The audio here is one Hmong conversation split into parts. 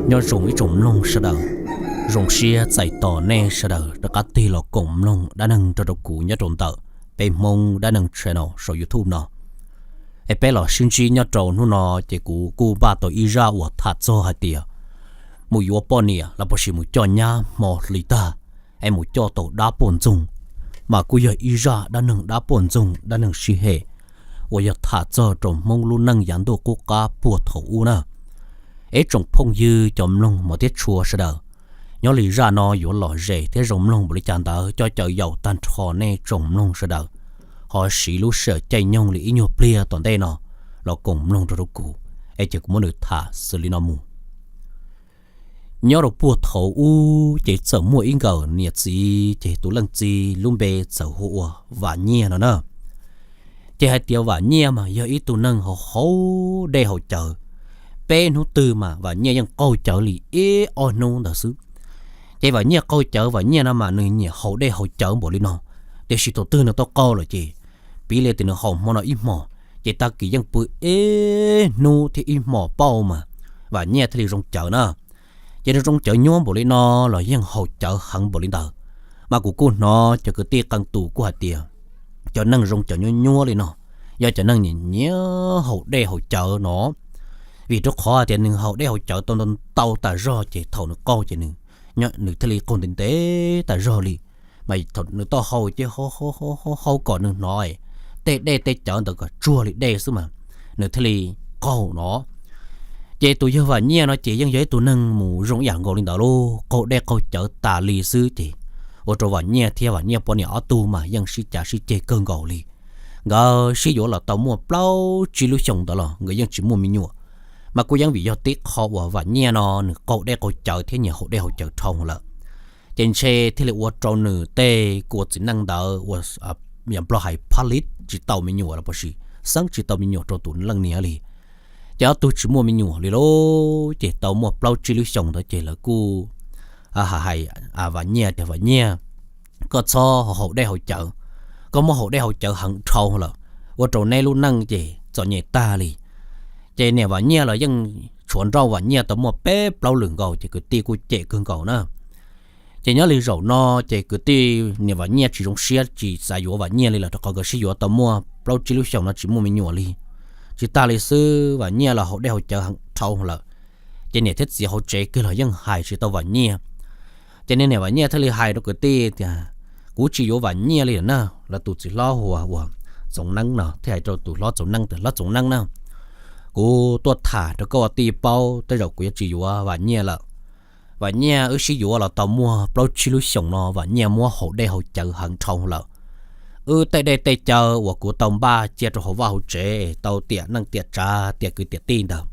Nyob zoo ib tsoom mloog sawv daws, zoo siab txais tos nej sawv daws rov qab tig los koom mloog dab neeg nrog rau kuv nyob rau ntawm peb Hmoob dab neeg channel saum YouTube no. Es peb los sib ntsib nyob rau hnub no, ces kuv kuj npaj tau ib zaj uas tham txog hais tias mus yuav poj niam los puas sis mus coj nyab hmo hli tag, es mus coj tau dab poj ntxoog, mas kuj yog ib zaj dab neeg dab poj ntxoog dab neeg sib hem uas yog tham txog rau Hmoob lub neej yav ntuj qub qab puag thaum ub na. Es tsoom phooj ywg cov mloog mos thiab tshua sawv daws, nyob li zaj no yuav lom zem thiab zoo mloog npaum li cas ntawd coj caw yaum tag nrho nej tsoom mloog sawv daws ho siv lub sij hawm caij nyoog li ib nyuag pliag tom ntej no los koom mloog rau rau kuv, es ces kuv muab nws tham xws li no mus. Nyob rau puag thaum ub ces txawm muaj ib nkawm niam txiv, ces tus leej txiv lub npe txawm hu ua Vam Nyiaj no na. Ces hais tias Vam Nyiaj mas yog ib tug neeg haus haus dej haus cawv. Peb hnub twg mas Vam Nyiaj yeej qaug cawv li ib ob hnub ntawd xwb. Ces Vam Nyiaj qaug cawv, Vam Nyiaj no mas nws nyiam haus dej haus cawv npaum li no, tiam sis thaum twg nws tau qaug lawm ces, piv li tias nws haus hmo no ib hmos, ces tag kis yeej pw ib hnub thiab ib hmos pauj mas Vam Nyiaj thiaj li zoo cawv na. Ces nws zoo cawv nyuab npaum li no los yeej haus cawv heev npaum li ntawd. Mas kuv kuj hnov cov kwv tij qee tus kuj hais tias cov neeg zoo cawv nyuab nyuab li no yog cov neeg nyiam nyiam haus dej haus cawv no. Vim rau qhov hais tias nws haus dej haus cawv tau ntau tas zog ces thaum nws qaug ces nws thiaj li qaug ntev ntev tas zog li. Mas thaum nws tau haus ces haus kom nws hnov tej dej tej cawv ntawd kom tsuag li dej xwb mas nws thiaj li qaug no. Ces tus yawg Vam Nyiaj no ces yeej yog ib tug neeg mus zoo ib yam nkaus li ntawd lauj, qaug dej qaug cawv tas li xwb ces ua rau Vam Nyiaj thiab Vam Nyiaj poj niam ob tug mas yeej sib cav sib ceg kawg nkaus li. Nkawd sib yuav los tau muaj plaub tsib lub xyoos ntawd los nkawd yeej tsis muaj me nyuam. Mas kuj yeej vim yog tib qho uas Vam Nyiaj no nws qaug dej qaug cawv thiab nyiam haus dej haus cawv dhau lawm, ces ntshe thiaj li ua rau nws tej kua txiv neej ntawd uas yog Nplog hais pha lib tsis tau me nyuam los puas sis xeeb tsis tau me nyuam rau tus leej niam li. Ces ob tug tsis muaj me nyuam li lauj, ces tau muaj plaub tsib lub xyoos ntawd ces lawv kuj hais Vam Nyiaj tias, Vam Nyiaj, koj txhob haus dej haus cawv, koj muab haus dej haus cawv heev dhau lawm, ua rau neb lub neej ces txom nyem tag li. Ces niam Vam Nyiaj los yeej tshuav nrauj Vam Nyiaj tau muaj peb plaub lwm nkaus ces kwv tij kuj cem kawg nkaus na. Ces nyob li zaum no ces kwv tij niam Vam Nyiaj tsis zoo siab tsis xav yuav Vam Nyiaj li lawm rau qhov nkawd sib yuav tau muaj plaub tsib lub xyoos no tsis muaj me nyuam li. Tsis tas li xwb Vam Nyiaj los haus dej haus cawv heev dhau lawm, ces niam thiab txiv hauv tsev kiag los yeej hais tsis tau Vam Nyiaj. Ces niam Vam Nyiaj thiaj li hais rau kwv tij tias, kuv tsis yuav Vam Nyiaj li lawm na. Lawv tus txiv hlob hu ua Txoov Neeb no thiaj hais rau tus hlob Txoov Neeb tias, hlob Txoov Neeb na, kuv tuaj tham rau koj ua tij paub, tej zaum kuv yuav tsis yuav Vam Nyiaj lawm. Vam Nyiaj wb sib yuav los tau muaj plaub tsib lub xyoos no Vam Nyiaj muab haus dej haus cawv heev dhau lawm. Wb tej dej tej cawv uas kuv tau npaj cia rau hauv vaj hauv tsev tau tiam neej tiam tsav tiam kwv tiam tij ntawd,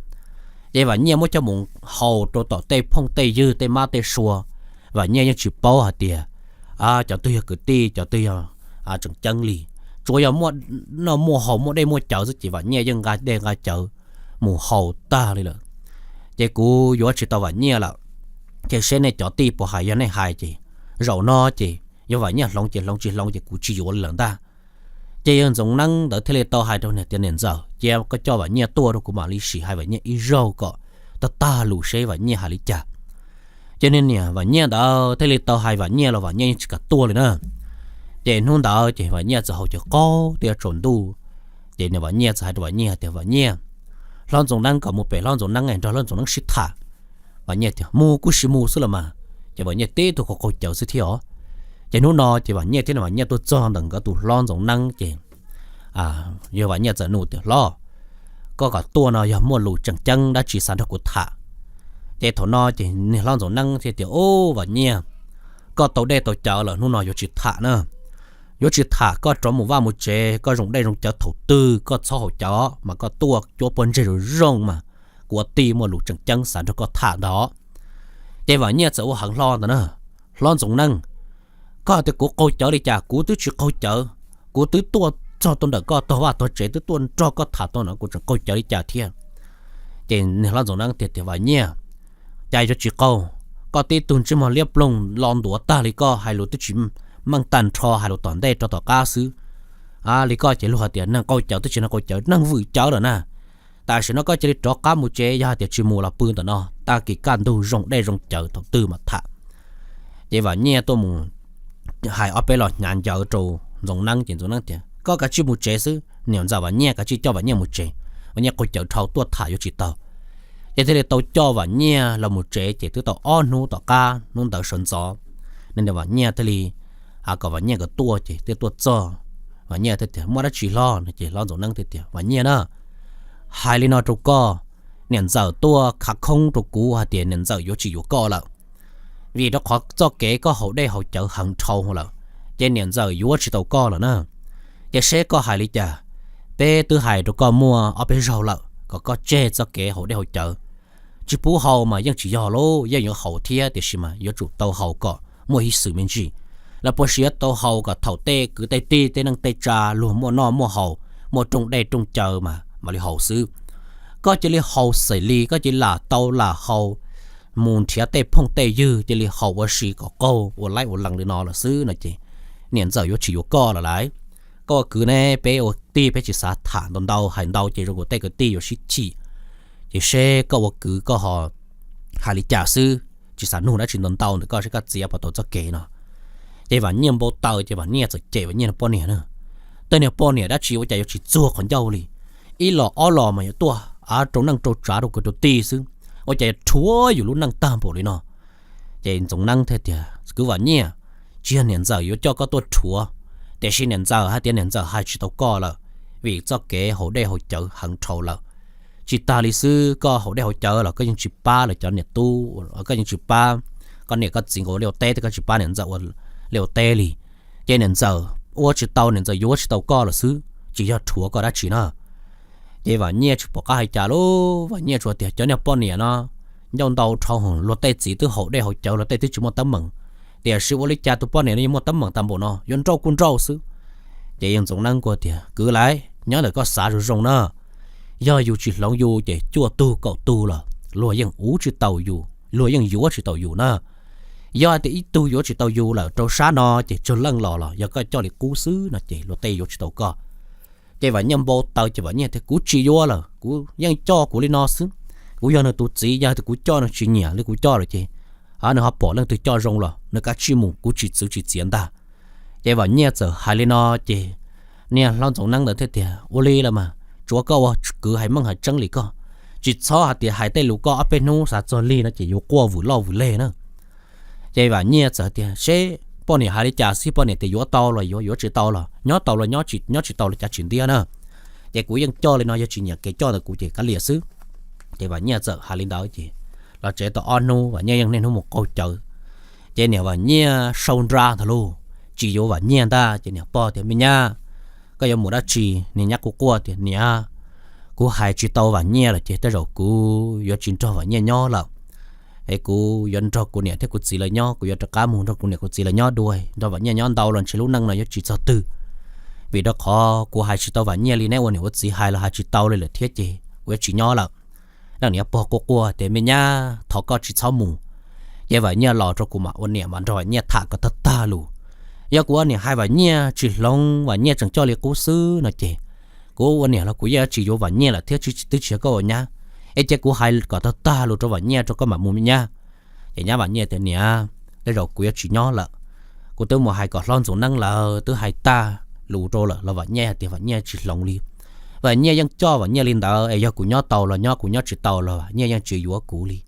ces Vam Nyiaj muab coj mus haus rau tom tej phooj tej ywg tej mab tej sua. Vam Nyiaj yeej tsis paub hais tias cov twg yog kwv tij cov twg yog tseem ceeb li. Tsuas yog muaj noj muaj haus muaj dej muaj cawv xwb ces Vam Nyiaj yeej nqa dej nqa cawv mus haus tag li lawm. Ces kuv yuav tsis tau Vam Nyiaj lawm. Ces seb nej cov tij puas hais, yog nej hais ces zaum no ces yog Vam Nyiaj hloov ces hloov, tsis hloov ces kuv tsis yuav li lawm ntag. Ces yawg Ntxoov Neeb ntawd thiaj li tau hais rau niam tias, niam ntxawm, cia koj coj Vam Nyiaj tuaj rau kuv mam li sim hais Vam Nyiaj ib zaug kom tag tag lus seb Vam Nyiaj hais li cas. Ces niam Vam Nyiaj ntawd thiaj li tau hais Vam Nyiaj los Vam Nyiaj yeej tsis kam tuaj li na. Ces hnub ntawd ces Vam Nyiaj txawm haus cawv qaug tej tsaus ntuj. Ces niam Vam Nyiaj txawm hais rau Vam Nyiaj tias, Vam Nyiaj, hlob Ntxoov Neeb kom mus pem hlob Ntxoov Neeb nrog hlob Ntxoov Neeb sib tham. Vam Nyiaj tias, mus kuj sim mus xwb los mas. Ces Vam Nyiaj tib tug qaug qaug cawv xwb thiab os. Ces hnub no ces Vam Nyiaj thiab niam Vam Nyiaj tuaj txog ntawm nkawd tus hlob Ntxoov Neeb ces yawg Vam Nyiaj txawm nug tias, hlob, koj kom tuaj no yog muaj lus tseem ceeb dab tsi xav nrog kuv tham? Ces thaum no ces niag hlob Ntxoov Neeb thiaj tias, ub, Vam Nyiaj, koj tau dej tau cawv lawm, hnub no yuav tsis tham na. Yuav tsis tham, koj rov mus vaj mus tsev, koj zoo dej zoo cawv thaum twg koj txhob haus cawv mas koj tuaj cuab pob ntseg zoo zoo mas kuv ua tij muaj lus tseem ceeb xav nrog koj tham ntag. Ces Vam Nyiaj txawm ua heev hlo ntawd na, hlob Ntxoov Neeb, koj hais tias kuv qaug cawv li cas? Kuv twb tsis qaug cawv, kuv twb tuaj txog tau ntawm koj tog vaj tog tsev, twb tuaj nrog koj tham tau no, kuv tseem qaug cawv li cas thiab? Ces niag hlob Ntxoov Neeb tias, tias, Vam Nyiaj, cas yuav tsis qaug? Koj tib tug ntsej muag liab ploog lo ntuav tag li, koj hais lus twb tsis meej tag nrho, hais lus tom ntej rau tom qab xwb. Li koj ces luag hais tias neeg qaug cawv twb tsis neeg qaug cawv, neeg vwm cawv lawm na. Tam sim no koj cia li rov qab mus tsev, yog hais tias tsis mus los pw ntawm no, tag kis kaj ntug zoo dej zoo cawv thaum twg mam tham. Ces Vam Nyiaj tuaj mus hais ob peb los hnyav ncawv rau Ntxoov Neeb ces Ntxoov Neeb tias koj kav tsij mus tsev xwb, niam ntxawm Vam Nyiaj kav tsij coj Vam Nyiaj mus tsev, Vam Nyiaj qaug cawv dhau tuaj tham yuav tsis tau. Ces thiaj li tau coj Vam Nyiaj los mus tsev ces twb tau ob hnub tom qab hnub ntawd sawv ntxov, niam Vam Nyiaj thiaj li hais kom Vam Nyiaj nkawd tuaj ces thiaj tuaj txog. Vam Nyiaj thiaj tias muaj dab tsi hlob no ces hlob Ntxoov Neeb thiaj tias Vam Nyiaj na, hais li no rau koj, niam ntxawm tuaj khav khoob rau kuv hais tias niam ntxawm yuav tsis yuav koj lawm, vim rau qhov txoj kev koj haus dej haus cawv heev dhau lawm, ces niam ntxawm yuav tsis tau koj lawm na. Ces seb koj hais li cas, peb twb hais rau koj muaj ob peb zaug lawm kom koj tseg txoj kev haus dej haus cawv, tsis pub haus mas yeej tsis yog lauj, yeej yuav haus thiab tiam sis mas yuav tsum tau haus kom muaj ib xwm me ntsis, los puas sis yuav tau haus kom thaum tej kwv tej tij tej neej tej tsa luag muaj noj muaj haus, muaj rooj dej rooj cawv mas mam li haus xwb. Koj cia li haus xes li, koj cia li lam tau lam haus, mus nrhiav tej phooj tej ywg cia li haus ua si kom qaug ua laib ua lees li no lawm xwb no ces niam ntxawm yuav tsis yuav koj lawm lauj. Koj ua kwv ne, peb ua tij peb tsis xav tham ntau ntau, hais ntau ces zoo li tej kwv tij yuav sib chim. Ces seb koj ua kwv koj ho hais li cas xwb, tsis xav nug dab tsi ntau ntau ntawm koj seb koj txiav puas tau txoj kev no. Ces Vam Nyiaj npau taws ces Vam Nyiaj txawm cem Vam Nyiaj niag poj niam na, tej niag poj niam dab tsi ua cas yuav tsis txuag qhov ncauj li, ib los ob los mas yuav tuaj av rau neej rau tsav rau kwv rau tij xwb, ua cas yuav rhuav yus lub neej tag npaum li no. Ces Ntxoov Neeb thiaj tias kwv Vam Nyiaj, tsis yog niam ntxawm yuav coj koj tuaj rhuav, tiam sis niam ntxawm hais tias niam ntxawm hais tsis tau koj lawm, vim txoj kev haus dej haus cawv heev dhau lawm. Tsis tas li xwb, koj haus dej haus cawv los koj yeej tsis pab lawv cov niam tub, koj yeej tsis pab koj niam koj txiv nkawd ua liaj ua teb, koj tsis pab niam ntxawm ua liaj ua teb li. Ces niam ntxawm ua tsis tau, niam ntxawm yuav tsis tau koj lawm xwb, tsis yog rhuav koj dab tsi na. Ces Vam Nyiaj tsis pom qab hais cas lauj, Vam Nyiaj tsuas tias cov niag poj niam no ncauj ntau dhau, luag tej txiv twb haus dej haus cawv, luag tej twb tsis muaj teeb meem, tiam sis ua li cas tus poj niam no yuav muaj teeb meem tag npaum no, yuav nrauj kuj nrauj xwb. Ces Ntxoov Neeb kuj tias kwv lauj, nyob ntawm koj xav zoo zoo na, yog yus tsis hloov yus ces cuaj tug kaum tug los luag yeej ua tsis tau yus, luag yeej yuav tsis tau yus na. Yog hais tias ib tug yuav tsis tau yus lawm rau sab no ces tsawg leej los los yog koj coj li qub xwb no ces luag tej yuav tsis tau koj. Ces Vam Nyiaj npau taws ces Vam Nyiaj tias kuv tsis yuav lawm, kuv yeej coj kuv li no xwb. Kuv yog nws tus txiv, yog tias kuv coj nws tsis nyiam li kuv coj lawm ces nws ho pom leej twg coj zoo los nws kav tsij mus, kuv tsis txwv tsis txiav ntag. Ces Vam Nyiaj txawm hais li no ces niag hlob Ntxoov Neeb ntawd thiaj tias ua li los mas tsuav koj ua kwv hais meej hais tseeb li koj, tsis txhob hais tias hais tej lus koj ob peb hnub xav txog lig no ces yuav quaj vwm loj vwm leg na. Ces Vam Nyiaj txawm tias seb poj niam hais li cas xwb, poj niam tias yuav tau los yuav, yuav tsis tau los nyob tau los nyob, nyob tsis tau los cas tsis ntiab na. Ces kuv yeej coj li no, yog tsis nyiam kev coj ntawm kuv ces kav liam xwb. Ces Vam Nyiaj txawm hais li ntawd ces los tsev tau ob hnub Vam Nyiaj yeej niaj hnub mus qaug cawv. Ces niam Vam Nyiaj sau nra ntag lauj, tsis yuav Vam Nyiaj ntag. Ces niam pog tias me nyab, koj yuav mus dab tsi? Niag nyab quaj quaj tias niam, kuv hais tsis tau Vam Nyiaj lawm ces tej zaum kuv yuav tsis nrog Vam Nyiaj nyob lawm. Es kuv yuav nrog kuv niam thiab kuv txiv lawv nyob, kuv yuav rov qab mus nrog kuv niam kuv txiv lawv nyob dua, nrog Vam Nyiaj nyob ntau los ntshe lub neej no yuav tsis txog twg. Vim rau qhov kuv hais tsis tau Vam Nyiaj li, neb ua niam ua txiv hais los hais tsis tau li lawm thiab ces kuv yuav tsis nyob lawm. Leej niam pog quaj quaj tias me nyab, thov koj tsis txhob mus. Ces Vam Nyiaj los rau kuv mam ua niam mas nrog Vam Nyiaj tham kom tag tag lus. Yog kuv ua niam hais Vam Nyiaj tsis hloov, Vam Nyiaj tseem coj li qub xwb no ces kuv ua niam los kuv yeej tsis yuav Vam Nyiaj lawm thiab, twb tsis yog koj ua nyab. Es cia kuv hais kom tag tag lus rau Vam Nyiaj rau koj mam mus me nyab. Ces nyab Vam Nyiaj tias niam, tej zaum kuv yuav tsis nyob lawm. Kuv twb mus hais kom hlob Ntxoov Neeb lawv twb hais tag lus rau lawm los Vam Nyiaj hais tias Vam Nyiaj tsis hloov li. Vam Nyiaj yeej coj Vam Nyiaj li ntawd es yog kuv nyob tau los nyob, kuv nyob tsis tau los Vam Nyiaj yeej tsis yuav kuv li.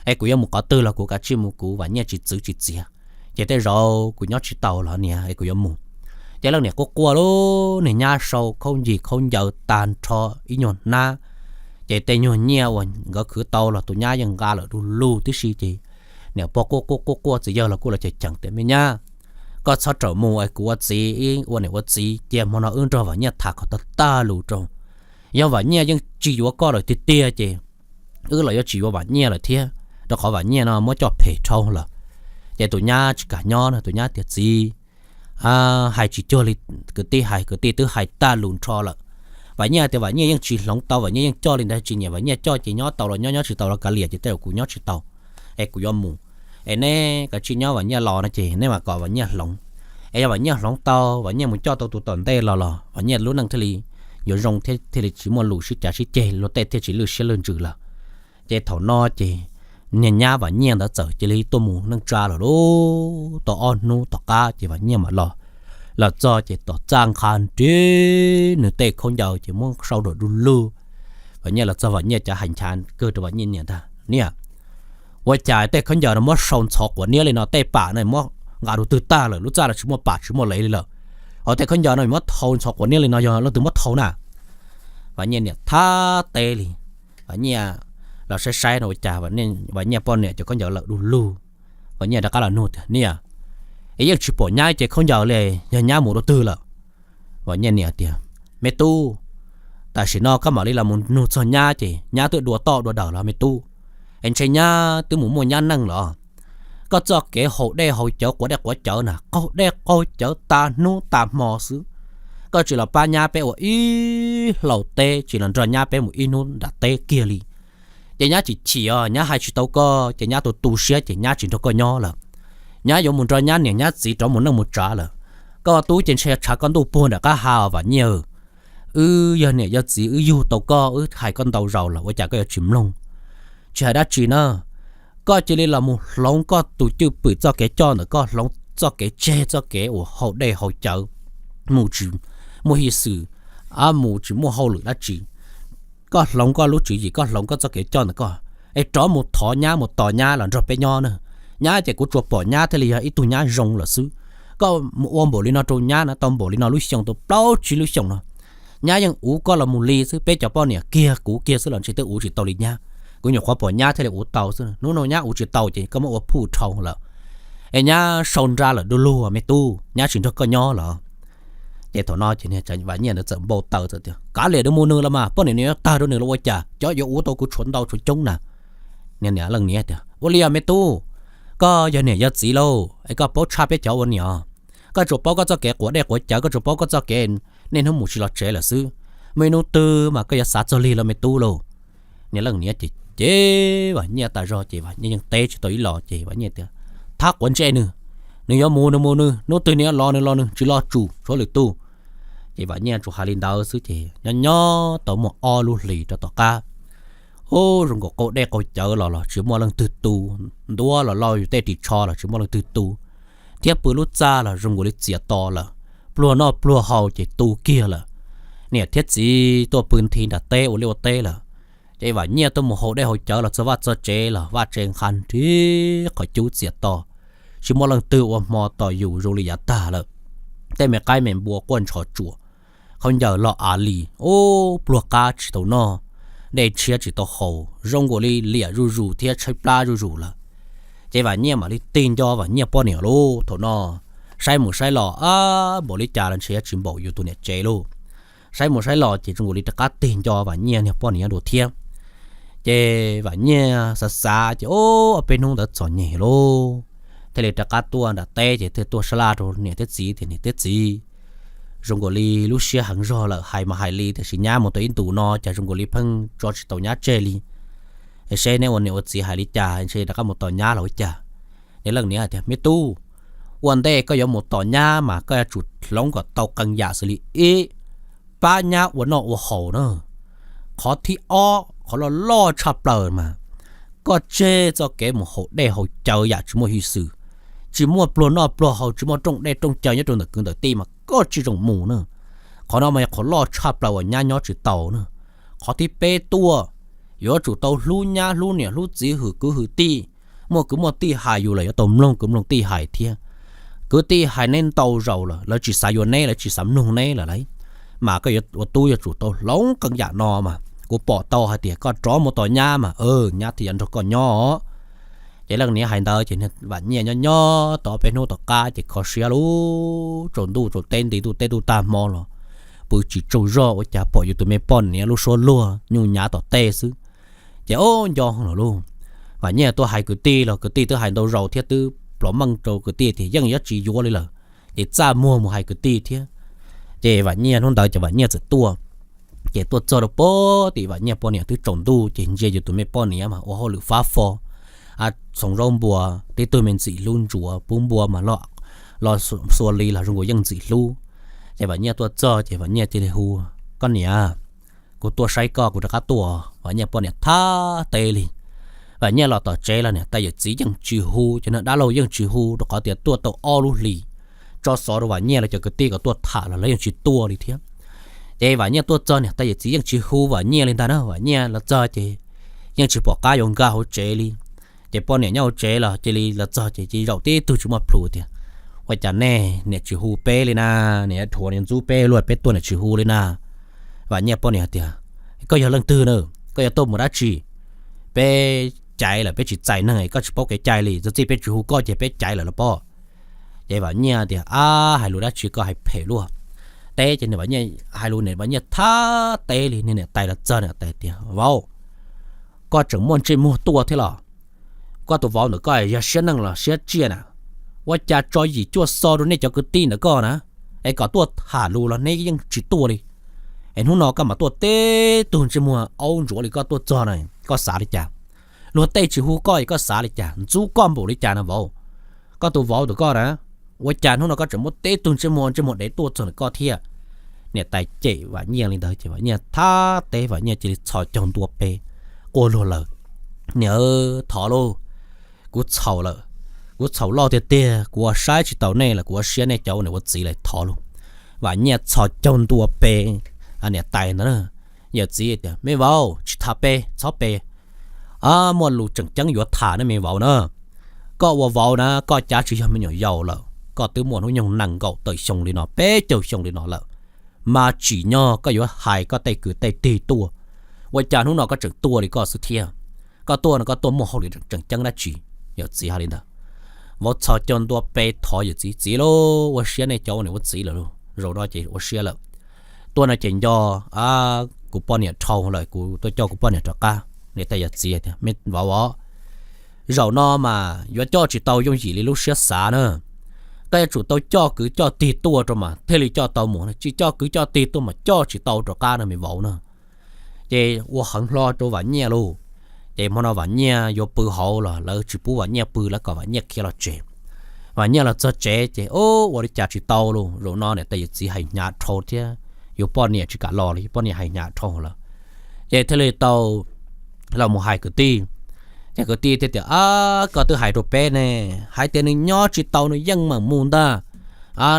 Es kuv yuav mus qhov twg los kuv kav tsij mus kuv, Vam Nyiaj tsis txwv tsis txiav. Ces tej zaum kuv nyob tsis tau los niam es kuv yuav mus. Ces leej niam quaj quaj lub niag nyab sau khaub ncig khaub ncaws tag nrho ib nyuag hnab. Ces tej nyuag nyiaj uas nkawd khwv tau los tus nyab yeej nqa lawm du lug tib si ces niam pog quaj quaj quaj quaj txiv yawg los kuj los cheem cheem tias me nyab, koj txhob rawm mus es kuv ua txiv, ib ua niam ua txiv cia hmo no wb nrog Vam Nyiaj tham kom tag tag lus rau. Yog Vam Nyiaj yeej tsis yuav koj lawm tiag tiag ces wb los yuav tsis yuav Vam Nyiaj lawm thiab, rau qhov Vam Nyiaj no muab coj phem dhau lawm. Ces tus nyab tsis kam nyob no, tus nyab tias txiv, hais tsis cuag li kwv tij hais, kwv tij twb hais tag lus nrho lawm. Vam Nyiaj tias Vam Nyiaj yeej tsis hloov tau, Vam Nyiaj yeej coj li ntawd tsis nyiam, Vam Nyiaj coj ces nyob tau los nyob, nyob tsis tau los kav liam, ces tej zaum kuv nyob tsis tau es kuv yuav mus. Es neb kav tsij nyob Vam Nyiaj los no ces neb mam kom Vam Nyiaj hloov. Es yog Vam Nyiaj hloov tau, Vam Nyiaj mus coj tau tus tom ntej los los Vam Nyiaj lub neej thiaj li yuav zoo thiab thiaj li tsis muaj lus sib cav sib ceg, luag tej thiaj tsis lwj siab lwj ntsws lawm. Ces thaum no ces niag nyab Vam Nyiaj ntawd txawm cia li tuaj mus neej tsa lawm lauj. Tau ob hnub tom qab ces Vam Nyiaj mam los. Los txog ces tom txaj nqha nrib nws tej khaub ncaws ces muab sau nram du lug. Vam Nyiaj los txog Vam Nyiaj cav hais nchav kawg rau Vam Nyiaj niam ntag, niam, ua cas tej khaub ncaws no muab sau ntxhov quav niab li no, tej pam no muab nqa rau twg tag lawm, lub txaj los tsis muaj pam tsis muaj lev li lawm. Hos tej khaub ncaws no muab thau ntxhov quav niab li no yog leej twg muab thau na? Vam Nyiaj niam thab teb li. Vam Nyiaj los saib saib no ua cas Vam Nyiaj poj niam cov khaub ncaws lawm du lug. Vam Nyiaj rov qab los nug tias, niam, es yeej tsis pom nyab ib ce khaub ncaws li, yog nyab mus rau twg lawm? Vam Nyiaj niam tias, me tub, tam sim no koj mam li los mus nug txog nyab ces nyab twb dua toj dua dawm los me tub. Es ntshe nyab twb mus muaj nyab neej los. Koj txoj kev haus dej haus cawv quav dej quav cawv na, qaug dej qaug cawv tas hnub tas hmo xwb. Koj tsis los pab nyab peb ua ib hlau teb, tsis los nrog nyab peb mus ib hnub nram teb kiag li. Ces nyab chim chim os, nyab hais tsis tau koj ces nyab tu tu siab ces nyab tsis nrog koj nyob lawm. Nyab yuav mus nrog nyab niam nyab txiv rov mus neej mus tsav lawm. Koj tub ces ntshe tshav koj ntuj puag nram qab ha os Vam Nyiaj. Wb yog niam yog txiv wb yug tau koj, wb hais koj ntau zaus los ua cas koj yuav tsis mloog? Tsis hais dab tsi na, koj cia li los mus hloov koj tus cwj pwm txoj kev coj ntawm koj, hloov txoj kev tseg txoj kev uas haus dej haus cawv, mus tsis muaj hwj xwm, mus tsis muaj hauj lwm dab tsi. Koj hloov koj lub tswv yim, koj hloov koj txoj kev coj ntawm koj, es rov mus thov nyab mus tos nyab los nrog peb nyob na. Nyab ces kuv tsuas pom nyab thiaj li yog ib tug nyab zoo lawm xwb. Koj mus ua npaum li no rau nyab na, tau npaum li no lub xyoo, tau plaub tsib lub xyoos no, nyab yeej uv koj los mus li xwb. Peb cov poj niam kiag kuv kiag xwb los ntshe twb uv tsis tau li nyab. Kuv nyuam qhuav pom nyab thiaj li uv tau xwb, hnub no nyab uv tsis tau ces koj muab ua phuj dhau lawm. Es nyab sau nra lawm du lug me tub, nyab tsis nrog koj nyob lawm. Ces thaum no ces Vam Nyiaj ntawd txawm npau taws txawm tias, kav liam nws mus nws los mas, poj niam nws yuav tag rau nws los ua cas, cov yuav uv tau kuv tshuav ntau tshuav coob na. Niag leej niam tias, ua li os me tub, koj yog niam yog txiv lauj es koj paub tshaj peb cov ua niam. Koj tsuas paub koj txoj kev quav dej quav cawv, koj tsuas paub koj txoj kev niaj hnub mus tsis los tsev lawm xwb. Muaj ib hnub twg mas koj yuav xav txog lig los me tub lauj. Niag leej niam ces, ces Vam Nyiaj tas zog ces Vam Nyiaj yeej teb tsis tau ib los ces Vam Nyiaj tias, thab quav ntsej nws, nws yuav mus nws mus nws, hnub twg nws yuav los nws los nws, tsis los tsum tshuav lwm tus. Ces Vam Nyiaj tsuas hais li ntawd xwb ces nyob nyob tau muaj ob lub hlis rau tom qab, ub, zoo nkaus qaug dej qaug cawv los los tsis muaj leej twg tu, ntuab los lauj yus tej ris tsho los tsis muaj leej twg tu, thiab pw lub txaj los zoo nkaus li txias to lawm, pluag noj pluag haus ces tu kiag lawm. Niam thiab txiv tuaj pw nthi nram teb ua liaj ua teb lawm, ces Vam Nyiaj tuaj mus haus dej haus cawv los txog vaj txog tsev los vaj tsev nqha nrib qhov cub txias to, tsis muaj leej twg ua hmo tos yus, zoo li yav tag lawm. Tej me qaib me npua quaj ntshov tsuas, khaub ncaws loj av li, ub, pluag qab tsis tau noj, dej tshiab tsis tau haus, zoo nkaus li liam zuj zus thiab tshaib plab zuj zus lawm. Ces Vam Nyiaj mam li tig nco Vam Nyiaj poj niam lauj. Thaum no saib mus saib los, ab, npaum li cas los ntshe yuav tsis npaum yus tus niam tsev lauj. Saib mus saib los ces zoo nkaus li rov qab tig nco Vam Nyiaj niag poj niam dua thiab. Ces Vam Nyiaj xav xav ces, ub, ob peb hnub ntawd txom nyem lauj, thiaj li rov qab tuaj nram teb ces thiaj tuaj sab laj rau niam thiab txiv tias, niam thiab txiv, zoo nkaus li lub siab heev zog lawm, hais mas hais li tiam sis nyab mus tau ib ntus no ces zoo nkaus li pheej tso tsis tau nyab tseg li. Seb neb ua niam ua txiv hais li cas, ntshe rov qab mus tos nyab los ua cas. Niag leej niam tias, me tub, ua ntej koj yuav mus tos nyab mas koj yuav tsum hloov kom tau qee yam xws li ib, pab nyab ua noj ua haus na. Qhov thib ob, qhov loj loj tshaj plaws mas koj tseg txoj kev mus haus dej haus cawv yam tsis muaj hwj xwm, tsis muaj pluag noj pluag haus, tsis muaj rooj dej rooj cawv nyob rau ntawm kwv ntawm tij mas koj tsis zoo mus na. Qhov no mas yog qhov loj tshaj plaws uas nyab nyob tsis tau na. Qhov thib peb tuaj, yuav tsum tau hlub nyab hlub niam hlub txiv, hwm kwv hwm tij. Muaj kwv muaj tij hais yus los yuav tau mloog kwv mloog tij hais thiab. Kwv tij hais neb ntau zaus lawm, lawv tsis xav yuav neb, lawv tsis xav mloog neb lawm lauj. Mas koj yuav ua tub yuav tsum tau hloov qee yam no mas kuv pom tau hais tias koj rov mus tos nyab mas nyab thiaj yuav nrog koj nyob. Ces leej niam hais ntawd ces Vam Nyiaj nyob nyob tau ob peb hnub tom qab ces kho siab lauj, tsaus ntuj tsaus teb nti ntuj teb ntuj tag hmo los pw tsis tsaug zog, ua cas pom yus tus me poj niam lub suab luag nyuj nyav tom tej xwb. Ces ob nco lawm lauj, Vam Nyiaj tuaj hais kwv tij los kwv tij twb hais ntau zaus thiab twb plov meej rau kwv tij tias yeej yuav tsis yuav li lawm. Ces txaj muag mus hais kwv tij thiab. Ces Vam Nyiaj hnub ntawd ces Vam Nyiaj txawm tuaj. Ces tuaj txog rau pem tim Vam Nyiaj poj niam twb tsaus ntuj ces ntsia yus tus me poj niam mas ua hauj lwm fab fo, txhoov zaub npua, tib tug me ntxim hlub ntsuav, pub npua mas los xua li los zoo nkaus yeej ntxim hlub. Ces Vam Nyiaj tuaj txog ces Vam Nyiaj cia li hu, Koj niam, kuv tuaj saib koj, kuv rov qab tuaj. Vam Nyiaj poj niam thab teb li. Vam Nyiaj los tom tsev los niam tais yawm txiv yeej tsis hu, cov neeg dab laug yeej tsis hu, rau qhov tias tuaj tau ob lub hlis, tso xov rau Vam Nyiaj los cov kwv tij kom tuaj tham los lawv yeej tsis tuaj li thiab. Ces Vam Nyiaj tuaj txog niam tais yawm txiv yeej tsis hu Vam Nyiaj li ntag na. Vam Nyiaj los txog ces yeej tsis pom qab yuav nkag hauv tsev li. Ces poj niam nyob hauv tsev los cia li los txog ces cia li zaum tib tug tsis muaj plhus tias, Ua cas nej niam tsis hu peb li na? Niam dhuav niam ntxub peb luaj, peb tuaj niam tsis hu li na. Vam Nyiaj poj niam tias, Koj yog leej twg na? Koj yuav tuaj mus dab tsi? Peb caiv lawm, peb tsis txais neeg, koj tsis paub kev cai li. Txog txij peb tsis hu koj ces peb caiv lawm los pob. Ces Vam Nyiaj tias, Ab, hais lus dab tsi koj hais phem luaj. Teb ces niam Vam Nyiaj hais lus, niam Vam Nyiaj thab teb li. Niam tais los txog, niam tais tias, Vauv, koj tseem muaj ntsej muag tuaj thiab los? Koj tus vauv ntawm koj yog siab neej los siab tsiaj na? Ua cas tso yim cuaj xo rau nej cov kwv tij ntawm koj na, es kom tuaj tham lus los neb yeej tsis tuaj li. Es hnub no koj mam tuaj teb tug ntsej muag aub ntsuav li koj tuaj txog na, koj xav li cas? Luag tej tsis hu koj es koj xav li cas? Ntxub koj npaum li cas na vauv? Koj tus vauv ntawm koj na, ua cas hnub no koj tseem muab teb tug ntsej muag, ntsej muag dev tuaj txog ntawm koj thiab? Niam tais cem Vam Nyiaj li ntawd ces Vam Nyiaj thab teb, Vam Nyiaj cia li txhos caug ntua pem, quaj luag lawm, Niam, thov lauj, kuv txhaum lawm, kuv txhaum loj tiag tiag, kuv ua saib tsis taus nej lawm, kuv ua siab nej cov ua niam ua txiv lawm, thov lauj. Vam Nyiaj txhos caug ntua pem niam tais ntawd na. Yawm txiv tias, Me vauv, tsis tham pem, txhob pem, muaj lus tseem ceeb yuav tham ne me vauv na. Koj ua vauv na koj cav tsis yog me nyuam yaus lawm, koj twb muaj hnub nyoog nees nkaum tawm xyoo li no, peb caug xyoo li no lawm, mas tsim nyog koj yuav hais koj tej kwv tej tij tuaj. Ua cas hnub no koj tseem tuaj li koj xwb thiab? Koj tuaj no koj tuaj muaj hauj lwm tseem ceeb dab tsi? Yawm txiv hais li ntawd. Vauv txhos caug ntua pem thov yawm txiv, Txiv lauj, ua siab nej cov ua niam ua txiv lawm lauj, zaum no ces ua siab lawm. Tuaj no ces nco kuv poj niam dhau lawm, kuv tuaj coj kuv poj niam rov qab. Niam tais yawm txiv tias, Me vauv os, zaum no mas yuav coj tsis tau yooj yim li lub siab xav na. Koj yuav tsum tau coj kwv coj tij tuaj rau mas thiaj li coj tau mus, tsis coj kwv coj tij tuaj mas coj tsis tau rov qab no me vauv na. Ces ua heev hlo rau Vam Nyiaj lauj. Ces hmo no Vam Nyiaj yuav pw hauv los lawv tsis pub Vam Nyiaj pw, lawv kom Vam Nyiaj khiav los tsev. Vam Nyiaj los txog tsev ces ua li cas tsis tau lauj, zaum no niam tais yawm txiv hais hnyav dhau thiab, yus poj niam tsis kam los li, yus poj niam hais hnyav dhau lawm. Ces thiaj li tau los mus hais kwv tij. Ces kwv tij thiaj tias, Ab, koj twb hais rau peb ne, hais tias nws nyob tsis tau, nws yeej meem mus ntag.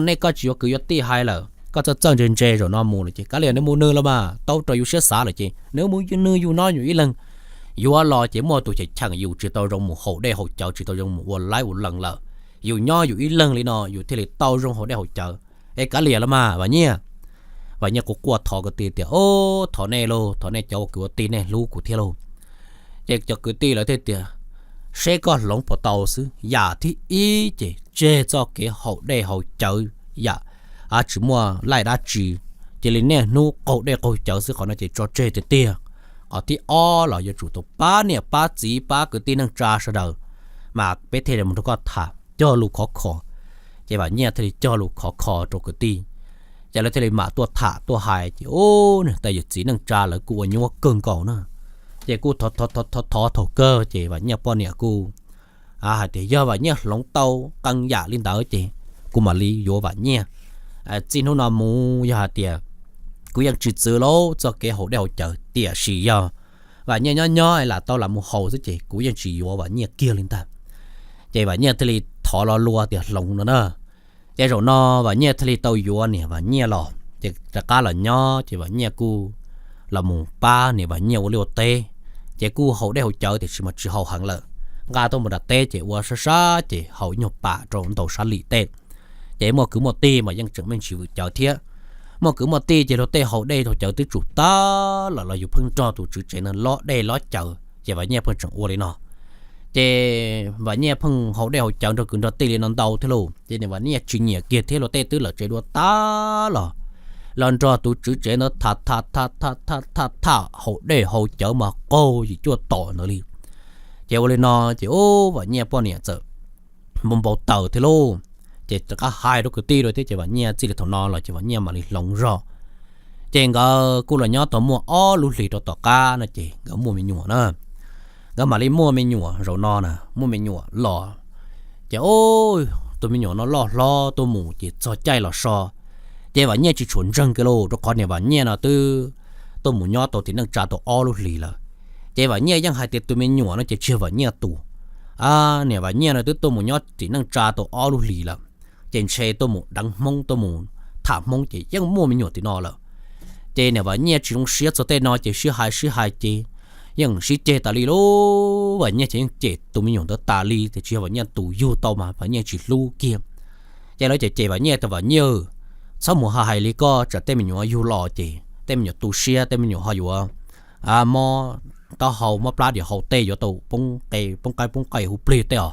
Nej koj tsis yuav kwv yuav tij hais lawm, koj txawj txawj ntse ntse zaum no mus lawm ces kav liam nws mus nws los mas, tau raws yus siab xav lawm ces nws mus nws, yus nyob yus ib leeg. Yuav los ces muaj tus cheem cheem yus tsis tau zoo mus haus dej haus cawv, tsis tau zoo mus ua laib ua lees lawm. Yus nyob yus ib leeg li no yus thiaj li tau zoo haus dej haus cawv. Es kav liam los mas Vam Nyiaj. Vam Nyiaj quaj quaj thov kwv tij tias, Ob, thov nej lauj, thov nej cov ua kwv ua tij nej hlub kuv thiab lauj. Ces cov kwv tij lawv thiaj tias, Seb koj hloov puas tau xwb, yam thib ib ces tseg txoj kev haus dej haus cawv, yam tsis muaj laij dab tsi, cia li niaj hnub qaug dej qaug cawv xwb, qhov no ces tso tseg tiag tiag. Qhov thib ob los yuav tsum tau pab niam pab txiv pab kwv tij neej tsa sawv daws, mas peb thiaj li mus nrog koj tham cog lus khov kho. Ces Vam Nyiaj thiaj li cog lus khov kho rau kwv tij, ces lawv thiaj li mam tuaj tham tuaj hais ces, Ub, niam tais yawm txiv neej tsa lawv kuj ua nyuaj kawg nkaus na. Ces kuj thov thov thov thov thaum kawg ces Vam Nyiaj poj niam kuj hais tias yog Vam Nyiaj hloov tau qee yam li ntawd ces kuv mam li yuav Vam Nyiaj. Txij hnub no mus yog hais tias kuv yeej tsis txwv lauj txoj kev haus dej haus cawv, tiam sis yog Vam Nyiaj nyob nyob lam tau lam mus haus xwb ces kuv yeej tsis yuav Vam Nyiaj kiag li ntag. Ces Vam Nyiaj thiaj li thov lo lua tias hloov no na. Ces zaum no Vam Nyiaj thiaj li tau yuav niam Vam Nyiaj los, ces rov qab los nyob ces Vam Nyiaj kuj los mus pab niam Vam Nyiaj ua liaj ua teb. Ces kuj haus dej haus cawv tiam sis mas tsis haus heev lawm, nqa tuaj mus nram teb ces ua sab sab ces haus nyuag pam rau ntau sab lim tej. Ces muaj kwv muaj tij mas yeej tseem me ntsis vwm cawv thiab. Muaj kwv muaj tij ces luag tej haus dej haus cawv twb tsum tag los los yus pheej nrog tus tswv tsev no lob dej lob cawv ces Vam Nyiaj pheej tseem ua li no. Ces Vam Nyiaj pheej haus dej haus cawv nrog kwv nrog tij li no ntau thiab lauj, ces niam Vam Nyiaj tsis nyiam kiag thiab, luag tej twb lawm tsev dua tag los, los nrog tus tswv tsev ntawd tham tham tham tham tham tham haus dej haus cawv mas qaug yim cuaj tom ntawd li. Ces ua li no ces ub Vam Nyiaj poj niam txawm npau npau taws thiab lauj. Ces rov qab hais rau kwv tij rau thiab ces Vam Nyiaj txij li thaum no los ces Vam Nyiaj mam li hloov zog. Ces nkawd kuj los nyob tau muaj ob lub hlis rau tom qab no ces nkawd muaj me nyuam na. Nkawd mam li muaj me nyuam zaum no na, muaj me nyuam los. Ces ub, tus me nyuam no loj hlob tuaj mus ces txog caij los so, Ces Vam Nyiaj tsis tshua ntseeg kiag lauj, rau qhov niam Vam Nyiaj no twb tuaj mus nyob tau tim neej tsa tau ob lub hlis lawm. Ces Vam Nyiaj yeej hais tias tus me nyuam no ces tsis yog Vam Nyiaj tus. Niam Vam Nyiaj no twb tuaj mus nyob tim neej tsa tau ob lub hlis lawm, ces ntshe tuaj mus deev Hmoob tuaj mus tham Hmoob ces yeej muaj me nyuam tim no lawm. Ces niam Vam Nyiaj tsis zoo siab txog tej no ces sib hais sib hais ces yeej sib ceg tas li lauj. Vam Nyiaj ces yeej cem tus me nyuam ntawd tas li tias tsis yog Vam Nyiaj tus, yug tau mas Vam Nyiaj tsis hlub kiag. Ces lawv cem cem Vam Nyiaj tias Vam Nyiaj, txhob mus hais li koj tsam tej me nyuam yug los ces tej me nyuam tu siab, tej me nyuam ho yuav mob taub hau mob plab diam hau tej yuav tau poob qe poob qaib poob qe hu plig tej os.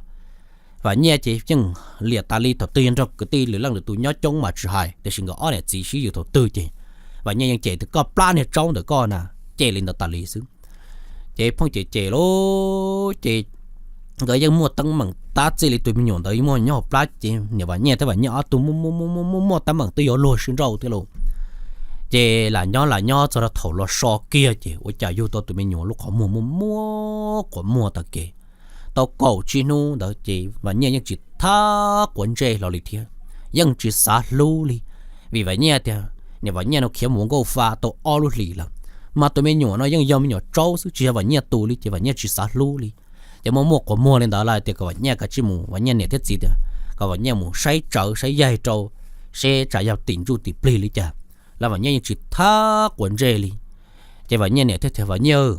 Vam Nyiaj ces yeej liam tas li, thaum twg yog nrog kwv tij lwm leej lwm tus nyob coob mas tsis hais, tiam sis nkawd ob niam txiv sib yws thaum twg ces Vam Nyiaj yeej cem tias koj plab niag tsaub ntawm koj na, cem li ntawd tas li xwb. Ces pheej cem cem lauj ces nkawd yeej muaj teeb meem tab txij li tus me nyuam ntawd muaj nyob hauv plab ces niam Vam Nyiaj thiab Vam Nyiaj ob tug muaj muaj muaj muaj teeb meem twb yuav luag sib nrauj thiab lauj. Ces lam nyob lam nyob txog rau thaum los so kiag ces ua cas yug tau tus me nyuam lub qhov muag muaj muaj quas muag tag kev. Tau kaum tsib hnub ntawd ces Vam Nyiaj yeej tsis thab quav ntsej hlo li thiab, yeej tsis xav hlub li. Vim Vam Nyiaj tias niam Vam Nyiaj no khiav mus ua nkauj fa tau ob lub hlis lawm, mas tus me nyuam no yeej yog me nyuam tsaub xwb tsis yog Vam Nyiaj tus li ces Vam Nyiaj tsis xav hlub li. Ces muaj muaj quas muag li ntawd lawm tias kom Vam Nyiaj kav tsij mus, Vam Nyiaj niam thiab txiv tias kom Vam Nyiaj mus saib tsawv saib yaig rau seb tsam yog tim ntsuj tim plig li cas. Los Vam Nyiaj yeej tsis thab quav ntsej li. Ces Vam Nyiaj niam thiaj tias Vam Nyiaj,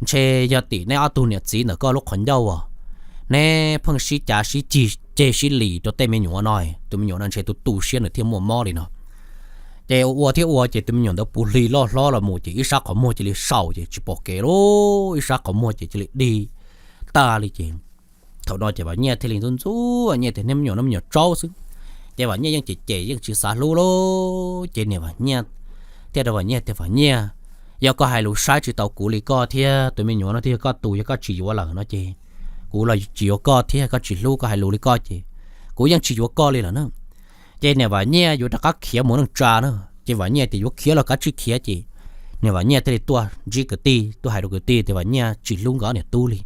ntshe yog tim neb ob tug niam txiv ntawm koj lub qhov ncauj os, neb pheej sib cav sib ceg sib lis rau tej me nyuam no, tus me nyuam no ntshe tus tu siab nws thiaj muaj mob li no. Ces ua thiab ua ces tus me nyuam ntawd puv hli loj hlob los mus ces ib sab qhov muag cia li saum ces tsis pom kev lauj, ib sab qhov muag ces cia li dig tag li ces thaum no ces Vam Nyiaj thiaj li ntxub ntxub Vam Nyiaj tias niag me nyuam no me nyuam tsaub xwb. Ces Vam Nyiaj yeej cem cem yeej tsis xav hlub lauj. Ces niam Vam Nyiaj thiaj rau Vam Nyiaj tias Vam Nyiaj, yog koj hais lus saib tsis taus kuv li koj thiab tus me nyuam no twb yog koj tus, yog koj tsis yuav lawm no ces kuv los tsis yuav koj thiab, koj tsis hlub, koj hais lus li koj ces kuv yeej tsis yuav koj li lawm na. Ces niam Vam Nyiaj yuav rov qab khiav mus neej tsa na, ces Vam Nyiaj tias yuav khiav los kav tsij khiav ces niam Vam Nyiaj thiaj li tuaj ntsib kwv tij, tuaj hais rau kwv tij tias Vam Nyiaj tsis hlub nkawd niam tub li.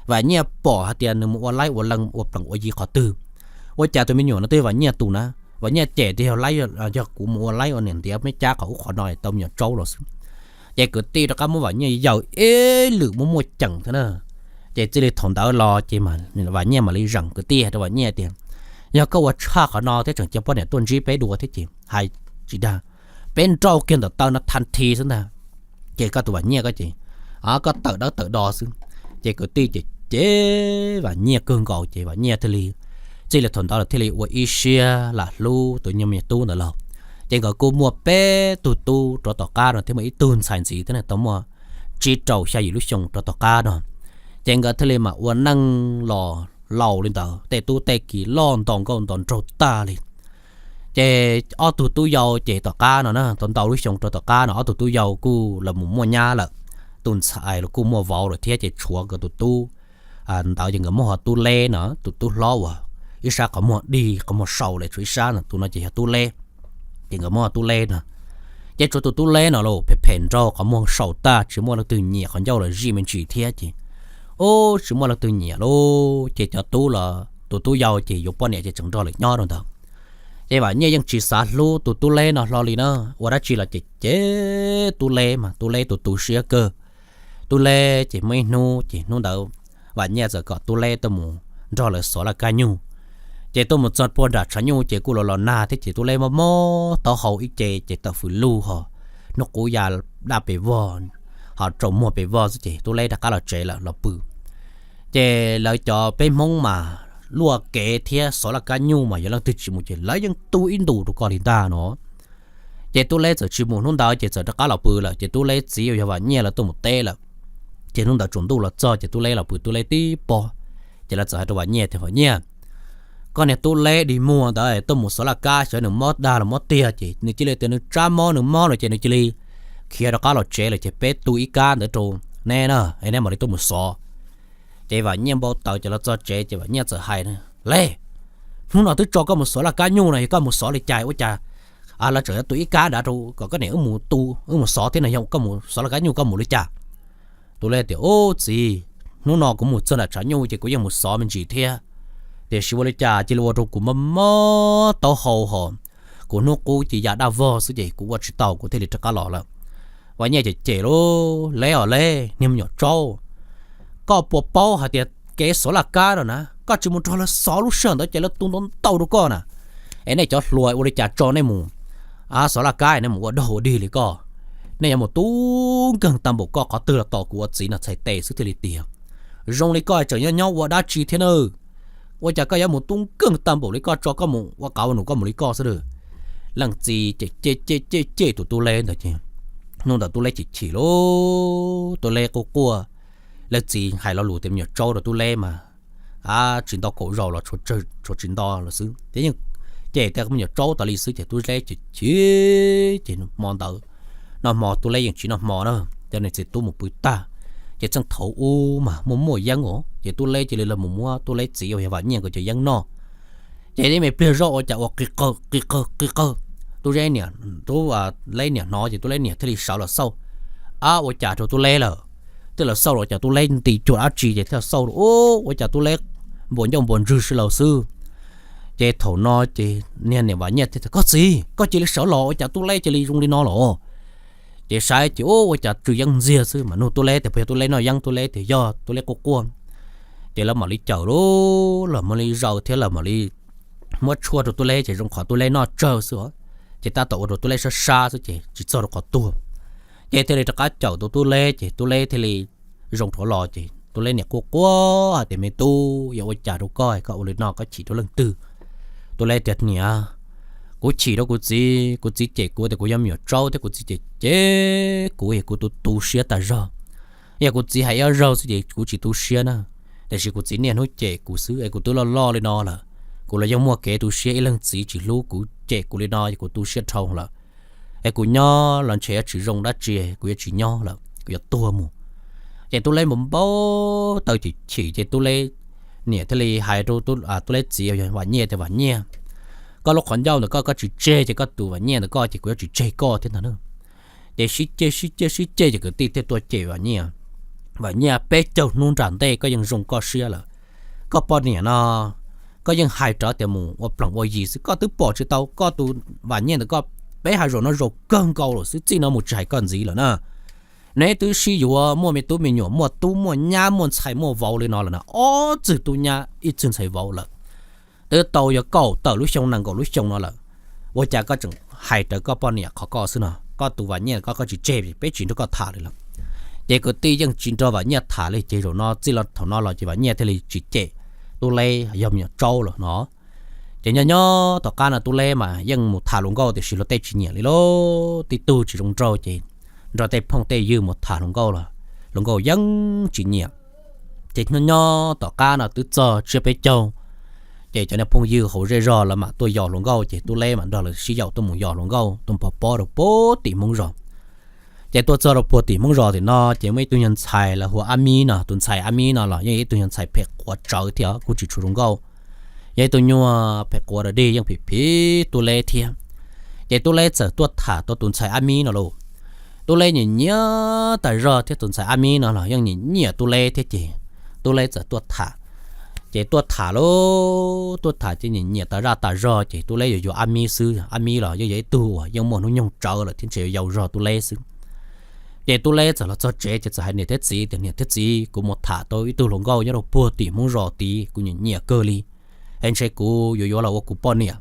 Vam Nyiaj pom hais tias nws mus ua laib ua leej ua plees ua yi qhov twg, ua cas tus me nyuam no twb yog Vam Nyiaj tus na. Vam Nyiaj cem tias yog laib, yog kuv mus ua laib ua niam ntiav meb cab qhov ub qhov no tau me nyuam tsaub los xwb. Ces kwv tij rov qab muab Vam Nyiaj yaws ib lwm muaj muaj ceem thiab na. Ces txij li thaum ntawd los ces Vam Nyiaj mam li zeem, kwv tij hais rau Vam Nyiaj tias yog koj ua tshaj qhov no thiab tseem cia poj niam tuaj ntsib peb dua thiab ces hais tsis dag, peb nrauj kiag ntawm taw no thaj thi xwb ntag. Ces koj tus Vam Nyiaj koj ces, koj tawm dawb tawm do xwb. Ces kwv tij ces cem Vam Nyiaj kawg nkaus ces Vam Nyiaj thiaj li, txij li thaum ntawd los thiaj li ua ib siab lam hlub tus nyuag me tub ntawd lauj. Ces nkawd kuj muaj peb tug tub rov tom qab no thiab muaj ib tug ntxhais ntxiv thiab, tau muaj tsib rau xya yim lub xyoo rov tom qab no. Ces nkawd thiaj li mam ua neej los laus li ntawd, tej tub tej ki loj nto nkauj nto nraug tag li. Ces ob tug tub yau ces tom qab no na, tau ntau lub xyoo rau tom qab no ob tug tub yau kuj los mus muaj nyab lawm. Tus ntxhais los kuj muaj vauv lawm thiab ces tshuav nkawd tus tub ntawd ces nkawd muab hu ua Tub Leb no, tus tub hlob uas ib sab qhov muag dig qhov muag sau lawm tshuav ib sab no, tus no ces yog Tub Leb. Ces nkawd muab hu ua Tub Leb no. Ces tshuav tus Tub Leb no los phem phem nraug qhov muag sau tag tsis muaj leej twg nyiam, qhov ncauj los zij me ntsis thiab ces, ub, tsis muaj leej twg nyiam lauj. Ces cov tub los tus tub yau ces yuav poj niam ces tseem nrog lawv nyob rau ntawd. Ces Vam Nyiaj yeej tsis xav hlub tus Tub Leb no hlo li na, ua dab tsi los cem cem Tub Leb mas Tub Leb tus tu siab kawg. Tub Leb ces muaj ib hnub ces hnub ntawd Vam Nyiaj txawm kom Tub Leb tuaj mus nrog lawv xov laj kab nyuj. Ces tuaj mus txog puag nram tshav nyuj ces kuj los los nag thiab ces Tub Leb mob mob taub hau ib ce ces tawm fws lug ho hnub qub ya daj pes vog, ho tsaus muag pes vog xwb ces Tub Leb rov qab los tsev lawm los pw. Ces lawv cov peb Hmoob mas luaj kev thiab xov laj kab nyuj mas yog leej twg tsis mus ces lawv yeej tu ib ntus rau koj li ntag no. Ces Tub Leb txawm tsis mus hnub ntawd ces txawm rov qab los pw lawm ces Tub Leb txiv uas yog Vam Nyiaj lawv tuaj mus teb lawm. Ces hnub ntawd tsaus ntuj los txog ces Tub Leb los pw Tub Leb tib pob. Ces lawv txawm hais rau Vam Nyiaj tias Vam Nyiaj, koj niag Tub Leb dig muag ntawd tuaj mus xov laj kab xyov nws mob dag los mob tiag ces nws cia li tias nws tsab mob nws mob lawm ces nws cia li khiav rov qab los tsev lawm ces peb tu ib kab ntawd rau neb na, es neb mam li tuaj mus xov. Ces Vam Nyiaj npau taws ces los txog tsev ces Vam Nyiaj txawm hais, Leb, hnub no twb tso koj mus xov laj kab nyuj no yog koj mus xov li cas ua cas lawv tseem yuav tu ib kab nrad rau kom koj niam wb mus tu wb mus xov thiab no, yog koj mus xov laj kab nyuj koj mus li cas? Tub Leb tias, Ub txiv, hnub no kuv mus txog nram tshav nyuj ces kuv yeej mus xov me ntsis thiab, tiam sis ua li cas cia li ua rau kuv mob mob taub hau ho kuv hnub qub ces ya daj vog xwb ces kuv ua tsis tau kuv thiaj li rov qab los lawm. Vas Nyiaj cem cem lauj, Leb os Leb, niag me nyuam tsaub, koj puas paub hais tias kev xov laj kab no na, koj tsis mus nrog lawv xov lub sij hawm ntawd ces lawv tu ntau ntau rau koj na. Es nej cov hluas ua li cas tso nej mus xov laj kab, nej mus ua dog ua dig li koj. Nej yuav mus tub nkeeg tag npaum koj qhov twg los tos kuv ua txiv no txhais tes xwb thiaj li tiag. Zoo li koj tseem nyob nyob ua dab tsi thiab na? Ua cas koj yuav mus tub nkeeg tag npaum li koj, tso koj mus ua qav ua num koj mus li koj xwb lawm. Leej txiv ces cem cem cem cem tus tub Leb ntawd ces hnub ntawd tub Leb chim chim lauj, tub Leb quaj quaj. Leej txiv hais lo lus tias me nyuam tsaub rau tub Leb mas tsis nto kaum zaus los tshuav tsis nto lawm xwb ces yeej cem tias me nyuam tsaub tas li xwb ces tub Leb chim chim ces hmo ntawd noj hmo, tub Leb yeej tsis noj hmo na, cov niam txiv tub mus pw tag. Ces txheej thaum ub mas muaj muaj yeeb os, ces tub Leb cia li los mus muab tub Leb txiv uas yog Vam Nyiaj nkawd cov yeeb noj. Ces ib me pliag zoj ua cas ua qi qawg qi qawg qi qawg. Tub Leb niam hnov ces tub Leb niam thiaj li sawv los xauj. Ab, ua cas rau tub Leb lawm? Thiaj los xauj los cas tub Leb nti cuag dab tsi ces thiaj xauj, ua cas tub Leb npuas ncauj npuas ntswg si laus xwb. Ces thaum no ces niag niam Vam Nyiaj thiaj tias, Koj txiv, koj cia li sawv los, ua cas tub Leb cia li zoo li no los? Ces saib ces ua cas tsw yeeb ntxiag xwb mas nug tub Leb tias puas yog tub Leb noj yeeb, tub Leb tias yog, tub Leb quaj quaj. Ces lawv mam li cawm lauj, lawv mam li zaws thiab lawv mam li muab tshuaj rau tub Leb ces zoo qhov tub Leb noj tsawg xwb os. Ces tab tom ua rau tub Leb sab sab xwb ces tsis txog rau qhov tuag. Ces thiaj li rov qab cawm tau tub Leb ces tub Leb thiaj li zoo rov los ces tub Leb niam quaj quaj hais tias, Me tub, yog ua cas rau koj, koj ua li no koj chim rau leej twg? Tub Leb tias, Niam, kuv chim rau kuv txiv, kuv txiv cem kuv tias kuv yog me nyuam tsaub thiab kuv txiv cem cem kuv es kuv tu tu siab tas zog. Yog kuv txiv hais ib zaug xwb ces kuv tsis tu siab na, tiam sis kuv txiv niaj hnub cem kuv xwb es kuv twb loj loj li no lawm, kuv los yeej muaj kev tu siab, ib leej txiv tsis hlub kuv cem kuv li no es kuv tu siab dhau lawm. Es kuv nyob los ntshe yuav tsis zoo dab tsi, kuv yuav tsis nyob lawm, kuv yuav tuag mus. Ces tub Leb npau npau taws chim chim ces tub Leb niam thiaj li hais rau tub Leb txiv Vam Nyiaj tias, Vam Nyiaj, koj lub qhov ncauj ntawm koj, koj tsis tseg ces koj tus Vam Nyiaj ntawm koj ces kuv yuav tsis tseg koj thiab ntag na. Ces sib ceg sib ceg sib ceg ces kwv tij thiaj tuaj cem Vam Nyiaj. Vam Nyiaj, peb caug hnub nram ntej koj yeej zoo koj siab lawm. Koj poj niam no, koj yeej hais rawv tias mus ua plees ua yi xwb, koj twb pom tsis tau koj tus Vam Nyiaj ntawm koj, peb hais zaum no zaum kawg nkaus lawm xwb, txij no mus tsis hais koj ntxiv lawm na. Neb twb sib yuav muaj me tub me nyuam, muaj tub muaj nyab, muaj ntxhais muaj vauv li no lawm na, ob txwg tub nyab ib txwg ntxhais vauv lawm, twb tau yuav kaum tawm lub xyoo nees nkaum lub xyoo no lawm. Ua cas koj tseem hais rawv koj poj niam qhov ko xwb no? Koj tus Vam Nyiaj koj, koj tsis tseg, peb tsis nrog koj tham li lawm. Ces kwv tij yeej tsis nrog Vam Nyiaj tham li ces zaum no txij thaum no los ces Vam Nyiaj thiaj li tsis cem tub Leb yog me nyuam tsaub lawm no. Ces nyob nyob tom qab no tub Leb mas yeej mus tham hluas nkauj tiam sis luag tej tsis nyiam li lauj, tib tug tsis zoo nraug ces nrog tej phooj tej ywg mus tham hluas nkauj los hluas nkauj yeej tsis nyiam. Ces nyob nyob tom qab no twb txog tsiab peb caug, ces cov niag phooj ywg hauv zej zog lawv mam tuaj yos hluas nkauj ces tub Leb mam nrog lawv sib yaum tuaj mus yos hluas nkauj tuaj npog pob rau puag tim Hmoob zos. Ces tuaj txog rau puag tim Hmoob zos tim no ces muaj ib tug nyuag ntxhais lawv hu ua Ab Mib no, tus ntxhais Ab Mib no los yeej ib tug nyuag ntxhais phem quav tsawv thiab kuj tsis tshua zoo nkauj, yog ib tug nyuag phem quav dog dig yeej phim phim tub Leb thiab. Ces tub Leb txawm tuaj tham tau tus ntxhais Ab Mib no lauj. Tub Leb nyiam nyiam tas zog thiab tus ntxhais Ab Mib no los yeej nyiam nyiam tub Leb thiab ces tub Leb txawm tuaj tham. Ces tuaj tham lauj, tuaj tham ces nyiam nyiam tas zaj tas zog ces tub Leb yuav yuav Ab Mib xwb, Ab Mib los yeej yog ib tug uas yeej muaj hnub nyoog tsawv lawm thiab ntshe yuav yau zog tub Leb xwb. Ces tub Leb txawm los txog tsev ces txawm hais niam thiab txiv tias, Niam thiab txiv, kuv mus tham tau ib tug hluas nkauj nyob rau puag tim Hmoob zos tid, kuv nyiam nyiam kawg li, es ntshe kuv yuav yuav los ua kuv poj niam.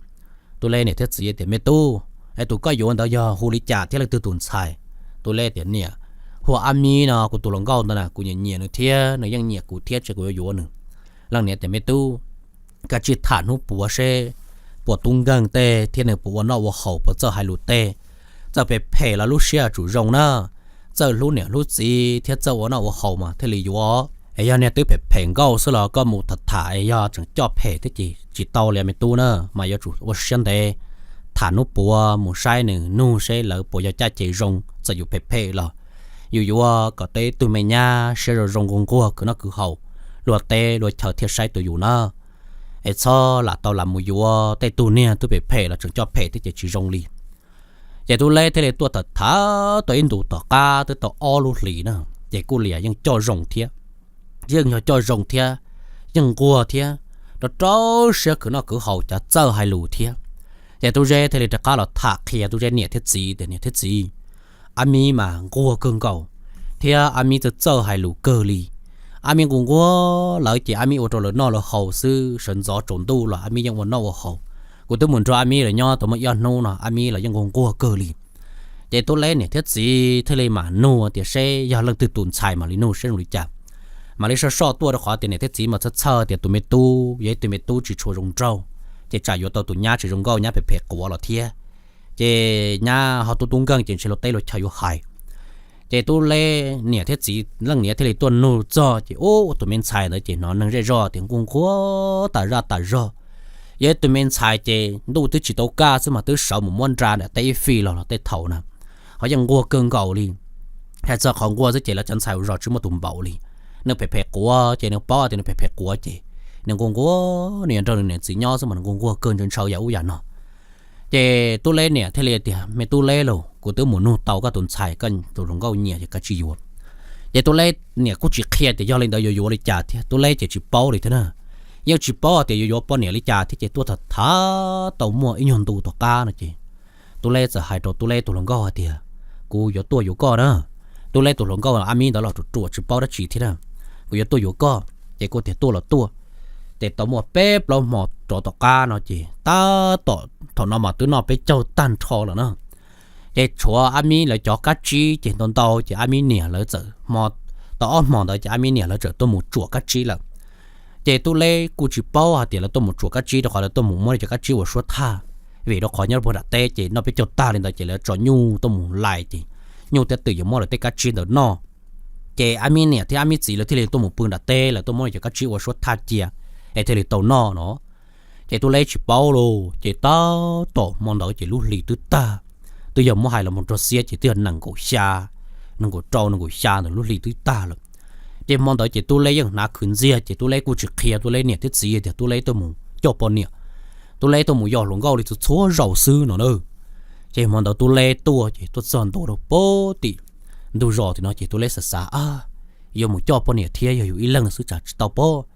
Tub Leb niam thiab txiv tias, Me tub, es tus koj yuav ntawd yog hu li cas thiab leej twg tus ntxhais? Tub Leb tias, Niam, hu ua Ab Mib no, kuv tus hluas nkauj ntawd na, kuv nyiam nyiam nws thiab nws yeej nyiam kuv thiab, ntshe kuv yuav yuav nws. Leej niam tias, Me tub, kav tsij tham hnub puav seb puas tub nkeeg tej thiab nws puas ua noj ua haus, puas txawj hais lus tej. Txawj phem phem los lub siab yuav tsum zoo na, txawj hlub niam hlub txiv thiab txawj ua noj ua haus mas thiaj li yuav. Es yog niag twb phem phem nkauj xwb los koj mus tham tham es yog tseem coj phem thiab ces tsis tau li me tub na, mas yuav tsum ua siab ntev. Tham hnub puav mus saib nws nug seb lawv puas yog caj ces zoo, txawm yus phem phem los yus yuav kom tau ib tug me nyab siab zoo zoo nquag nquag khwv noj khwv haus, luag teb luag chaw thiaj saib tau yus na. Es txhob lam tau lam mus yuav tej tug niag twb phem phem los tseem coj phem thiab ces tsis zoo li. Ces tub Leb thiaj li tuaj tham tham tau ib ntus tom qab twb tau ob lub hlis na, ces kuj liam yeej coj zoo thiab, yeej yog coj zoo thiab, yeej nquag thiab, rau rau siab khwv noj khwv haus, cov txawj hais lus thiab. Ces Tub Zeb thiaj li rov qab los tham qhia Tub Zeb niam thiab txiv tias, Niam thiab txiv, Ab Mib mas nquag kawg nkaus, thiab Ab Mib txawj txawj hais lus kawg li. Ab Mib nquag nquag lawv ces Ab Mib ua rau lawv noj lawv haus xwb, sawv ntxov tsaus ntuj los Ab Mib yeej ua noj ua haus. Kuv twb mus nrog Ab Mib lawv nyob tau muaj ib ob hnub no, Ab Mib los yeej nquag nquag kawg li. Ces Tub Zeb niam thiab txiv thiaj li mam nug tias seb yog leej twg tus ntxhais mam li nug seb zoo li cas. Mam li soj soj tuaj rau qhov tias niam thiab txiv mas txhawj txhawj tias tus me tub yog ib tug me tub tsis tshua zoo nraug, ces tsam yuav tau tus nyab tsis zoo nkauj, nyab phem phem quav los thiab. Ces nyab ho tub tub nkeeg ces ntshe luag teb luag chaw yuav hais. Ces Tub Zeb niam thiab txiv leej niam thiaj li tuaj nug txog ces ub, tus me ntxhais ntawd ces hnov neeg zej zog tias nquag nquag tas zaj tas zog. Yog ib tug me ntxhais ces ntuj twb tsis tau kaj xwb mas twb sawv mus muab nra nram teb ib fij los los tej thaum na, ho yeej nquag kawg nkaus li. Hais txog qhov nquag xwb ces lawv cov ntxhais zos tsis muaj tus npaum li. Nws phem phem quav ces nws paub tias nws phem phem quav ces nws nquag nquag, nws yuav nrog nws niam txiv nyob xwb mas nws nquag nquag kawg ntshaw ntshaw yam ub yam no. Ces Tub Zeb niam thiaj li tias, Me Tub Zeb lauj, kuv twb mus nug tau koj tus ntxhais, koj tus hluas nkauj nyiam ces koj tsis yuav. Ces Tub Zeb niam kuj tsis qhia tias yog li ntawd yuav yuav li cas thiab, Tub Zeb ces tsis paub li thiab na. Yeej tsis paub tias yuav yuav poj niam li cas thiab ces tuaj tham tham tau muaj ib nyuag ntu tom qab no ces Tub Zeb txawm hais rau Tub Zeb tus hluas nkauj hais tias, Kuv yuav tuaj yuav koj na. Tub Zeb tus hluas nkauj Ab Mib ntawd los ruam ruam tsis paub dab tsi thiab na. Kuv yuav tuaj yuav koj. Ces kuv tias tuaj los tuaj. Ces tau muaj peb plaub hmo rov tom qab no ces tab tom thaum no mas twb noj peb caug tag nrho lawm na. Ces tshuav Ab Mib lawv cov kab tsib ces ntau ntau ces Ab Mib niam lawv txawm hmo, tau ob hmo ntawd ces Ab Mib niam lawv txawm tuaj mus tsuam kab tsib lawm. Ces Tub Zeb kuj tsis paub hais tias lawv tuaj mus tsuam kab tsib rau qhov lawv tuaj mus muab lawv cov kab tsib ua suab thaj, vim rau qhov nyob puag nram teb ces noj peb caug tag li ntawd ces lawv tso nyuj tuaj mus lais ces nyuj thiab twm yuav muab lawv tej kab tsib ntawd noj. Ces Ab Mib niam thiab Ab Mib txiv lawv thiaj li tuaj mus pw nram teb, lawv tuaj muab lawv cov kab tsib ua suab thaj cia es thiaj li tau noj no. Ces Tub Zeb tsis paub lauj, ces tab tom hmo ntawd ces lub hli twb tag, twb yog muab hais los mus rau xiab ces twb yog nees nkaum xya, nees nkaum rau nees nkaum xya ntawd lub hli twb tag lawm. Ces hmo ntawd ces Tub Zeb yeej hnav khwv ntxiag ces Tub Zeb kuj tsis qhia Tub Zeb niam thiab txiv tias Tub Zeb tuaj mus coj poj niam, Tub Zeb tuaj mus yos hluas nkauj li txhua txhua zaus xwb no na. Ces hmo ntawd Tub Zeb tuaj ces tuaj txog ntua rau pem tim ntug zos tim no ces Tub Zeb xav xav, Ab, yuav mus coj poj niam thiab yog yus ib leeg xwb tsam tsis tau pob.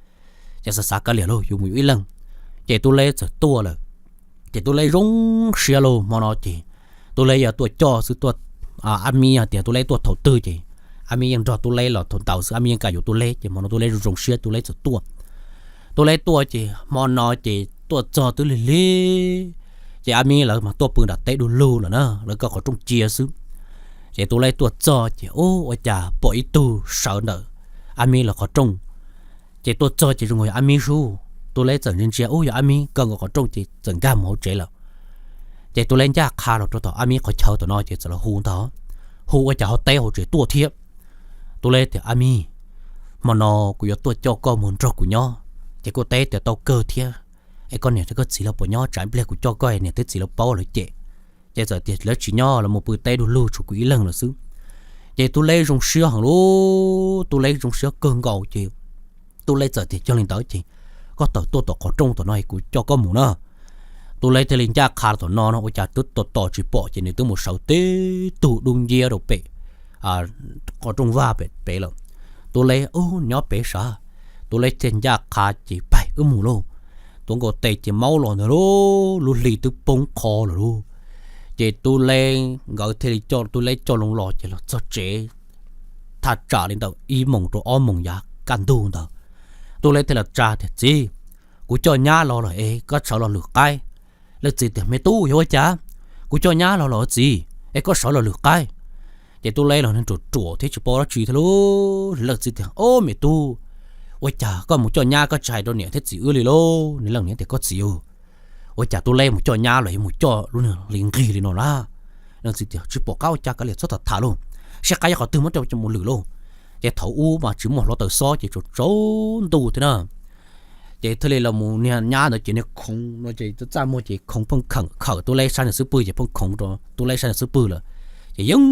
Ces xav xav kav liam lauj, yuav mus yus ib leeg. Ces Tub Zeb txawm tuaj lawm. Ces Tub Zeb zoo siab lauj, hmo no ces Tub Zeb yog tuaj coj xwb, tuaj, Ab Mib tias Tub Zeb tuaj thaum twg ces Ab Mib yeej nrog Tub Zeb los thaum ntawd xwb, Ab Mib yeej kam yuav Tub Zeb ces hmo no Tub Zeb zoo zoo siab Tub Zeb txawm tuaj. Tub Zeb tuaj ces hmo no ces tuaj txog twb lig lig, ces Ab Mib lawv mas tuaj pw nram teb du lug lawm na, lawv kaw qhov rooj cia xwb. Ces Tub Zeb tuaj txog ces ub, ua cas pom ib tug sawv ntawm Ab Mib lawv qhov rooj. Ces tuaj txog ces zoo nkaus yog Ab Mib sub. Tub Zeb txawm ntsia ntsia ub, yog Ab Mib kaw nkaus qhov rooj ces txawm nkag mus hauv tsev lawm. Ces Tub Zeb ncaj qha los rau tom Ab Mib qhov chaw tom no ces txawm los hu ntag, hu ua cas ho teb hauv tsev tuaj thiab. Tub Zeb tias, Ab Mib, hmo no kuv yuav tuaj coj koj mus nrog kuv nyob, ces kuj teb tias tau kawg thiab, es koj niam thiab koj txiv lawv puas nyob, tsam ib pliag kuv coj koj niam thiab txiv lawv paub lawv cem. Ces txawm tias lawv tsis nyob, lawv mus pw teb du lug tshuav kuv ib leeg lawm xwb. Ces Tub Zeb zoo siab heev lauj, Tub Zeb zoo siab kawg nkaus ces Tub Zeb txawm tias, Yog li ntawd ces koj tawm tuaj tom qhov rooj tom no es kuv coj koj mus na. Tub Zeb thiaj li ncaj qha tom no no ua cas twb tos tos tsis pom ces nws twb mus sawv tib tug dub nciab rau pem qhov rooj vag pem lawm. Tub Zeb, Ub, nyob pem sav. Tub Zeb thiaj ncaj qha ces, Pais, wb mus lauj. Tuav nkaus tes ces maub los ntag lauj, lub hli twb poob qho lawm lauj. Ces Tub Zeb nkawd thiaj li coj, Tub Zeb coj loo los ces los txog tsev thaj tsam li ntawm ib moos rau ob moos yav kaj ntug ntawd. Tub Zeb thiaj los tsa tias, Txiv, kuv coj nyab los lawm es koj sawv los lwm qaib. Leej txiv tias, Me tub, yog ua cas? Kuv coj nyab los lawm txiv, es koj sawv los lwm qaib. Ces Tub Zeb los neeg ruam ruam thiab tsis paub dab tsi thiab lauj. Leej txiv tias, Ob, me tub, ua cas koj mus coj nyab koj tsis hais rau niam thiab txiv wb li lauj? Nws leej niam tias, Koj txiv, ua cas Tub Zeb mus coj nyab los yuav mus coj lub niag li nqig li no na? Leej txiv tias, Tsis pom qab ua cas, kav liam txhob tham tham lauj, saib qaib yog qhov twg muab coj mus lwm lauj. Ces thaum ub mas tsis muaj hluav taws xob ces tsaus tsaus ntuj thiab na. Ces thiaj li los mus niag nyab ntawd ces niag khoov no ces txaj muag ces khoov pheej khawm khawm Tub Zeb sab nws xub pwg ces pheej khoov rau Tub Zeb sab nws xub pwg lawm. Ces yeej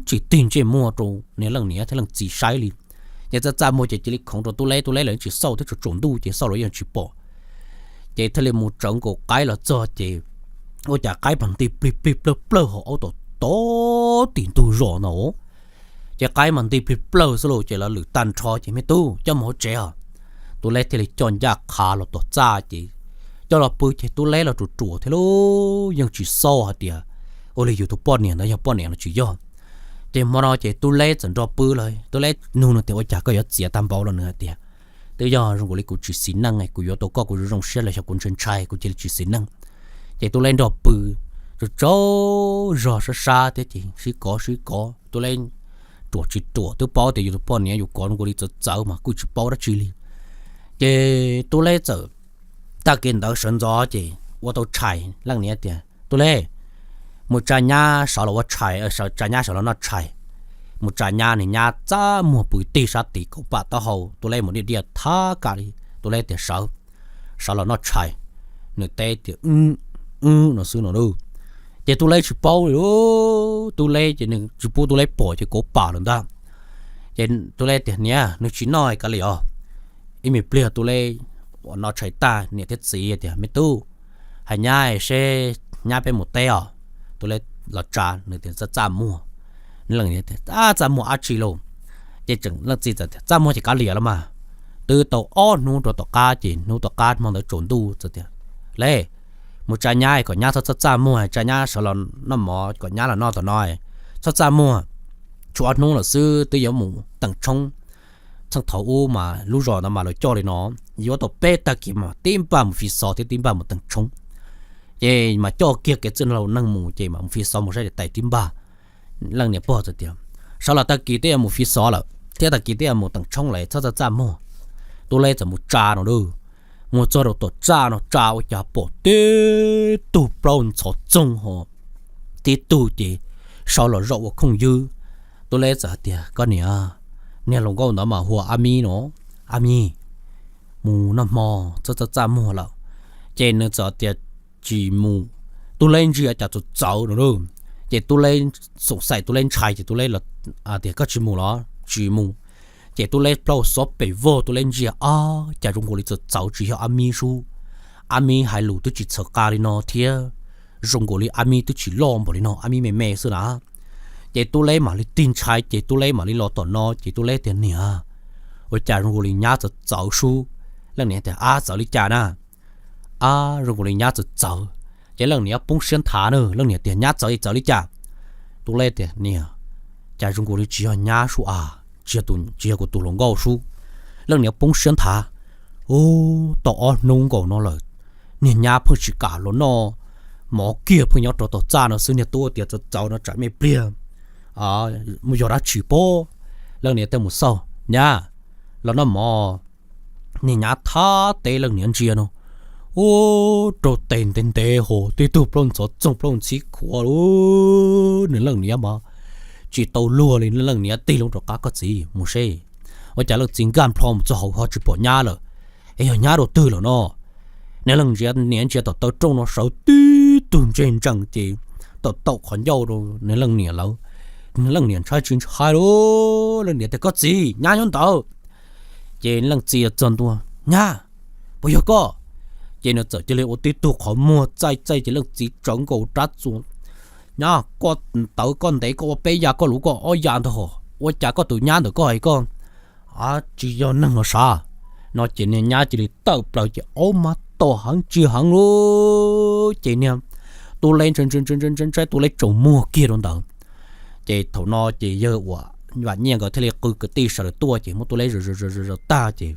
tsis tig ntsej muag rau niag leej niam thiab leej txiv saib li. Ces txaj txaj muag ces cia li khoov rau Tub Zeb, Tub Zeb los yeej tsis xauj thiab, tsaus tsaus ntuj ces xauj los yeej tsis pom. Ces thiaj li mus tsawv nkaus qaib los txog ces ua cas qaib mas nti plig plig plawg plawg hauv aub tom tod tim ntug zos no. Ces qaib mas nti plig plawg xwb lauj, ces lawv lwm tag nrho ces, Me tub, coj mus hauv tsev os. Tub Zeb thiaj li coj ncaj qha los tom txaj ces coj los pw ces Tub Leb los ruam ruam thiab lauj, yeej tsis xav hais tias ua li yus tus poj niam ntawd yog poj niam los tsis yog. Ces hmo no ces Tub Leb txawm nrog pw lawm, Tub Leb nug nws tias ua cas koj yuav txiav tag npaum los, nws hais tias twb yog zoo nkaus li kuv tsis xis neej, kuv yuav tau koj kuv zoo zoo siab los xyov kuv ntshai ntshai kuv cia li tsis xis neej. Ces Tub Leb nrog pw, tsaug tsaug zog sab sab thiab ces sib kov sib kov, Tub Leb ruam tsis ruam twb paub tias yus tus poj niam yus kov zoo nkaus li txawv txawv mas kuj tsis paub dab tsi li. Ces Tub Leb txawm tag kis ntawd sawv ntxov ces ua tau tshais, leej niam tias Tub Leb, mus tsa nyab sawv los ua tshais, tsa nyab sawv los noj tshais. Mus tsa nyab, nws nyab txaj muag pw tig sab tid kauv pam taub hau, Tub Leb mus diaj diaj thab kam li, Tub Leb tias sawv, sawv los noj tshais. Nws teb tias wb no xwb no lauj. Ces Tub Leb tsis paub li, Tub Leb ces nws tsis pub Tub Leb pom ces kauv pam lawm ntag. Ces Tub Leb tias niam, nws tsis noj kav liam os. Ib me pliag Tub Leb ua noj tshais tag niam thiab txiv tias me tub, hais nyab seb nyab peb mus teb os. Tub Leb los tsa nws tias txaj txaj muag. Leej niam tias txaj muag dab tsi lauj? Ces tseem leej txiv txawm tias txaj muag ces kav liam los mas. Twb tau ob hnub rau tom qab ces hnub tom qab hmo ntawd tsaus ntuj txawm tias le, mus tsa nyab kom nyab txhob txaj txaj muag, tsa nyab sawv los noj mov kom nyab los noj tom no, txhob txaj muag. Tshuav ob hnub lawm xwb twb yuav mus teem tshoob. Txheej thaum ub mas lub zos ntawd mas lawv coj li no, yuav tau peb tag kis mas tib npaj mus fi xov thiab tib npaj mus teem tshoob. Ces mas coj kiag kev txwj laus neeg mus ces mas mus fi xov mus saib daim tais tib npaj. Leej niam pog txawm tias sawv los tag kis twb yuav mus fi xov lawm thiab tag kis twb yuav mus teem tshoob lawm, txhob txaj txaj muag. Tub Leb txawm mus tsa no lauj. Mus txog rau tom txaj no tsa ua cas pom tib tug plaub ntxhov txoog ho tib tug ces sawv los zaum ua khooj ywb. Tub Leb txawm hais tias koj niam, niag hluas nkauj ntawd mas hu ua Ab Mib no, Ab Mib, mus noj hmo, txhob txaj txaj muag lawm. Ces nws txawm tias tsis mus. Tub Leb ntsia cas txawv txawv no lauj. Ces Tub Leb xoom xaim, Tub Leb ntshai ces Tub Leb tias koj tsis mus los? Tsis mus. Ces Tub Leb plaub xob pes vog, Tub Leb ntsia ob cas zoo nkaus li txawv txawv tsis yog Ab Mib sub. Ab Mib hais lus twb tsis txhawv qa li no thiab, zoo nkaus li Ab Mib twb tsis loj npaum li no, Ab Mib me me xwb na. Ces Tub Leb mam li tig ntshai ces Tub Leb mam li los tom no ces Tub Leb tias niam, ua cas zoo nkaus li nyab txawv txawv sub? Leej niam tias ab txawv li cas na? Ab zoo nkaus li nyab txawv txawv. Ces leej niam poob siab nthav na, leej niam tias nyab txawv txawv li cas? Tub Leb tias niam, cas zoo nkaus li tsis yog nyab sub a, tsis yog kuv tus hluas nkauj sub. Leej niam poob siab nthav, ub, tau ob hnub nkaus no lawm, niag nyab pheej tsis kam los noj mov kiag, pheej nyob rau tom txaj no xwb, niag tub tias txawv txawv no tsam me pliag mus yog dab tsi pob. Leej niam thiaj mus xauj, nyab, los noj mov. Niag nyab thab teb leej niam ntsia no, ub, raug tes ntev ntev ho tib tug plaub ntxhov txoog plaub ntxhib khuav lawm. Nws leej niam mas tsis tau luag li, leej niam tig loo rov qab, koj txiv mus seb, ua cas leej txiv nkag nplho mus txog hauv ho tsis pom nyab lawm, es yog nyab dua twg lawm no? Nws leej niam ntsia tom taw rooj no sawv tib tug ntseg ntsees ces tau taum qhov ncauj rau nws leej niam lawm. Nws leej niam ntshai tsis ntshai lauj, leej niam tias koj txiv, nyab nyob ntawd. Ces leej txiv txog ntua, nyab, puas yog koj? Ces nws txawm cia li ua tib tug qhov muag txaij txaij ces leej txiv tsawv nkaus rab txuas, nyab, koj ntawd koj ntev koj ua peb ya, koj luv koj ob ya ntag hos, ua cas koj tus nyab ntawm koj es koj tsis yog neeg los sav? No ces niag nyab cia li tawm plaws ces aub mab tom heev tsis heev lauj, ces niag Tub Leb ntshai ntshai Tub Leb tsaus muag kiag rau ntawd. Ces thaum no ces yawg uas Vam Nyiaj nkawd thiaj li qw kwv tij sawv daws tuaj ces muab Tub Leb zaws zaws zaws tag ces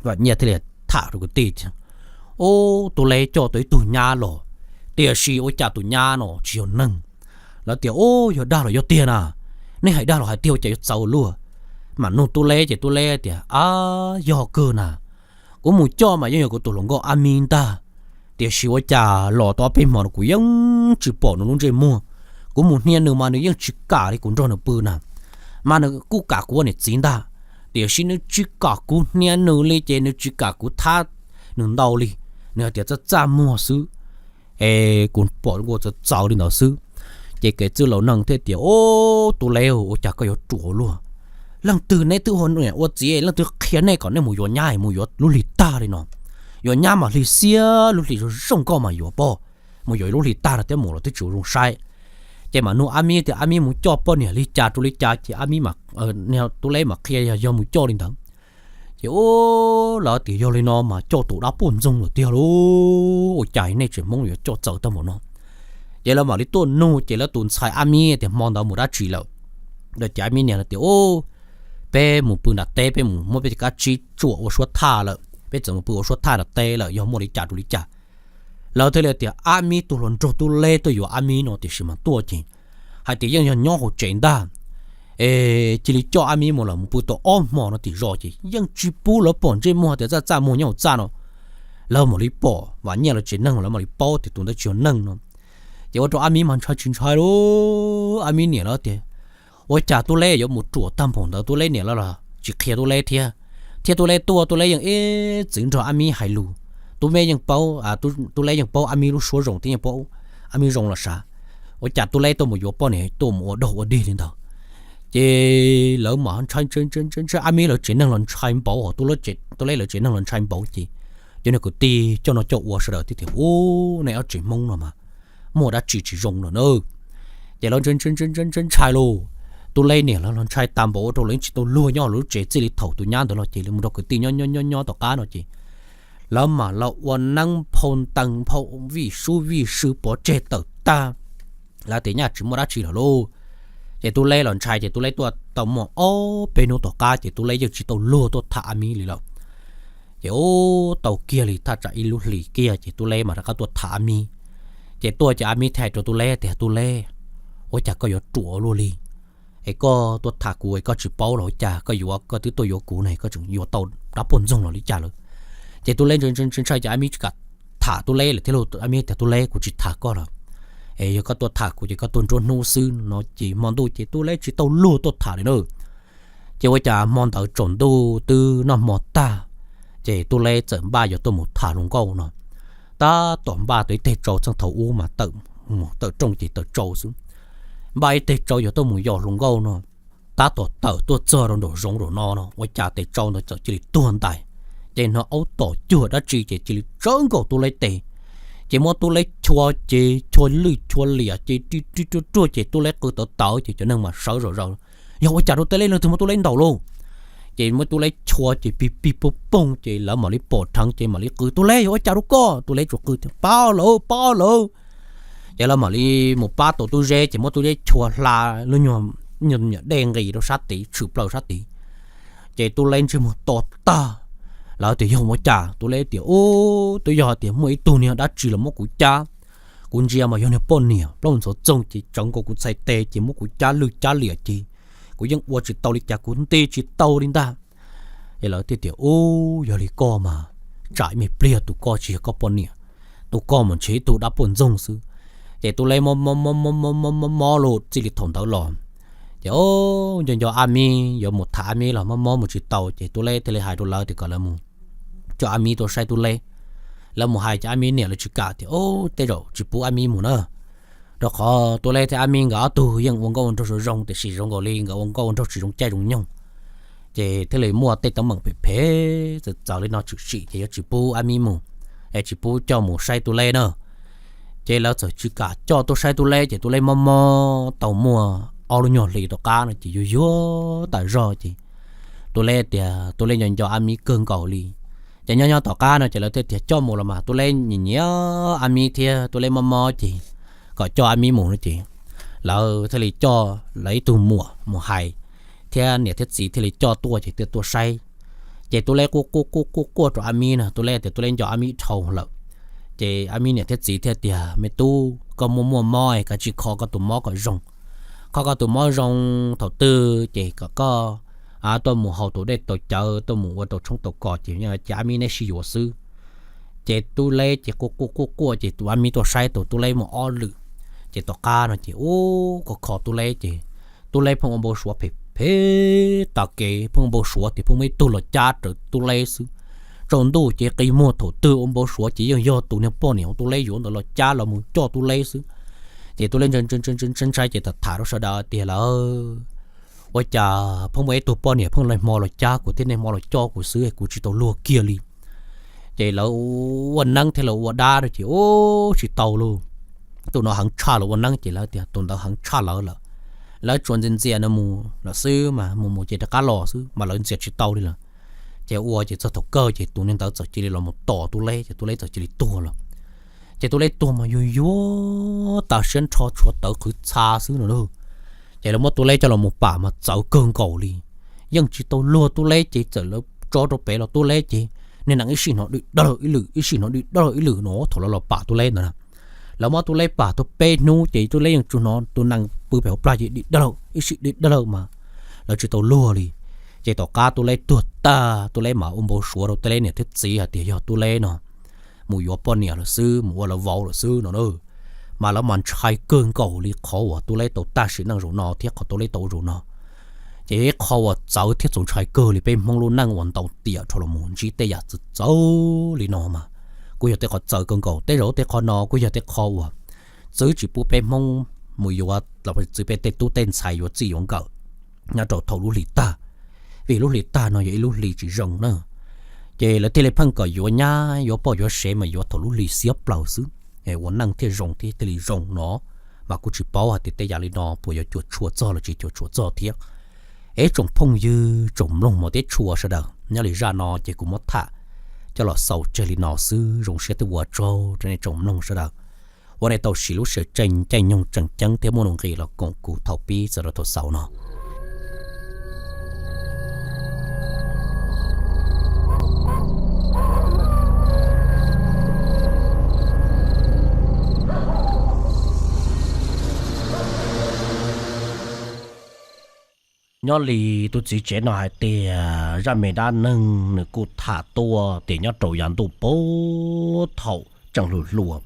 Vam Nyiaj thiaj li tham rau kwv tij, ub, Tub Leb coj tau ib tug nyab los, tiam sis ua cas tus nyab no tsis yog neeg? Lawv tias ub, yog dag los yog tiag na? Nej hais dag los hais tiag, ua cas yuav txawv luaj? Mam nug Tub Leb ces Tub Leb tias ab, yog kawg na, kuv mus coj mas yeej yog kuv tus hluas nkauj Ab Mib ntag, tiam sis ua cas los tau ob peb hmo no kuv yeej tsis pom nws lub ntsej muag. Kuv mus hnia nws mas nws yeej tsis kam li kuv nrog nws pw na, mas nws kuj kam kuv ua niam txiv ntag, tiam sis nws tsis kam kuv hnia nws li ces nws tsis kam kuv thab nws ntau li. Nws hais tias txaj txaj muag xwb, es kuv pom ua txawv txawv li ntawd xwb. Ces kev txwj laus neeg thiaj tias ub, Tub Leb, ua cas koj yuav ruam luaj? Leej twg neb twb ua niam ua txiv, leej twg qhia nej kom nej mus yuav nyab mus yuav lub hli tag li no? Yuav nyab mas hli xiab lub hli zoo zoo nkauj mas yuav pob, mus yuav lub hli tag no thiab mus los twb tsis ua zoo saib. Ces mam nug Ab Mib tias Ab Mib mus coj poj niam li cas rau li cas ces Ab Mib, Tub Leb mam qhia yog yog mus coj li ntawd. Ces ub, lawv tias yog li no mas coj tus dab poj ntxoog lawm tiag lauj, ua cas nej tseem Hmoob yuav coj txawv tag npaum no. Ces lawv mam li tuaj nug ces lawv tus ntxhais Ab Mib tias hmo ntawd mus dab tsi lawm. Ces Ab Mib niam lawv tias ub, peb mus pw nram teb, peb mus muab peb cov kab tsib tsuam ua suab thaj lawm, peb txawm mus pw ua suab thaj nram teb lawm, yog muaj li cas rau li cas. Lawv thiaj li tias Ab Mib tuaj hluas nraug Tub Leb tuaj yuav Ab Mib no tiam sis mas tuaj ces hais tias yeej yog nyob hauv tsev ntag. Es cia li coj Ab Mib mus lawm, mus pw tau ob hmo no tim zos ces yeej tsis pub lawv pom ntsej muag tias txaj txaj muag nyob hauv txaj no. Lawv mam li pom Vam Nyiaj lawv tsev neeg lawv mam li paub tias tus ntawd tsis yog neeg no. Ces ua rau Ab Mib mas ntshai tsis ntshai lauj, Ab Mib niam lawv tias ua cas Tub Leb yuav mus ruam tag npaum ntawd, Tub Leb niam lawv los tsis qhia Tub Leb thiab, thiab Tub Leb tuaj Tub Leb yeej ib txwm nrog Ab Mib hais lus. Tub Leb yeej paub, Tub Leb yeej paub Ab Mib lub suab zoo thiab yeej paub Ab Mib zoo los sav, ua cas Tub Leb tuaj mus yuav poj niam tuaj mus ua dog ua dig li ntawd. Ces lawv mas ntshai ntshai ntshai ntshai, Ab Mib lawv tsev neeg los ntshai npaum, Tub Leb lawv tsev neeg los ntshai npaum ces cov niag kwv tij coj noj coj ua sawv daws thiaj tias ub, nej ob tsev Hmoob no mas muaj dab tsi tsis zoo no na. Ces lawv ntshai ntshai ntshai ntshai ntshai lauj, Tub Leb niam lawv los ntshai tag npaum ua rau lawv yeej tsis tau luag nyob lub tsev txij li thaum tus nyab ntawd los ces lawv mus rau kwv tij nyob nyob nyob nyob tom qab no ces lawv mam los ua neeb phau ntees phau vij sub vij sw pov tseg tawm tag. Lawv tias nyaj tsis muaj dab tsi lawm lauj. Ces Tub Leb los ntshai ces Tub Leb tuaj tau muaj ob peb hnub tom qab ces Tub Leb yeej tsis tau luag tuaj tham Ab Mib li lawm. Ces ub, tau kiag li thaj tsam ib lub hlis kiag ces Tub Leb mas rov qab tuaj tham Ab Mib. Ces tuaj ces Ab Mib thiaj hais rau Tub Leb tias Tub Leb, ua cas koj yuav ruam ua luaj li? Es koj tuaj tham kuv es koj tsis paub los ua cas, koj yuav, koj twb tuaj yuav kuv ne, koj tseem yuav tau dab poj ntxoog los li cas lawm? Ces Tub Leb ntshai ntshai ces Ab Mib tsis kam tham Tub Leb lawm thiab lauj. Ab Mib tias Tub Leb, kuv tsis tham koj lawm, es yog koj tuaj tham kuv ces koj tuaj nruab hnub xwb no ces hmo ntuj ces Tub Leb tsis tau luag tuaj tham li na. Ces ua cas hmo ntawd tsaus ntuj twb noj hmo tag, ces Tub Leb txawm npaj yuav tuaj mus tham hluas nkauj no. Tab tom npaj tau ib teg tsau, txheej thaum ub mas tawm rooj ces tawm tsau xwb, npaj ib teg tsau yuav tuaj mus yos hluas nkauj no. Tab tom tawm tuaj txog rau nraum zoov nraum no no ua cas tes tsau ntawd txawm cia li tuag ntais. Ces hnov aub tom cuag dab tsi ces cia li tsawv nkaus Tub Leb tes, ces muab Tub Leb chua ces chua lwj chua liam ces ri ri ruaj ruaj ces Tub Leb qw tawv tawv ces cov neeg mas sawv zom zaws, yog ua cas rau Tub Leb, leej twg muab Tub Leb ntaus lauj? Ces muab Tub Leb chua ces pig pig pog poog ces lawv mam li pom dheev ces mam li qw Tub Leb, yog ua cas rau koj? Tub Leb tsuas qw tias pab lawm, pab lawm. Ces lawv mam li mus pab tau Tub Zeb ces muab Tub Zeb chua hla lub nyuag me nyuam dej nqis rau sab tid, tshwm plaws sab tid. Ces Tub Leb ntsej muag to tag. Lawv tias yog ua cas? Tub Leb tias ub, twb yog tias muaj ib tug niag dab tsi los muab kuv cab. Kuv ntsia mas yog niag poj niam plaub ntxhov txoog ces tsawv nkaus kuv txhais tes ces muab kuv cab lwj cab liam ces kuv yeej ua tsis tau li cas, kuv nti tsis tau li ntag. Es lawv thiaj tias ub, yog li koj mas tsam ib me pliag tus koj tsis yog koj poj niam, tus koj mas ntshe ib tug dab poj ntxoog xwb. Ces Tub Leb mob mob mob mob mob mob mob mob los txij li thaum ntawd los. Ces nco nco Ab Mib yuav mus tham Ab Mib los mob mob mus tsis tau ces Tub Leb thiaj li hais rau lawv tias kom lawv mus coj Ab Mib tuaj saib Tub Leb. Lawv mus hais ces Ab Mib niam lawv tsis kam tias ub, tej zaum tsis pub Ab Mib mus na, rau qhov Tub Leb thiab Ab Mib nkawd ob tug yeej ua nkauj ua nraug zoo zoo tiam sis zoo nkaus li nkawd ua nkauj ua nraug tsis zoo caij zoo nyoog. Ces thiaj li muaj tej teeb meem phem phem txawv txawv li no tshwm sim ces yuav tsis pub Ab Mib mus, es tsis pub coj mus saib Tub Leb na. Ces lawv txawm tsis kam coj tuaj saib Tub Leb ces Tub Leb mob mob tau muaj ob lub nyuag hlis tom qab no ces yuag yuag tas zog ces Tub Leb tias Tub Leb nco nco Ab Mib kawg nkaus li. Ces nyob nyob tom qab no ces lawv thiaj tias coj mus los mas Tub Leb nyiam nyiam Ab Mib thiab Tub Leb mob mob ces kom coj Ab Mib mus no ces lawv thiaj li coj lawv ib tug muam mus hais thiab niam thiab txiv thiaj li coj tuaj ces thiaj tuaj saib. Ces Tub Leb quaj quaj quaj quaj quaj rau Ab Mib no, Tub Leb tias Tub Leb nco Ab Mib dhau lawm. Ces Ab Mib niam thiab txiv thiaj tias me tub, koj muaj muaj mob es kav tsij kho koj tus mob kom zoo, kho koj tus mob zoo thaum twg ces kom koj tuaj mus haus tus dej tau cawv tuaj mus ua tau tshoob tau kos ces ces Ab Mib neb sib yuav xwb. Ces Tub Leb ces quaj quaj quaj quaj ces tus Ab Mib tuaj saib tus Tub Leb muaj ob lwm. Ces tom qab no ces ub kho kho Tub Leb ces Tub Leb pheej ua npau suav phem phem tas kev, pheej ua npau suav tias pheej muaj ib tug los cab rawv Tub Leb xwb. Tsaus ntuj ces qi muag thaum twg ua npau suav ces yeej yog tus niag poj niam uas Tub Leb yuav ntawd los cab los mus coj Tub Leb xwb. Ces Tub Leb ntshai ntshai ces tham tham rau sawv daws tias lawv ua cas pheej muaj ib tug poj niam pheej niaj hmo los cab kuv thiab niaj hmo los coj kuv xwb kuv tsis tau luag kiag li. Ces lawv ua neeb thiab lawv ua dab no ces ub tsis tau lauj. Tus no heev tshaj lawv ua neeb ces lawv tias tus ntawd heev tshaj lawv lawm. Lawv tsuas ntxias ntxias nws mus lawm xwb mas mus mus ces rov qab los xwb mas lawv ntxias tsis tau li lawm. Ces ua ces txog thaum kawg ces tus niag ntawd txawm cia li los mus tom Tub Leb ces Tub Leb txawm cia li tuag lawm. Ces Tub Leb tuag mas yuag yuag tas siab nrho tshuav tawv qhwv txha xwb no na. Ces lawv muab Tub Leb coj los mus pam mas txawv kawg nkaus li. Yeej tsis tau luag Tub Leb ces txawm lawv tso rau pem los Tub Leb ces niag nees ib sij hnov di dawj ib lwm, ib sij hnov di dawj ib lwm no thaum lawv los pam Tub Leb ntawd na. Lawv muab Tub Leb pam tau peb hnub ces Tub Leb yeej tsuas hnov tus nees pw pem hauv plag ces di dawj ib sij di dawj mas lawv tsis tau luag li. Ces tom qab Tub Leb tuag tag Tub Leb mas ua npau suav rau Tub Leb niam thiab txiv hais tias yog Tub Leb no mus yuav poj niam lawm xwb, mus ua lawv vauv lawm xwb no na. Mas lawv mas ntshai kawg nkaus li qhov uas Tub Leb tau tag sim neej zaum no thiab qhov Tub Leb tau ua zaum no. Ces ib qho uas txawv thiab txaus ntshai kawg li peb Hmoob lub neej uas ntau tiam dhau los mus ntsib tej yam txawv txawv li no mas kuj yog tej qhov txawv kawg nkaus. Tej zaum tej qho no kuj yog tej qho uas txwv tsis pub peb Hmoob mus yuav los txwv peb tej tub tej ntxhais yuav txij yuav nkawm nyob rau thaum lub hli tag, vim lub hli tag no yog ib lub hli tsis zoo na. Ces lawv thiaj li pheej kom yuav nyab yuav poj yuav sev mas yuav thaum lub hli xiab plaws xwb, ua neej thiaj zoo thiaj li zoo no. Mas kuj tsis paub hais tias tej yam li no puas yuav cuam tshuam txog los tsis cuam tshuam txog thiab. Es tsoom phooj ywg tsoom mloog mos teb tshua sawv daws, nyob li zaj no ces kuv muab tham coj los xaus tseg li no xwb, zoo siab thiab ua tsaug rau nej tsoom mloog sawv daws uas nej tau siv lub sij hawm tseem caij nyoog tseem ceeb thiab muaj nuj nqis los koom kuv thaum pib txog rau thaum xaus no. Nyob li tus txiv tsev no hais tias zaj me dab neeg nws kuj tham tuaj tias nyob rau yav ntuj puag thaum tseem hluas hluas,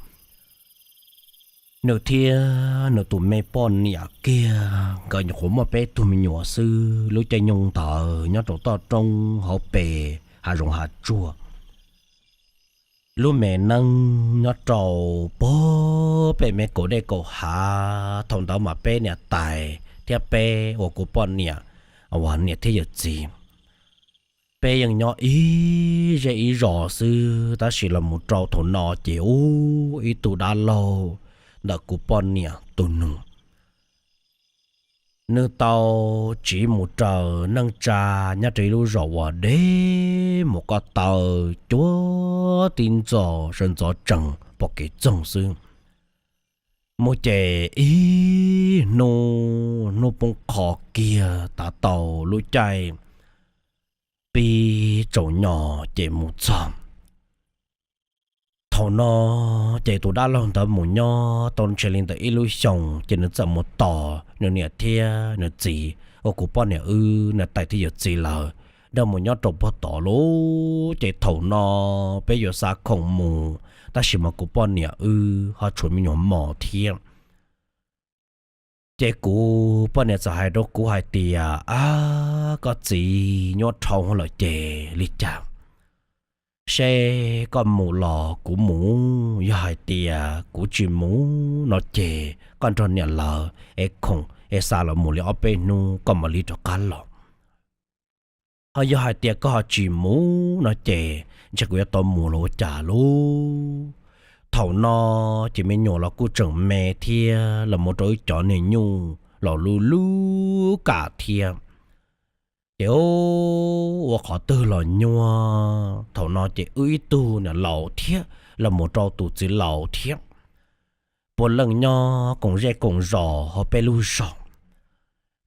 nws thiab nws tus me poj niam kiag nkawd nyuam qhuav muaj peb tug me nyuam xwb. Lub caij nyoog ntawd nyob rau toj roob hauv pes hav zoov hav tsuag, lub me neej nyob rau puag pem me kaum dej kaum hav. Thaum ntawd mas peb niam tais thiab peb uas kuv poj niam uas niam thiab yawm txiv, peb yeej nyob ib zej ib zos xwb, tab sis los mus rau thaum no ces ub ib tug dab laug ntawm kuv poj niam tus nus, nws tau tsiv mus raws neej tsa nyob rau ib lub zos uas deb mus ko taw cuag tib ntxo sawv ntxov tsees pom kev txoog xwb. Mus ces ib hnub hnub poob qho kiag tav tau lub caij pib tsaus nyo ces mus txog. Thaum no ces tus dab laug ntawd mus nyob tau ntshe li ntawm ib lub xyoos ces nws txawm mus tos nws niam thiab nws txiv uas kuv poj niam wb niam tais thiab yawm txiv lawv nrog mus nyob rau puag tod lauj. Ces thaum no peb yuav xa khoom mus, tab sis mas kuv poj niam wb ho tshuav me nyuam mos thiab. Ces kuv poj niam txawm hais rau kuv hais tias, ab, koj txiv nyuaj dhau lawm ces li cas seb koj mus los kuv mus, yog hais tias kuv tsis mus no ces koj nrog niam lawv es khoom es xa lawv mus li ob peb hnub koj mam li rov qab los. Ho yog hais tias koj ho tsis mus no ces ntshe kuv yuav tau mus los ua cas lauj. Thaum no ces me nyuam los kuj tseem me thiab los mus rau wb cov niag nyuj los lub lub kam thiab. Ces ua qhov twg los nyuaj, thaum no ces wb ib tug niam laus thiab los mus rau tus txiv laus thiab, puav leej nyob koom zej koom zos hauv peb lub zos.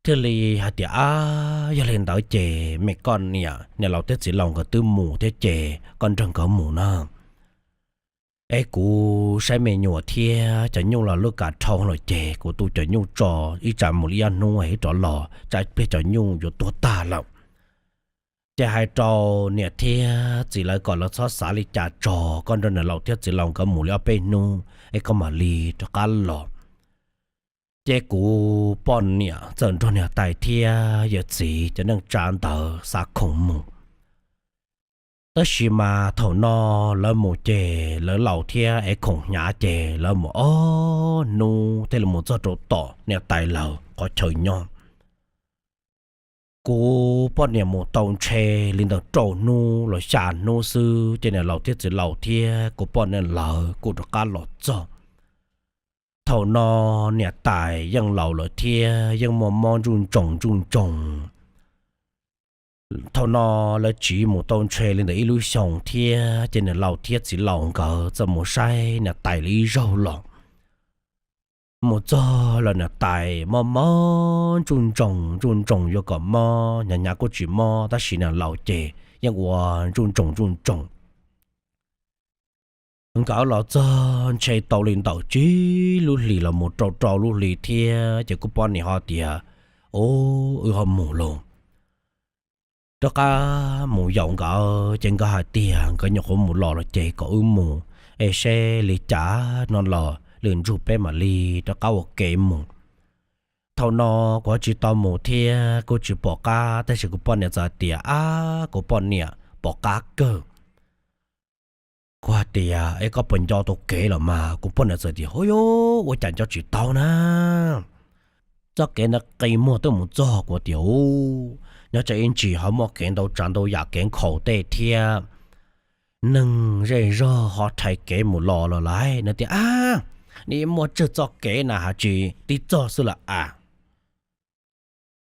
Thiaj li hais tias, ab, yog li ntawd ces me koj niam, niam laus thiab txiv laus nkawd twb mus thiab ces koj nrog nkawd mus na. Es kuv saib me nyuam thiab cov nyuj los lub kam dhau lawm ces kuv tu cov nyuj tso ib tsam mus li ob hnub es rov los tsam ib pliag cov nyuj yuav tuag tag lawm. Ces hais rau niam thiab txiv lawv kom lawv txhob xav li cas tso, koj nrog niam laus thiab txiv laus nkawd mus li ob peb hnub es koj mam li rov qab los. Ces kuv poj niam txawm nrog niam tais thiab yawm txiv cov neej tsa ntawd xa khoom mus. Tab sis mas thaum no lawv mus ces lawv laus thiab es khoom hnyav ces lawv mus ob hnub thiaj li mus txog rau tom niam tais lawv qhov chaw nyob. Kuv poj niam mus tau ntshe li ntawm rau hnub los xya hnub xwb ces niam laus thiab txiv laus thiab kuv poj niam lawv kuj rov qab los txog. Thaum no niam tais yeej laus lawm thiab yeej muaj mob ntsuj ntsoos ntsuj ntsoos. Thaum no lawv tsiv mus tau ntshe li ntawm ib lub xyoos thiab, ces niam laus thiab txiv laus nkawd txawm mus saib niam tais li ib zaug los. Mus txog los niam tais mob mob ntsuj ntsoos ntsuj ntsoos yuav kom mob, hnyav hnyav kuj tsis mob, tab sis niam laus ces yeej ua ntsuj ntsoos ntsuj ntsoos. Nkawd los txog ntshe tau li ntawm tsib lub hlis los mus rau rau lub hlis thiab, ces kuv poj niam ho tias, Ub, wb ho mus lauj. Rov qab mus yaum nkawd, ces nkawd hais tias nkawd nyuam qhuav mus los lawm ces kom wb mus es seb li cas no los lwm ntsug peb mam li rov qab ua kev mus. Thaum no kuv ho tsis tau mus thiab kuj tsis pom qab, tab sis kuv poj niam txawm hais tias, Ab, kuv poj niam, pom qab kawg. Kuv hais tias, Es koj puas nco tau kev los mas? Kuv poj niam txawm tias, Ub, yuav ua cas nco tsis tau na. Txoj kev ntawd qi muag twb mus txog. Kuv tias, Ub, nyob tsam ib ntsis ho muaj kev ntau tsav ntau yam, kev nkhaus tej thiab, neeg zej zog ho rhais kev mus los lawm lauj. No tias, Ab, nws muaj tsawg txoj kev na, hais tsis tib txoj xwb lawm as.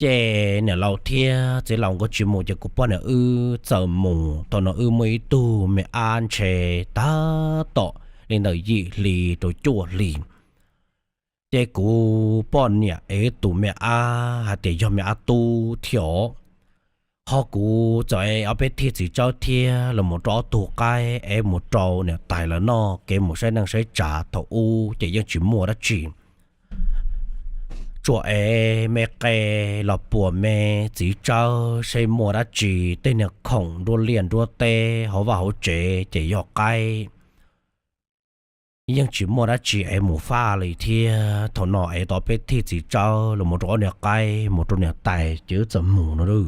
Ces niam laus thiab txiv laus nkawd tsis mus, ces kuv poj niam wb txawm mus. Thaum no wb muaj ib tug me ab ntshe tab tom li ntawm yim hli rau cuaj hli. Ces kuv poj niam ev tus me ab hais tias yog me ab tub thiab os. Ho kuv txawm ev ob peb thiaj txiv tsawb thiab los mus rau ob tug qaib es mus rau niam tais lawv noj kev mus saib neej saib tsav. Thaum ub ces yeej tsis muaj dab tsi, tsuas ev me qe los puas me txiv tsawb seb muaj dab tsi, tej niag khoom nruab liaj nruab teb hauv vaj hauv tsev ces yog qaib. Yeej tsis muaj dab tsi ev mus faj li thiab. Thaum no ev tau peb thiaj txiv tsawb los mus rau ob niag qaib mus rau niam tais ces wb txawm mus no.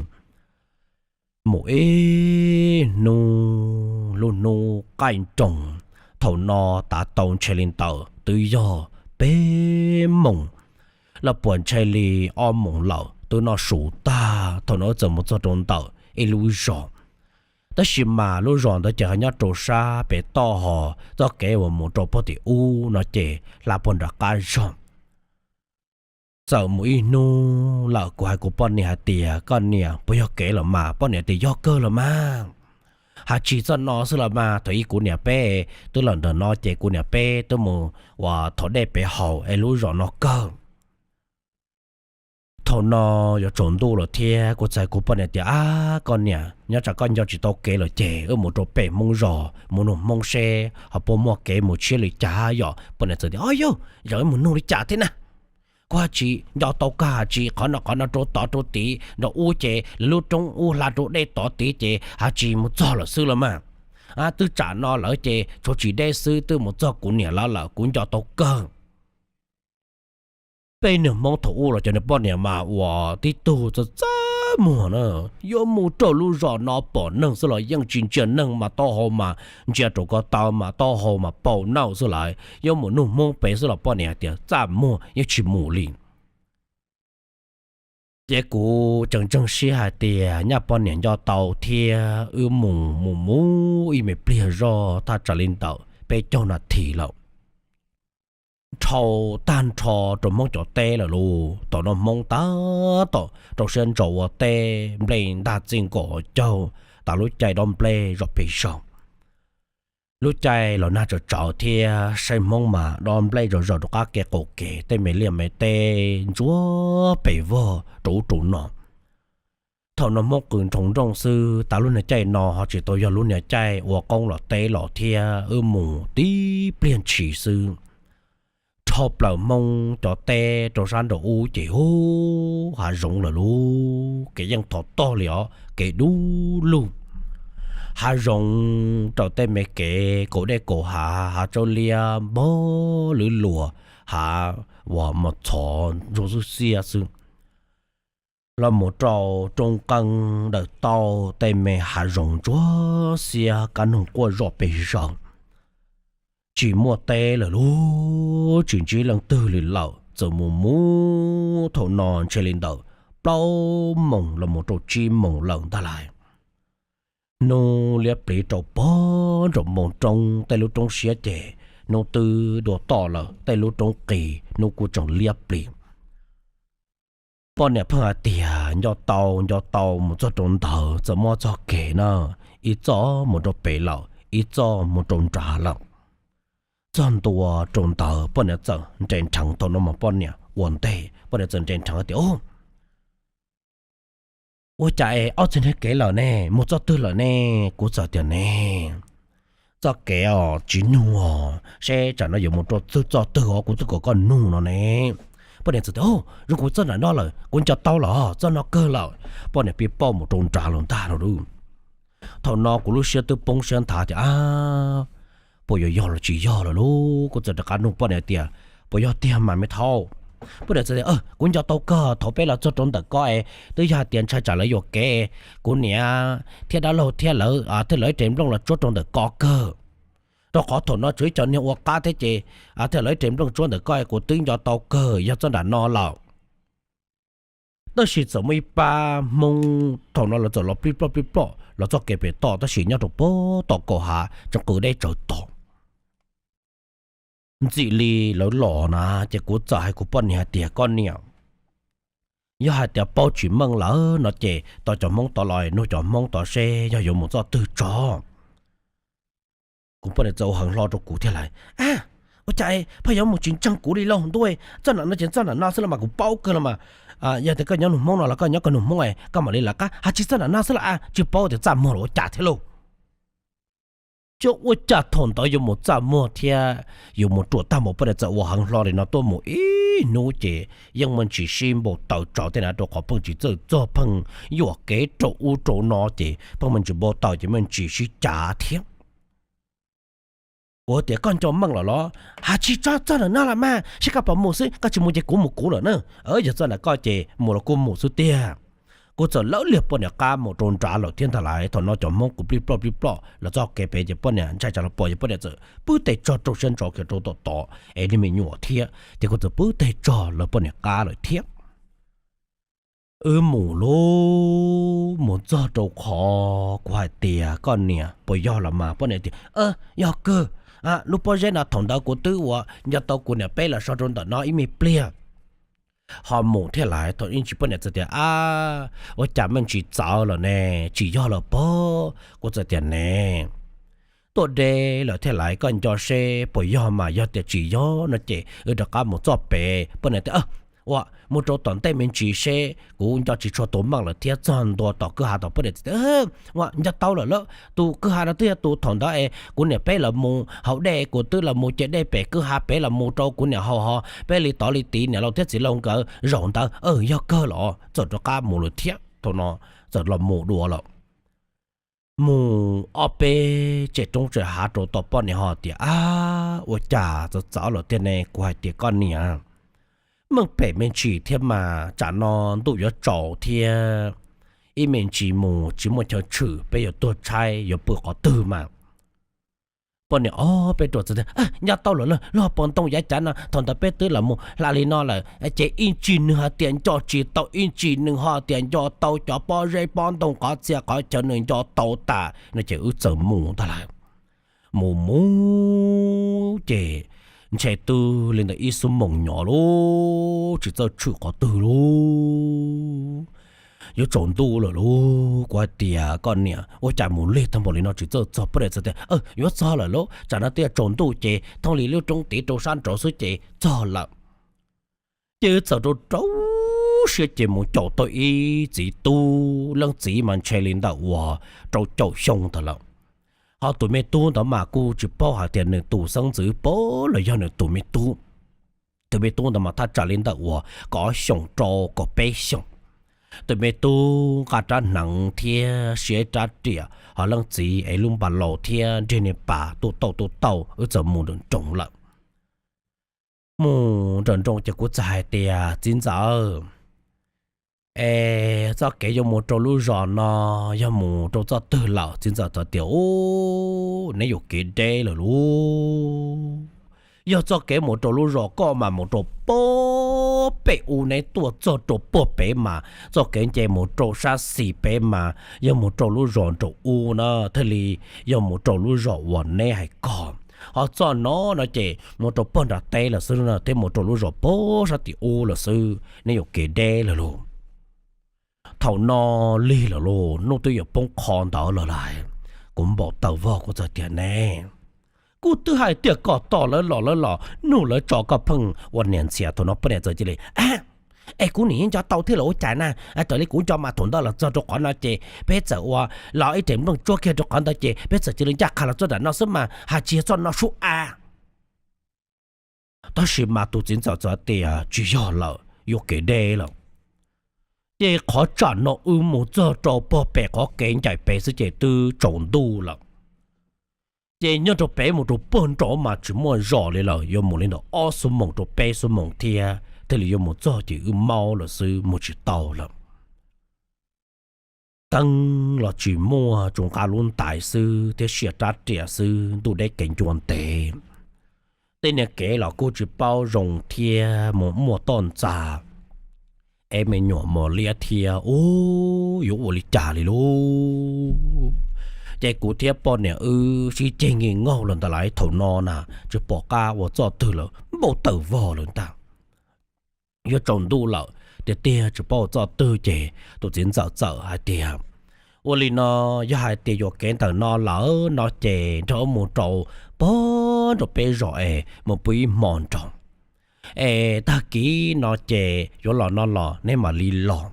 Mus ib hnub, lub hnub qaij nroos, thaum no tav tau ntshe li ntawm twb yog peb moos, los puas ntshe li ob moos lawm, twb noj su tag. Thaum no wb txawm mus txog rau ntawm ib lub zos, tab sis mas lub zos ntawd ces ho nyob rau sab pem toj hos, txoj kev uas mus rau puag tim ub no ces hla puag nram qab zog. Txawm mus ib hnub lawm kuv hais kuv poj niam hais tias, Koj niam, puas yog kev los mas? Poj niam tias, Yog kawg los mas. Hais tsis txog no xwb los mas, thaum ub kuv niam peb twb los ntawm no ces kuv niam peb twb mus ua thov dej pem haus es lub zos no kawg. Thaum no yuav tsaus ntuj lawm thiab, kuv txawm hais kuv poj niam tias, Ab, koj niam, nyob tsam koj nco tsis tau kev lawm ces wb mus rau pem Hmoob zos mus nug Hmoob seb ho puas muaj kev mus tshiab li cas yom. Poj niam txawm tias, Ob yog, zaum wb mus nug li cas thiab na? Kuv hais tsis nco tau koj hais tsis qhov no qhov no rau tod rau tid nram ub ces lawv lub roob ub hla rau dej tod tid ces hais tsis mus txog lawm xwb los mas. Twb tsam no lawm ces tshuav tsis deb xwb twb mus txog kuv niam lawv lawm, kuv nco tau kawg. Peb niag Hmoob thaum ub los cov niag poj niam mas ua tib tug txaj txaj muag na, yuav mus rau lub zos no pom neeg xwb los yeej tsis ntsia neeg mas taub hau mas ntsia rau ko taw mas taub hau mas pau nawj xwb lawm. Yuav mus nug Hmoob pem xwb los poj niam hais tias txaj muag yeej tsis mus li. Ces kuv tseem ntseeg siab hais tias nyaj poj niam nco tau thiab wb mus mus mus ib me pliag zog thaj tsam li ntawm peb caug nas this lawm, dhau tag nrho rau Hmoob cov teb lawm lauj. Thaum no Hmoob tab tom rau siab ntso ua teb, nplej ntag txij nkaus hauv caug, tas lub caij dob nplej zom pes zaug. Lub caij los nag tsawv tsawv thiab, saib Hmoob mas dob nplej zom zaws rau qab kev qaum kev, tej me liaj me teb ntsuab pes vog rau ub rau no. Thaum no Hmoob qw nroo nrooj xwb, tas lub niag caij no ho tsis tau yog lub niag caij ua qoob los teb los thiab, wb mus tib pliag ntshis xwb. Dhau plaws Hmoob cov teb rau sab nraum ub ces ub, hav zoov lawm lauj, kev yeej thov tog li os, kev dub lug. Hav zoov raws tej me kev kaum dej kaum hav, hav tsaub liab npog lwm luas, hav uas mos txhov ntsuab xwb xiab xwb. Los mus rau roob qeeb ntawm tauj tej me hav zoov ntsuab xiab kab noog quaj zom pes zaws. Tsis muaj teb lawm lauj, tsis ntsib leej twg li lawm, txawm mus mus thaum no ntshe li ntawm plaub moos los mus rau tsib moos lawm ntag lauj. Hnub liab pliv rau pog nraum moos roob, tej lub roob siab ces hnub twb dua toj lawm, tej lub roob qis hnub kuj tseem liab plis. Poj niam pheej hais tias nco tau nco tau mus txog rau ntawd txawm muab txoj kev na, ib txoj mus rau pem lawm ib txoj mus rau nrad lawm. Txog ntua rau ntawd poj niam txawm nres nrheev, thaum no mas poj niam ua ntej, poj niam txawm nres nrheev tias, Ub, ua cas es ob txoj niag kev lawm ne, mus txoj twg lawm ne? Kuv txawm tias, Ne, txoj kev os tsis nug os, seb tsam no yuav mus rau txoj twg os, kuv twb kom koj nug no ne. Poj niam txawm tias, Zoo, kuv txoj nram no lawm, kuv nco tau lawm, txoj no kawg lawm. Poj niam pib pauj mus rau nrad lawm ntag no lauj. Thaum no kuv lub siab twb poob siab nthav tias, Ab, puas yuav yog los tsis yog lawm lauj? Kuv txawm rov qab nug poj niam tias, Puas yog tiag mas me thauj? Poj niam txawm tias, Kuv nco tau kawg, thaum peb los txog rau ntawm ko es twb yog hais tias ntshai tsam lawv yuam kev, kuv niam thiab dab laug thiab lawv thiaj lawv ib rev nplooj los tsuab rau ntawm ko kawg. Rau qhov thaum no tsuas ib co niag ua qab thiab ces thiaj lawv ib rev nplooj tsuab ntawm ko, kuv twb nco tau kawg yog txoj nram no lawm. Tab sis txawm muaj ib pab Hmoob thaum no lawv txawm los plij ploj plij ploj los txoj kev pem toj, tab sis nyob rau puag tom kaum hav tseem qw deb tsawv tod. Ntxim li lawv los na, ces kuv txawm hais kuv poj niam hais tias, Koj niam, yog hais tias paub tsis meej lawm no ces tau cov Hmoob tod los nug cov Hmoob tod seb yog yuav mus txoj twg tso. Kuv poj niam txawm ua heev hlo rau kuv thiab lawm, Ab, ua cas pheej yuav mus tsis ntseeg kuv li lauj ntuj? Txoj nram no ces txoj nram no xwb los mas kuv paub kawg los mas. Yog tias koj nyob nug Hmoob no los koj nyob koj nug Hmoob es koj mam li lawv qab, hais tsis txoj nram no xwb los a, tsis paub tias txaj muag los ua cas thiab lauj. Cov ua cas thaum ntawd yuav mus txaj muag thiab yuav mus ruam tag npaum, poj niam txawm ua heev hlo li no tuaj mus ib hnub ces yeej muaj ntsis sib npau taws tso tej na, rau qhov pheej tsis txawj txog, pheej yuam kev rau ub rau no ces pheej muaj ntsis npau taws ces muaj ntsis sib cav thiab. Kuv tias, Koj nco meej lawm los? Hais tsis tso, txoj nram no los mas, seb koj puas mus xwb, koj tsis mus ces kuv mus kuv lawm na. Yog txoj nram koj ces mus los kuj mus xwb tiag. Kuv txawm lawv liag poj niam qab mus rau nrad lawm thiab ntag lauj. Thaum no cov Hmoob kuj plij ploj plij ploj los txoj kev pem ces poj niam ntshai tsam los pom ces poj niam txawm pw tes tsog rau siab ntso khiav rau tom tod es niag me nyuam thiab ces kuv txawm pw tes tsog lawv poj niam qab lawm thiab. Wb mus lauj, mus txog rau qhov kuv hais tias, Koj niam, puas yog los mas? Poj niam tias, Yog kawg, lub pob zeb no thaum ntawd kuv twb ua nco tau kuv niam peb los so rau ntawm no ib me pliag. Ho mus thiab lawm, thaum ib ntsis poj niam txawm tias, Ab, ua cas meej tsis txawv lawm ne, tsis yog lawm pob? Kuv txawm tias, Ne, tuaj deb lawm thiab lawm, koj nco seb puas yog mas, yog tias tsis yog no ces wb rov qab mus txoj pem. Poj niam tias, Ua, mus rau tom ntej me ntsis seb, kuv nco tsis tshua tus meej lawm thiab, txog ntua tom kwj ha tom poj niam tias, Ua, nco tau lawm lauj, tus kwj ha no twb yog tus thaum ntawd es kuv niam peb los mus haus dej, kuv twb los mus ce dej pem kwj ha pem los mus rau kuv niam haus ho peb li tod li tid, niam laus thiab txiv laus nkawd zaum ntawd. Yog kawg los. Txawm rov qab mus lawm thiab, thaum no txawm los mus dua lawm. Mus ob peb tsev roob tsev hav rau tom poj niam ho tias, Ab, ua cas txawv txawv lawm tiag ne? Kuv hais tias, Koj niam, meej pem me ntsis thiab mas, tsam no ntuj yuav tsaus thiab, ib me ntsis mus tsis muaj chaw tshwm peb yuav tuag tshaib yuav pw qhov twg mas? Poj niam ob peb ruam txawm tias, Nco tau lawm lauj, lub hauv paus ntoo yav cav no thaum ntawd peb twb los mus hla li no lawm. Ces ib ntsis nws hais tias nco tsis tau, ib ntsis nws ho tias nco tau cov pob zeb pob ntoo qhov txhia qhov chaw nws nco tau tas no ces wb txawm mus ntag lauj. Mus mus ces ntshe twb li ntawm ib xuab moos nyob lauj, tsis txawj tshwm qhov twg lauj. Yuav tsaus ntuj lawm lauj. Kuv hais tias, Koj niam, ua cas mus lig tag npaum li no tsis txawj txog? Poj niam txawm tias, Yuav txog lawm lauj, tsam no twb yuav tsaus ntuj ces thooj li lub roob tid rau sab nraud xwb ces txog lawm. Ces wb txawm rau rau siab ces mus caum tau ib txiv tub, leej txiv mas ntshe li ntawm uas rau caum xyoo ntawd lawm. Ho tus me tub ntawd mas kuj tsis paub hais tias nws tus xeeb ntxwv pab los yog nws tus me tub. Tus me tub ntawd mas thaj tsam li ntawm uas kaum xyoo rau kaum peb xyoos. Tus me tub nqa rab hneev thiab siab rab riam, ho leej txiv es lub npas laus thiab nrig niag pas tuj tauj tuj tauj, wb txawm mus nram nroos lawm. Mus nram nroos ces kuv txawm hais tias, Txiv ntxawm, es txoj kev yuav mus rau lub zos no yog mus rau txoj twg lawm? Txiv ntxawm txawm tias, Ub, neb yuam kev deb lawm lauj. Yog txoj kev mus rau lub zos koj mas mus rau puag pem ub, neb tuaj txog rau puag pem mas txoj kev nce mus rau sab xis pem mas yog mus rau lub zos nraum ub na, thiaj li yog mus rau lub zos uas neb hais ko. Ho txoj no no ces mus rau puag nram teb lawm xwb no, thiab mus rau lub zos puag sab tim ub lawm xwb, neb yuam kev deb lawm lauj. Thaum no lig lawm lauj, hnub twb yuav poob qho ntawd lawm lauj. Kuv npau taws vog kuv txawm tias ne, kuv twb hais tias kom tos lawv los lawv los, nug lawv tso koj pheej ua niam ntxhias. Thaum no poj niam txawm cia li, es kuv niam yeej nco tau thiab los ua cas na, raws li kuv nco mas thaum ntawd los txog rau qhov no ces peb txawm ua los ib rev nplooj tsuab kiag rau qhov ntawd ces peb txawm cia li ncaj qha los txog nram no xwb mas hais tsis yog txoj no sub a. Tab sis mas tus txiv ntxawm txawm tias tsis yog lawm, yuam kev deb lawm. Ces qhov tsam no wb mus txog rau pog pem qhov kev ncaim pem xwb ces twb tsaus ntuj lawm. Ces nyob rau pem mus rau puag nraud mas tsis muaj zos li lawm, yuav mus li ntawm ob xuab moos rau peb xuab moos thiab thiaj li yuav mus txog ces wb maub lawm xwb, mus tsis tau lawm. Teeb los tsis muaj, tsuas nqa lub ntais xwb thiab sia rab riam xwb, ntuj deb kev ncua ntev. Tej niag kev los kuj tsis paub zoo thiab, mus muaj toj ntxas, es me nyuam mos liab thiab, ub, yuav ua li cas li lauj. Ces kuv thiab poj niam wb sib ceg nkig nkaug los ntawd lauj, thaum no na tsis pom qab ua txoj twg lawm, npau taws vog lawm ntag. Yuav tsaus ntuj lawm, tiag tiag tsis paub ua txoj twg ces tus txiv ntxawm txawm hais tias, ua li no, yog hais tias yuam kev ntawm no lawm no ces nrog wb mus rau pog nraum peb zos es mus pw ib hmo nraud, es tag kis no ces yuav los no los neb mam li los.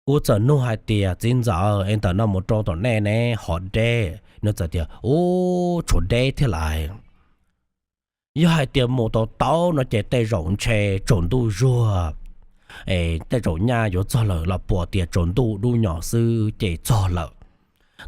Kuv txawm nug hais tias, txiv ntxawm, es ntawm no mus rau tom nej ne ho deb? Nws txawm tias, ub, tshuav deb thiab lauj. Yog hais tias mus tau tau no ces tej zaum ntshe tsaus ntuj zuag, es tej zaum nyaj yuav txog lawm los puas tias tsaus ntuj dub nyos xwb ces txog lawm.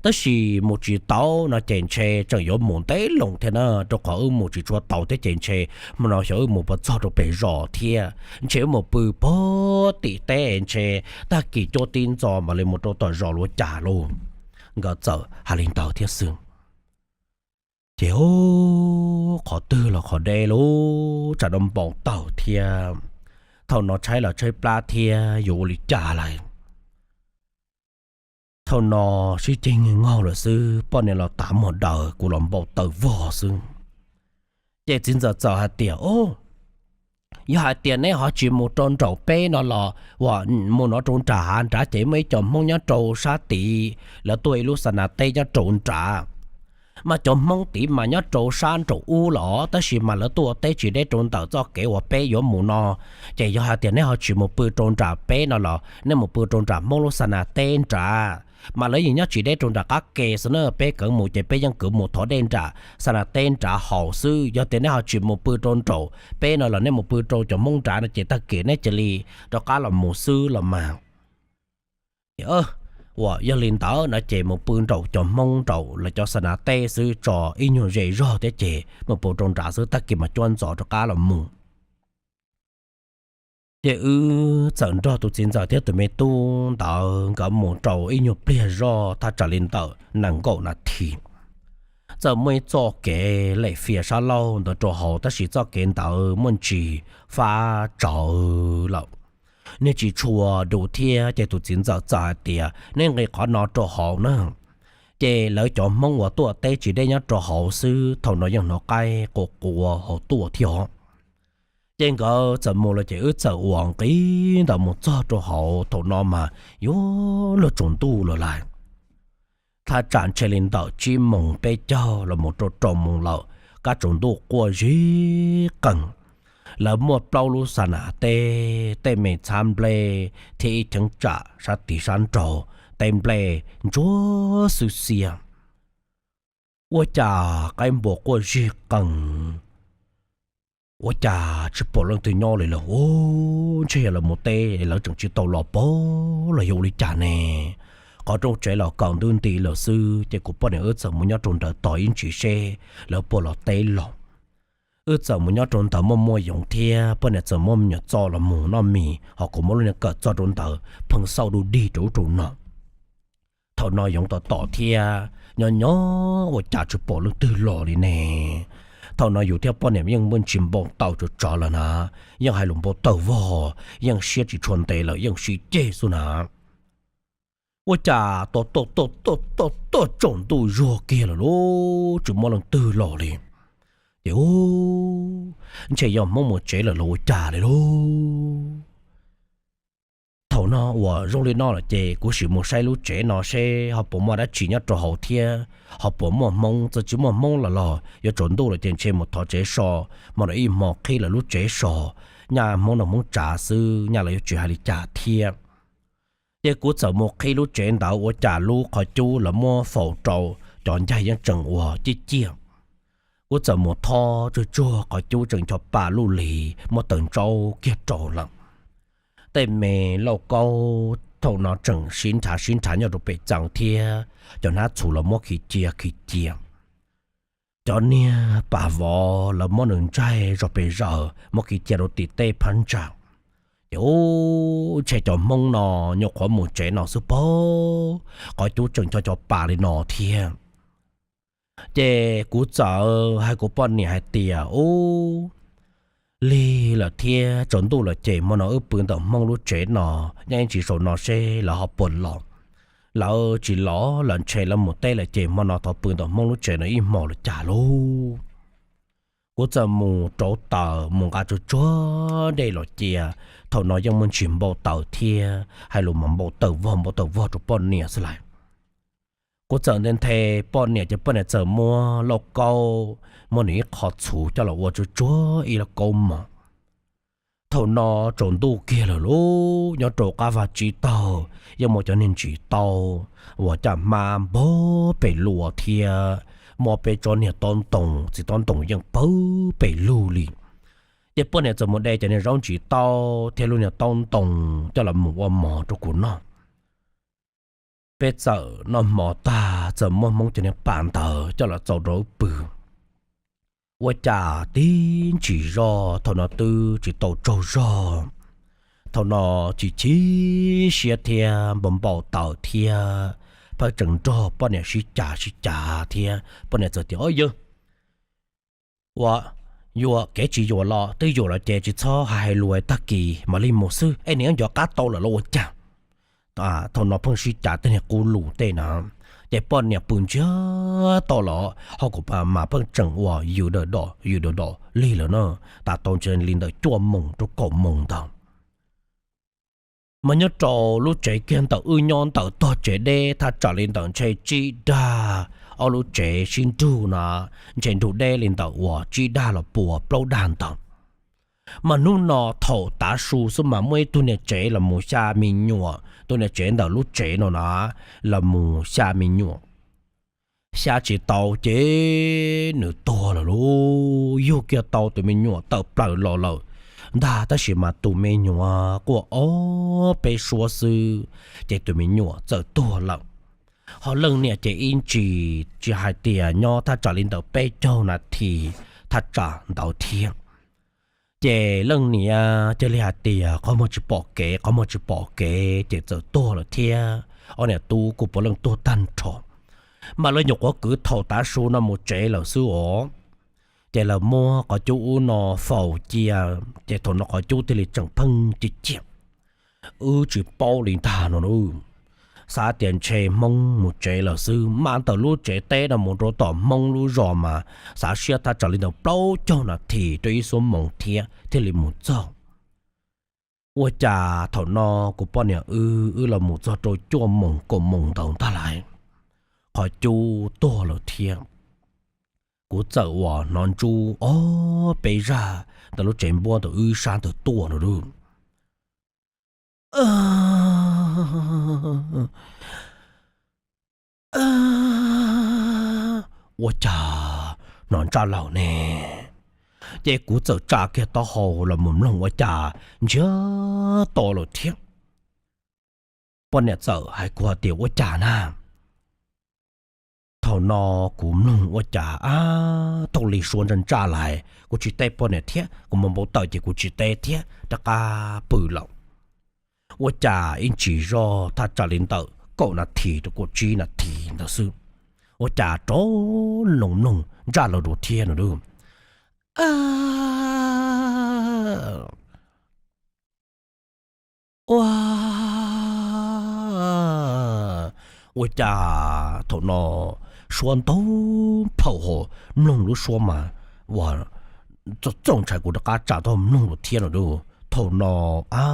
Tab sis mus tsis tau no ces ntshe tseem yuav mus ntev loo thiab na, rau qhov wb mus tsis tshua tau thiab ces ntshe hmo no xyov wb mus puas txog rau pem zos thiab, ntshe wb mus pw pog tim teb ntshe tag kis cuab tib ntxo mam li mus rau tom zos ua cas lauj. Nkawd txawm hais li ntawd thiab xwb. Ces ub, qhov twg los qhov deb lauj, tsam no npau taws thiab. Thaum no tshaib los tshaib plab thiab, yuav ua li cas lauj. Thaum no sib ceg nkig nkaug lawm xwb, poj niam los tav muag daws, kuv los npau taws vog xwb. Ces txiv ntxawm txawm hais tias, o, yog hais tias neb ho tsis mus rau nraum peb no los, uas mus no rau nram hav nrad ces muaj ib co Hmoob nyob rau sab tid, lawv tuaj ib lub xa nas teb nyob rau nrad. Mas cov Hmoob tid mas nyob rau sab nraum ub los, tab sis mas lawv tuaj ua teb tsis deb rau ntawm txoj kev uas peb yuav mus no. Ces yog hais tias neb ho tsis mus pw rau nram peb no los, nej mus pw rau nram Hmoob lub xa nas teb nrad. Mas lawv yeej nyob tsis deb rau nram qab ke xwb na, peb kheev mus ces peb yeej kheev mus thov dej nram xa nas teb nrad haus xwb. Yog tias neb ho tsis mus pw rau nraum peb no los, nej mus pw rau cov Hmoob nrad no ces tag kis neb cia li rov qab los mus xwb los mas. Ces, uas yog li ntawd no ces mus pw nraum cov Hmoob nraum lawv cov xa nas teb xwb tso, ib nyuag ze zog thiab ces mus pw rau nrad xwb, tag kis mas cuab ntxov rov qab los mus. Ces wb txawm nrog tus txiv ntxawm thiab tus me tub ntawd nkawd mus rau ib nyuag pliag zoj, thaj tsam li ntawm nees nkaum nas this. Txawm muaj ib txoj kev lem fias sab laug ntawd rau hauv, tab sis txoj kev ntawd muaj ntsis fab tsawv lawm, niag tsis tshua du thiab. Ces tus txiv ntxawm txawm hais tias, nej nqis qhov no rau hauv na. Ces lawv cov Hmoob uas tuaj teb tsis deb nyob rau hauv xwb, thaum no yeej hnov qaib qua qua hauv tuaj thiab os. Ces nkawd txawm mus lawm ces wb txawm uas nqis ntawd mus txog rau hauv, thaum no mas yuav luag tsaus ntuj lawm lauj. Thaj tsam ntshe li ntawm tsib moos peb caug los mus rau rau moos lawm, kab tsaus ntuj quaj zig qees. Lawv muaj plaub lub xa nas teb, tej me txhab nplej thiab ib cheeb tsam sab tid sab nraud, tej nplej ntsuab xwb xiab. Ua cas qaib npua quaj zig qees, ua cas tsis pom leej twg nyob li lawm. Ub, ntshe yog lawv mus teb lawv tseem tsis tau los pab los yog ua li cas ne. Qhov rooj tsev los kaw ntub nti lawm xwb. Ces kuv poj niam wb txawm mus nyob rau ntawd tos ib ntsis seb lawv puas los teb los. Wb txawm mus nyob rau ntawd muaj muaj yoov thiab, poj niam txawm muab me nyuam txo los mus noj mis, ho kuv muab lub niag kawm txog rau ntawd pheej xauj du dig rau ub rau no. Thaum no yoov tom tom thiab, nyob nyob ua cas tsis pom leej twg los li ne. Thaum no yus thiab poj niam yeej muaj ntsis npau taws tsov tsov lawm na, yeej hais lus npau taws vog, yeej siab tsis tshua ntev lawm, yeej sib ceg xwb na. Ua cas tuaj tuaj tuaj tuaj tuaj tsaus ntuj zuag kiag lawm lauj, tsis muaj leej twg los li. Ces ub, ntshe yog Hmoob mus tsev lawm los ua cas li lauj. Thaum no uas zoo li no lawm ces kuv sim mus saib lub tsev no seb ho puas muaj dab tsi nyob rau hauv thiab ho puas muaj hmoob, txawm tsis muaj hmoob los los yuav tsaus ntuj lawm ces ntshe mus thov tsev so, hmo no ib hmo qhib lawv lub tsev so, nyaj hmoob noj hmoob tsav xwb nyaj lawv yuav tsis hais li cas thiab. Ces kuv txawm mus qhib lub tsev ntawd ua cas lub qhov cub lawv muab faus rau, cov ncaig yeej tseem ua ciaj ciaj. Kuv txawm mus thob tsuag tsuag qhov cub tseem ncho pa luj li, muab taws ntsaub kiag rau lawm. Tej me lauj kaub thaum no tseem sib nrhav sib nrhav nyob rau pem txee thiab, cov hnab txhuv lawv muab khi cia khi cia. Cov niag pas vov lawv muab nws ntsaig zog pes zaws muab khi cia rau tim tej phab ntsa. Ces ub, ntshe cov hmoob no nyuam qhuav mus tsev no xwb pob, qhov cub tseem ncho ncho pa li no thiab. Ces kuv txawm hais kuv poj niam hais tias, ub, lig lawm thiab tsaus ntuj lawm ces hmo no wb pw ntawm hmoob lub tsev no, nyob ib ntsis saum no seb lawv ho puas los. Lawv tsis los lawm ntshe lawv mus teb lawm ces hmo no thov pw ntawm hmoob lub tsev no ib hmos los cas lauj. Kuv txawm mus rauv taws mus nqa tsuag tsuag dej los cia, thaum no yeej muaj ntsis npau taws thiab hais lus mas npau taws vog npau taws vog rau poj niam xwb lawm. Kuv txawm nthe nthe poj niam ces poj niam txawm muab lauj kaub, muab nws ib qho txhuv coj los ua tsuag tsuag ib lauj kaub mov. Thaum no tsaus ntuj kiag lawm lauj, nyob rau qab vaj tsib taug yeej muaj cov niag ntsis taub uas caj hmab npog pes lug thiab, muaj peb tsob niag tob ntoo, txiv tob ntoo yeej pawg pes lug li. Ces poj niam txawm mus de cov niag zaub ntsis taub thiab lub niag tob ntoo coj los mus ua mov rau kuv noj. Peb txawm noj hmo tag txawm muab hmoob cov niag pas ntawd coj los txaus rau wb pw. Ua cas tib ntsis zog thaum no twb tsis tau tsaug zog, thaum no chim chim siab thiab npau npau taws thiab, pheej tseem nrog poj niam sib cav sib cav thiab poj niam txawm tias, Ob yawg, ua, yuam kev tsis yuam los twb yuam los ces tsis txhob hais hais lus, tag kis mam li mus xwb es nws yuav nco qab tau lawm los ua cas? Thaum no pheej sib cav tej niag qub lus tej na, ces poj niam pw ntsiag to los ho kuv mas pheej tseem ua yws dawm dom yws dawm dom lig lawm na, tas tau ntshe li ntawm cuaj moos rau kaum moos ntawd. Mas nyob rau lub tsev kiag ntawm wb nyob ntawm tog tsev deb thaj tsam li ntawm ntshe tsib dag, ob lub tsev sib nrug na, ntshe nrug deb li ntawm uas tsib dag los puas plaub dag ntawd. Mas hnub no thaum tav su xwb mas muaj ib tug niag tsev los mus xya me nyuam, tus niag tsev ntawm lub tsev no na, los mus xya me nyuam. Xya tsis tau ces nws tuag lawm lauj, yug kiag tau tus me nyuam tawm plaws los lawm ntag, tab sis mas tus me nyuam quaj ob peb suab xwb, ces tus me nyuam txawm tuag lawm. Ho leej niam ces ib ntsis tsis hais tias nyob thaj tsam li ntawm peb caug nas this thaj tsam ntawd thiab. Ces leej niam cia li hais tias qhov muag tsis pom kev, qhov muag tsis pom kev ces txawm tuag lawm thiab. Ob niam tub kuj puav leej tuag tag nrho, mas lawv nyuam qhuav kwv thaum tav su no mus tsev lawm xwb os. Ces lawv muab qhov cub ub no faus cia, ces thaum no qhov cub thiaj li tseem pheej ciaj ciaj. Wb tsis paub li ntag no, xav tias ntshe hmoob mus tsev lawm xwb, mas ntawm lub tsev teb no mus rau tom hmoob lub zos mas xav siab thaj tsam li ntawm plaub caug nas this rau ib xuab moos thiab thiaj li mus txog. Ua cas thaum no kuv poj niam wb, wb los mus txog rau cuaj moos kaum moos ntawd ntag lauj, qhov cub tuag lawm thiab. Kuv txawm uas hnov ntsub ob peb zaj ntawm lub tsev npuab ntawm wb sab ntawd tuaj no lauj. Ua cas hnov ntsaj laus ne? Ces kuv txawm tsa kiag taub hau los mus mloog ua cas ntsiag to lawm thiab. Poj niam txawm hais kuv hais tias, Ua cas na? Thaum no kuv mloog ua cas ab thaum li suab ntsaj ntsaj lais, kuv tsis teb poj niam thiab, kuv mus npau taws ces kuv tsis teb thiab rov qab pw lawm. Ua cas ib ntsis zog thaj tsam li ntawm kaum nas this rau kaum tsib nas this ntawd xwb, ua cas rov mloog mloog ntsaj laus dua thiab no lauj. Ua, ua cas thaum no suab ntau phaum ho mloog lub suab mas ua txaus ntshai, kuv rov qab tsa taub hau mloog dua thiab no lauj. thaum no, a,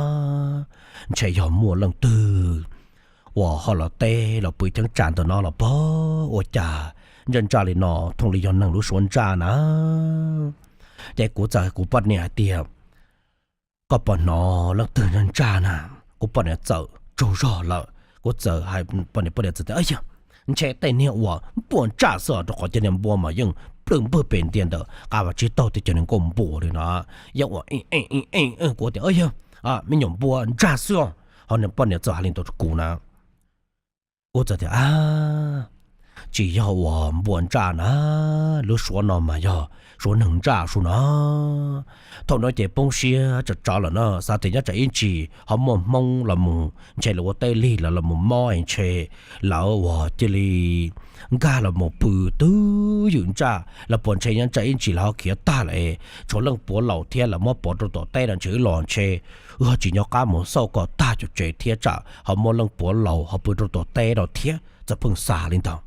ntshe yog muaj leej twg uas ho los teb los pw cheeb tsam ntawm no los pog, ua cas ntsaj ntsaj li no, thooj li yog neeg lub suab ntsaj na. Ces kuv txawm hais kuv poj niam hais tias, koj puas hnov leej twg ntsaj ntsaj na? Kuv poj niam txawm tsaug zog lawm, kuv txawm hais poj niam, poj niam txawm tias, yog, ntshe tej niag uas npua ntsaj xwb os, rau qhov cov niag npua mas yeej plwj npwg pem ntiag ntawm qab vaj tsib taug tej cov niag nkuaj npua li no, yeej ua kuv tias, yog, me nyuam npua ntsaj xwb os. Ho niag poj niam txawm hais li ntawd rau kuv na. Kuv txawm tias, a, tsis yog uas npua ntsaj na, lub suab no mas yog suab neeg ntsaj sub no. Thaum no ces poob siab tsawv tsawv lawm na, xav tias nyob tsam ib ntsis ho muaj hmoob los mus ntshe lawv ua teb lig los los mus mob es ntshe lawv uas cia li nkag los mus pw twb ywm ntsaj los puas ntshe nyob tsam ib ntsis lawv ho khiav tag lawm es tshuav leej puav laus thiab lawv muab pov rau tom teb no ntshe wb los ntshe wb ho tsis nco qab mus xauj kom tag cov tsev thiab tsam ho muaj leej puav laus ho pw rau tom teb no thiab, txawm pheej xav li ntawd.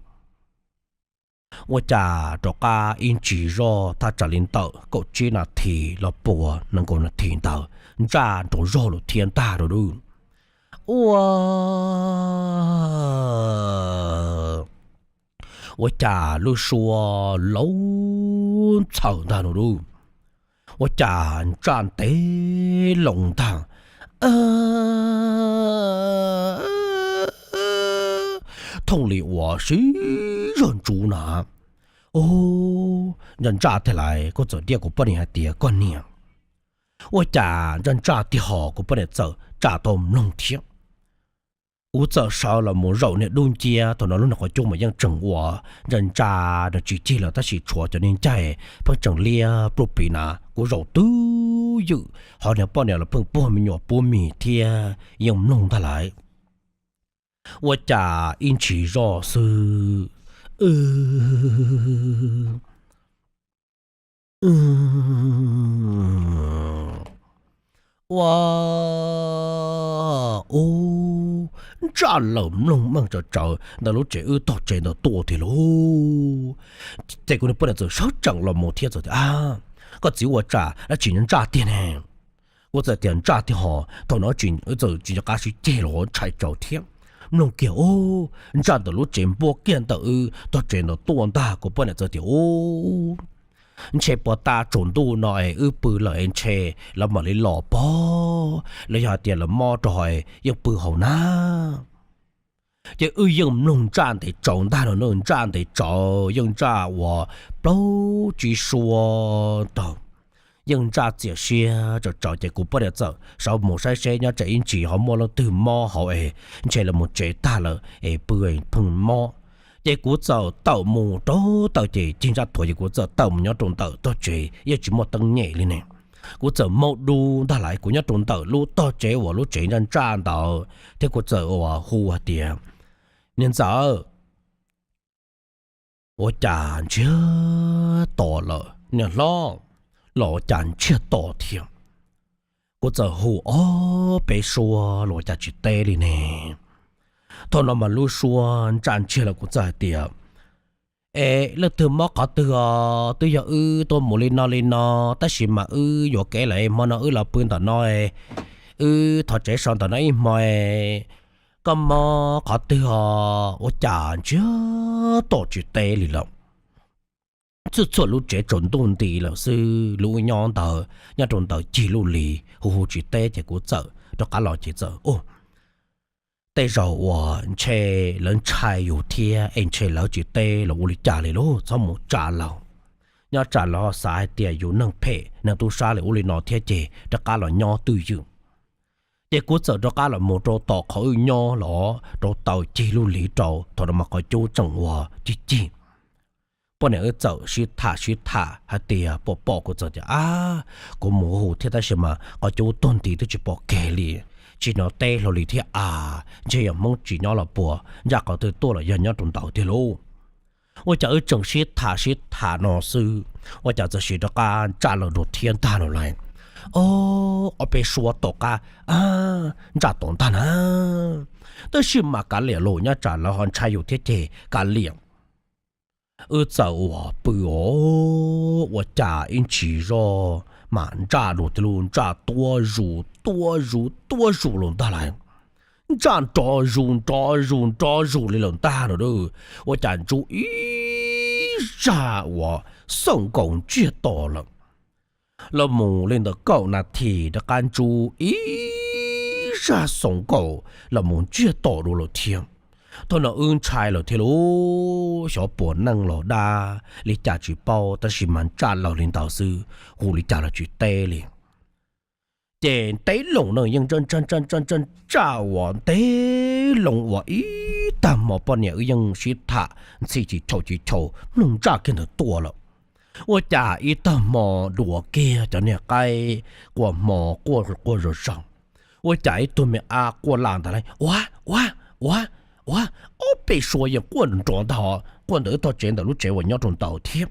Ua cas rov qab ib ntsis zoj thaj tsam li ntawm kaum tsib nas this los puas nees nkaum nas this ntawd, ntsaj nrov zog lawm thiab ntag lauj. Ua ua cas lub suab laub ntxhaws ntag no lauj. Ua cas ntsaj ntev loo ntag, thooj li uas sib zog ntsuv na. Ntsaj ntsaj tiag lauj, kuv txawm diaj kuv poj niam hais tias, koj niam, ua cas ntsaj ntsaj tiag hos? Kuv poj niam txawm tsa tau mloog thiab. Kuv txawm sawv los mus zaum niag dub nciab, thaum no lub niag qhov cub mas yeej tseem ua ntsaj ntsaj no tsis cig lawm tab sis tshuav cov niag ncaig pheej tseem liab pluj plig na. Kuv zaum twb ywm, ho niag poj niam los pheej puag me nyuam puab mis thiab yeej mloog ntag lauj. Ua cas ib ntsis zoj xwb, ua ub, ntsaj lawm mloog meej tsawv tsawv ntawm lub tsev wb tog tsev ntawd tuaj tiag lauj. Ces kuv niag poj niam txawm sawv tsees los mus thiab txawm tias, koj txiv, ua cas dab tsi ntsaj tiag ne? Kuv txawm tias, ntsaj tiag hos, thaum no tsis, tsis nco qab sib ceg los ntshai tsawv thiab. Mloog kiag ub, ntsaj ntawm lub tsev npuab kiag ntawm wb tog tsev ntawd tuaj ntag. Kuv poj niam txawm tias, ub, ntshe puas tas tsaus ntuj no es wb pw lawm es ntshe lawv mam li los pog, los yog hais tias lawv mob rau hos es yeej pw hauv na. Ces wb yeej mloog ntsaj ntev tsawv ntag no, ntsaj ntev tsawv yeej ntsaj uas plaub tsib suab tag, yeej ntsaj txias siab tsawv tsawv. Ces kuv poj niam txawm sawv mus saib seb nyob tsam ib ntsis ho muaj leej twg mob hauv es ntshe lawv mus tsev tag lawm es pw pheej mob. Ces kuv txawm tawm mus rau taw ces cig ntsaj thuav ces kuv txawm tawm mus nyob rau ntawm tog tsev yeej tsis muaj teeb nyem li ne. Kuv txawm maub dub ntag lauj, kuv nyob rau ntawm lub tog tsev uas lub tsev ntsaj ntsaj ntawd thiab kuv txawm uas hu hais tias, niag ntxawm, ua cas ntsiag to lawm? Niag hlob, los ua cas ntsiag to thiab? Kuv txawm hu ob peb suab los ua cas tsis teb li ne. Thaum no mas lub suab ntsaj ntsiag lawm kuv txawm hais tias, es leej twg mob qhov twg os? Twb yog wb tuaj mus li no li no, tab sis mas wb yuam kev lawm hmo no wb los pw ntawm no, wb thov tsev so ntawm no ib hmo. Koj mob qhov twg os? Ua cas ntsiag to tsis teb li lawm. Txhua txhua lub tsev tsaus ntuj nti lawm xwb, lub wb nyob ntawd nyob rau ntawd cig luj lis hu hu tsis teb ces kuv txawm rov qab los ces txawm, tej zaum uas ntshe lawv ntshai yus thiab es ntshe lawv tsis teb los ua li cas li lauj, txhob mus tsa lawv. Nyob tsam lawv xav hais tias yus neeg phem neeg tub sab li ub li no thiab ces rov qab los nyob twj ywm. Ces kuv txawm rov qab los mus rau tom qhov wb nyob los rau taw cig luj lis rau, thaum no mas qhov cub tseem uas cig cig. Poj niam wb txawm sib tham sib tham hais tias pom pom, kuv txawm tias, ab, kuv mus hu thiab tab sis mas qhov cub tuag nti twb tsis pom kiag li, tsis hnov teb hlo li thiab as, ntshe yog hmoob tsis nyob los puas, ntsaj qhov twg tuaj los yog nyob rau ntawd tiag lauj. Ua cas wb tseem sib tham sib tham no xwb, ua cas txawm sim rov qab ntsaj lawm dua thiab ntag no lauj. Ob peb suab tom qab, ntsaj tom ntag na. Tab sis mas kav liam los nyob tsam lawv ho ntshai yus thiab ces kav liam. Wb txawm uas pw os, ua cas ib ntsis zoj mas ntsaj dua thiab lauj, ntsaj tuab zus tuab zus tuab zus lawm ntag lauj. Ntsaj nrov zus nrov zus nrov zus li lawm ntag no. Ua cas ntsub ib zaj uas xoom nkaus ntsiag to lawm. Los mus li ntawm kaum nas this rov qab ntsub ib zaj xoom nkaus los mus ntsiag to dua lawm thiab. Thaum no wb ntshai lawm thiab lauj, xyov puas neej los dab li cas tsis paub, tab sis mas ntsaj lawm li ntawd xwb, hu li cas los tsis teb li. Ces ntev loo no yeej ntsaj ntsaj ntsaj uas ntev loo uas ib tag hmo poj niam wb yeej sib tham ntxhi tsis chaum tsis chaum mloog ntsaj kiag ntawd tuaj lawm. Ua cas ib tag hmo dua kiag cov niag qaib quaj hmo quaj quaj zom zaws, ua cas ib tug me ab quaj laj ntag lauj, ua ua ua ua, ob peb suab yeej quaj nrov ntag, quaj ntawm wb tog tsev ntawm lub tsev uas nyob rau ntawd thiab.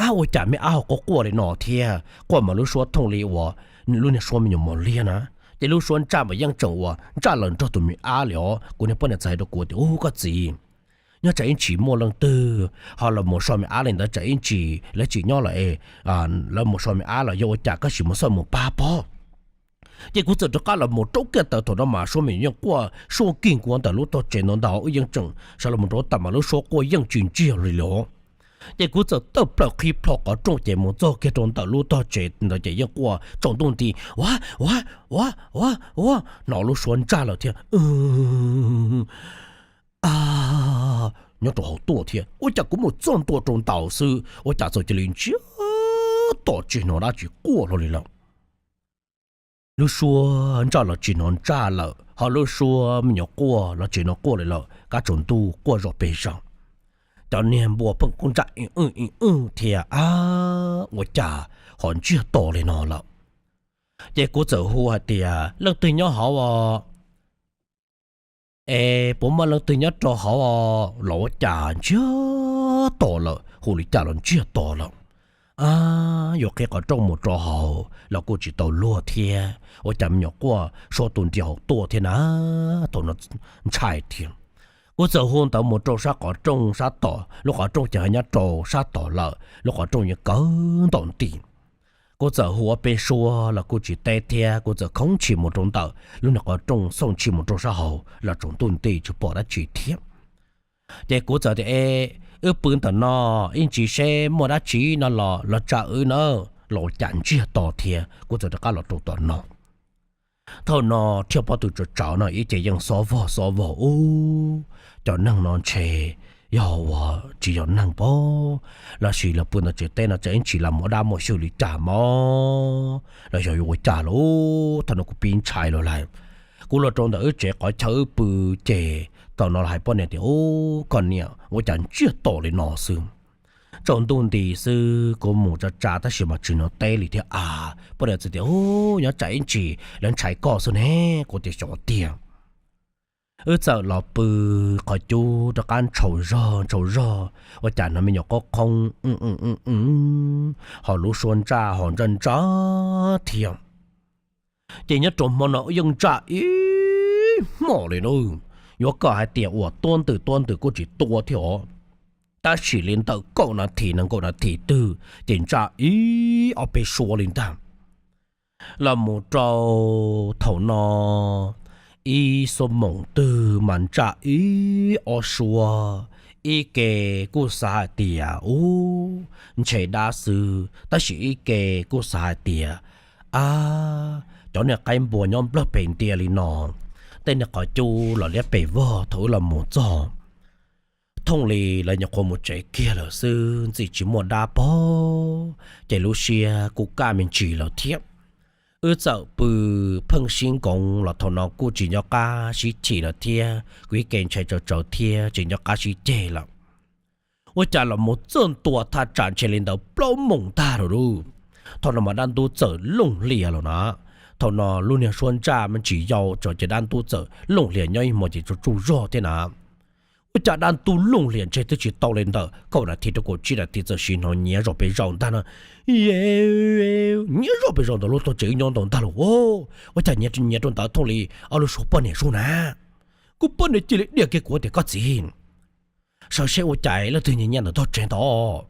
Ab, ua cas me ab ho quaj quaj li no thiab, quaj mas lub suab thooj li uas lub niag suab me nyuam mos liab na. Ces lub suab ntsaj mas yeej tseem uas ntsaj lawm nrog tus me ab li os. Kuv niag poj niam txawm hais rau kuv tias, Ub, koj txiv, nyob tsam ib ntsis muaj leej twg ho los mus so me ab li ntawd tsam ib ntsis lawv tsis nyob lawm es lawv mus so me ab los yog ua cas, koj sim mus xauj mus pab pob. Ces kuv txawm rov qab los mus raub kiag tawv, thaum no mas suab me nyuam yeej quaj suab kig nkuav ntawm lub tog tsev ntawd ntag, wb yeej tseem sawv los mus rau tam mas lub suab quaj yeej tsis ntsiag li los. Ces kuv txawm tawm plaws qhib plho qhov rooj ces mus txog kiag rau ntawm lub tog tsev ntawd ces yeej quaj tsaus ntuj nti, ua ua ua ua ua, hnov lub suab ntsaj lawm thiab, a, nyob rau hauv tuaj thiab. Ua cas kuv mus txog ntua rau ntawd xwb ua cas txawm cia li ntsiag to tsis hnov dab tsi quaj hlo li lawm. Lub suab ntsaj los tsis hnov ntsaj lawm, ho lub suab me nyuam quaj los tsis hnov quaj li lawm, kab tsaus ntuj quaj zom pes zaws. Cov niag npua pheej kub ntsaj ib wj ib wj thiab, a, ua cas ho ntsiag to li no lawm. Ces kuv txawm hu hais tias, Leej twg nyob hauv os? Es puas muaj leej twg nyob rau hauv os? Los ua cas ntsiag to lawm, hu li cas los ntsiag to lawm. A, yuav qhib qhov rooj mus rau hauv los kuj tsis tau luag thiab, ua cas me nyuam quaj suab tu nti hauv tuaj thiab na. Thaum no ntshai thiab, kuv txawm hu ntawd mus rau sab qhov rooj sab tom, lub qhov rooj ces ho nyob rau sab tom lawm, lub qhov rooj yeej kawg ntaus nti. Kuv txawm hu ob peb suab los kuj tsis teb thiab, kuv txawm khoov ntshis mus rau ntawm lub niag qhov rooj, xauj ntshis mus rau sab hauv los tsaus ntuj nti tsis pom dab tsi thiab. Ces kuv txawm tias, E, wb pw ntawm no ib ntsis seb muaj dab tsi no los los tsa wb na, los cas ntsiag to thiab. Kuv txawm rov qab los rau tom no. Thaum no thiaj pob tw tsawv tsawv no ib ce yeej xob vog xob vog ub, cov neeg no ntshe yog uas tsis yog neeg pob, lossis los pw ntawm tsev teb no tsam ib ntsis los muaj dab muaj xyw li cas mog, los yog yuav ua cas lauj. Thaum no kuv pib ntshai los lawm. Kuv los rau ntawm wb tsev qhov chaw wb pw, ces thaum no los hais poj niam tias, Ub, koj niam, ua cas ntsiag to li no xwb. Tsaus ntuj nti xwb kuv mus tsa tsa tab sis mas tsis hnov teb li thiab a. Poj niam txawm tias, Ub, nyob tsam ib ntsis lawv ntshai koj xwb ne. Kuv tias, Xyov tiag. Wb txawm los pw qhov cub rov qab ntshau zog ntshau zog, ua cas hnov me nyuam qoob qoob, ho lub suab ntsaj ho ntsaj ntsaj thiab. Ces nyob rau hmo no yeej ntsaj ib hmos li na, yuav kom hais tias uas tuab ntws tuab ntws kuj tsis tuab thiab os, tab sis li ntawm kaum nas this nees nkaum nas this twg ces ntsaj ib ob peb suab li ntag. Los mus rau thaum no ib xuab moos twg mas ntsaj ib ob suab, ib ke kuj xav hais tias ub, ntshe dab xwb, tab sis ib ke kuj xav hais tias, ab, cov niag qaib npua nyob nplawg pes ntia li no, tej niag qhov cub los liab pes vog thaum wb los mus txog. Thooj li lawv nyuam qhuav mus tsev kiag lawm xwb, ntxim tsis muaj dab pob, ces lub siab kuj kaj me ntsis lawm thiab. Wb txawm pw pheej sib nkoov los thaum no kuj tsis nco qab sib chim lawm thiab, kuv ib ke ntshai tsawv tsawv thiab tsis nco qab sib ceg lawm. Ua cas los mus txog ntua thaj tsam ntshe li ntawd plaub moos tag lawm lauj. Thaum no mas dab ntub txawm looj hlias lawm na. Thaum no lub niag suab ntsaj me ntsis yau tso ces dab ntub txawm looj hlias nyob ib hmo ces tsuj tsuj zog thiab na. Ua cas dab ntub looj hlias ntshe twb tsis tau li ntawm kaum nas this rau kaum tsib nas this txawm sim hnov nyiav zom pes zaum ntag no. Nyiav zom pes zaum ntawm lub tog tsev wb nyob ntawd ntag lauj. Ua cas nyiav rau ntawd thooj li ob lub suab poj niam sub na. Kuv poj niam cia li diam kiag kuv tias, Koj txiv, sawv seb ua cas leej twg nyiav nyiav ntawm tog tsev ntawd.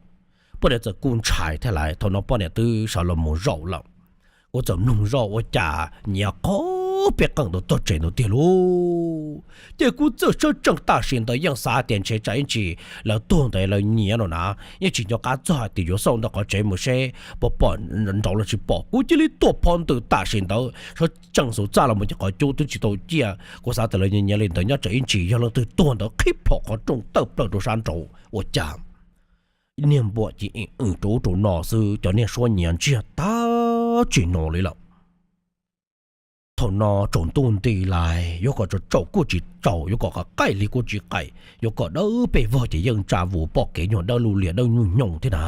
Poj niam txawm kuj ntshai thiab lawm, thaum no poj niam twb sawv los mus zaum lawm. Kuv txawm mloog zoj ua cas nyiav qhov peb qeej ntawd txog tsev ntawd tiag lauj. Ces kuv txawm sawv tsees tam sim ntawd yeej xav tias ntshe tsam ib ntsis lawv tuag ntawd lawv nyiav no na, yeej tsis nco qab txog hais tias yuav xauj ntawm qhov tsev mus seb puas pom nraud los tsis pom. Kuv cia li tuaj phov ntws tam sim ntawd sawv tsees xauv txaj los mus ces qhov cub twb tsis tau ciaj. Kuv xav tias lawv nyiav nyiav li ntawd nyob tsam ib ntsis yog leej twg tuag ntawd qhib plho qhov rooj tawm plaws rau sab nraud ua cas niag npua ces ib wm rau ub rau no xwb, cov niag suab nyiav ntsiag tag tsis hnov li lawm. Thaum no tsaus ntuj nti lais, yuav kom tsaus tsaus kuj tsis tsaus, yuav kom qaij li kuj tsis qaij, yuav kom dawb pes vog ces yeej tsa vus pom kev nyuag dawb lug liam dawb nyuag nyoos thiab na.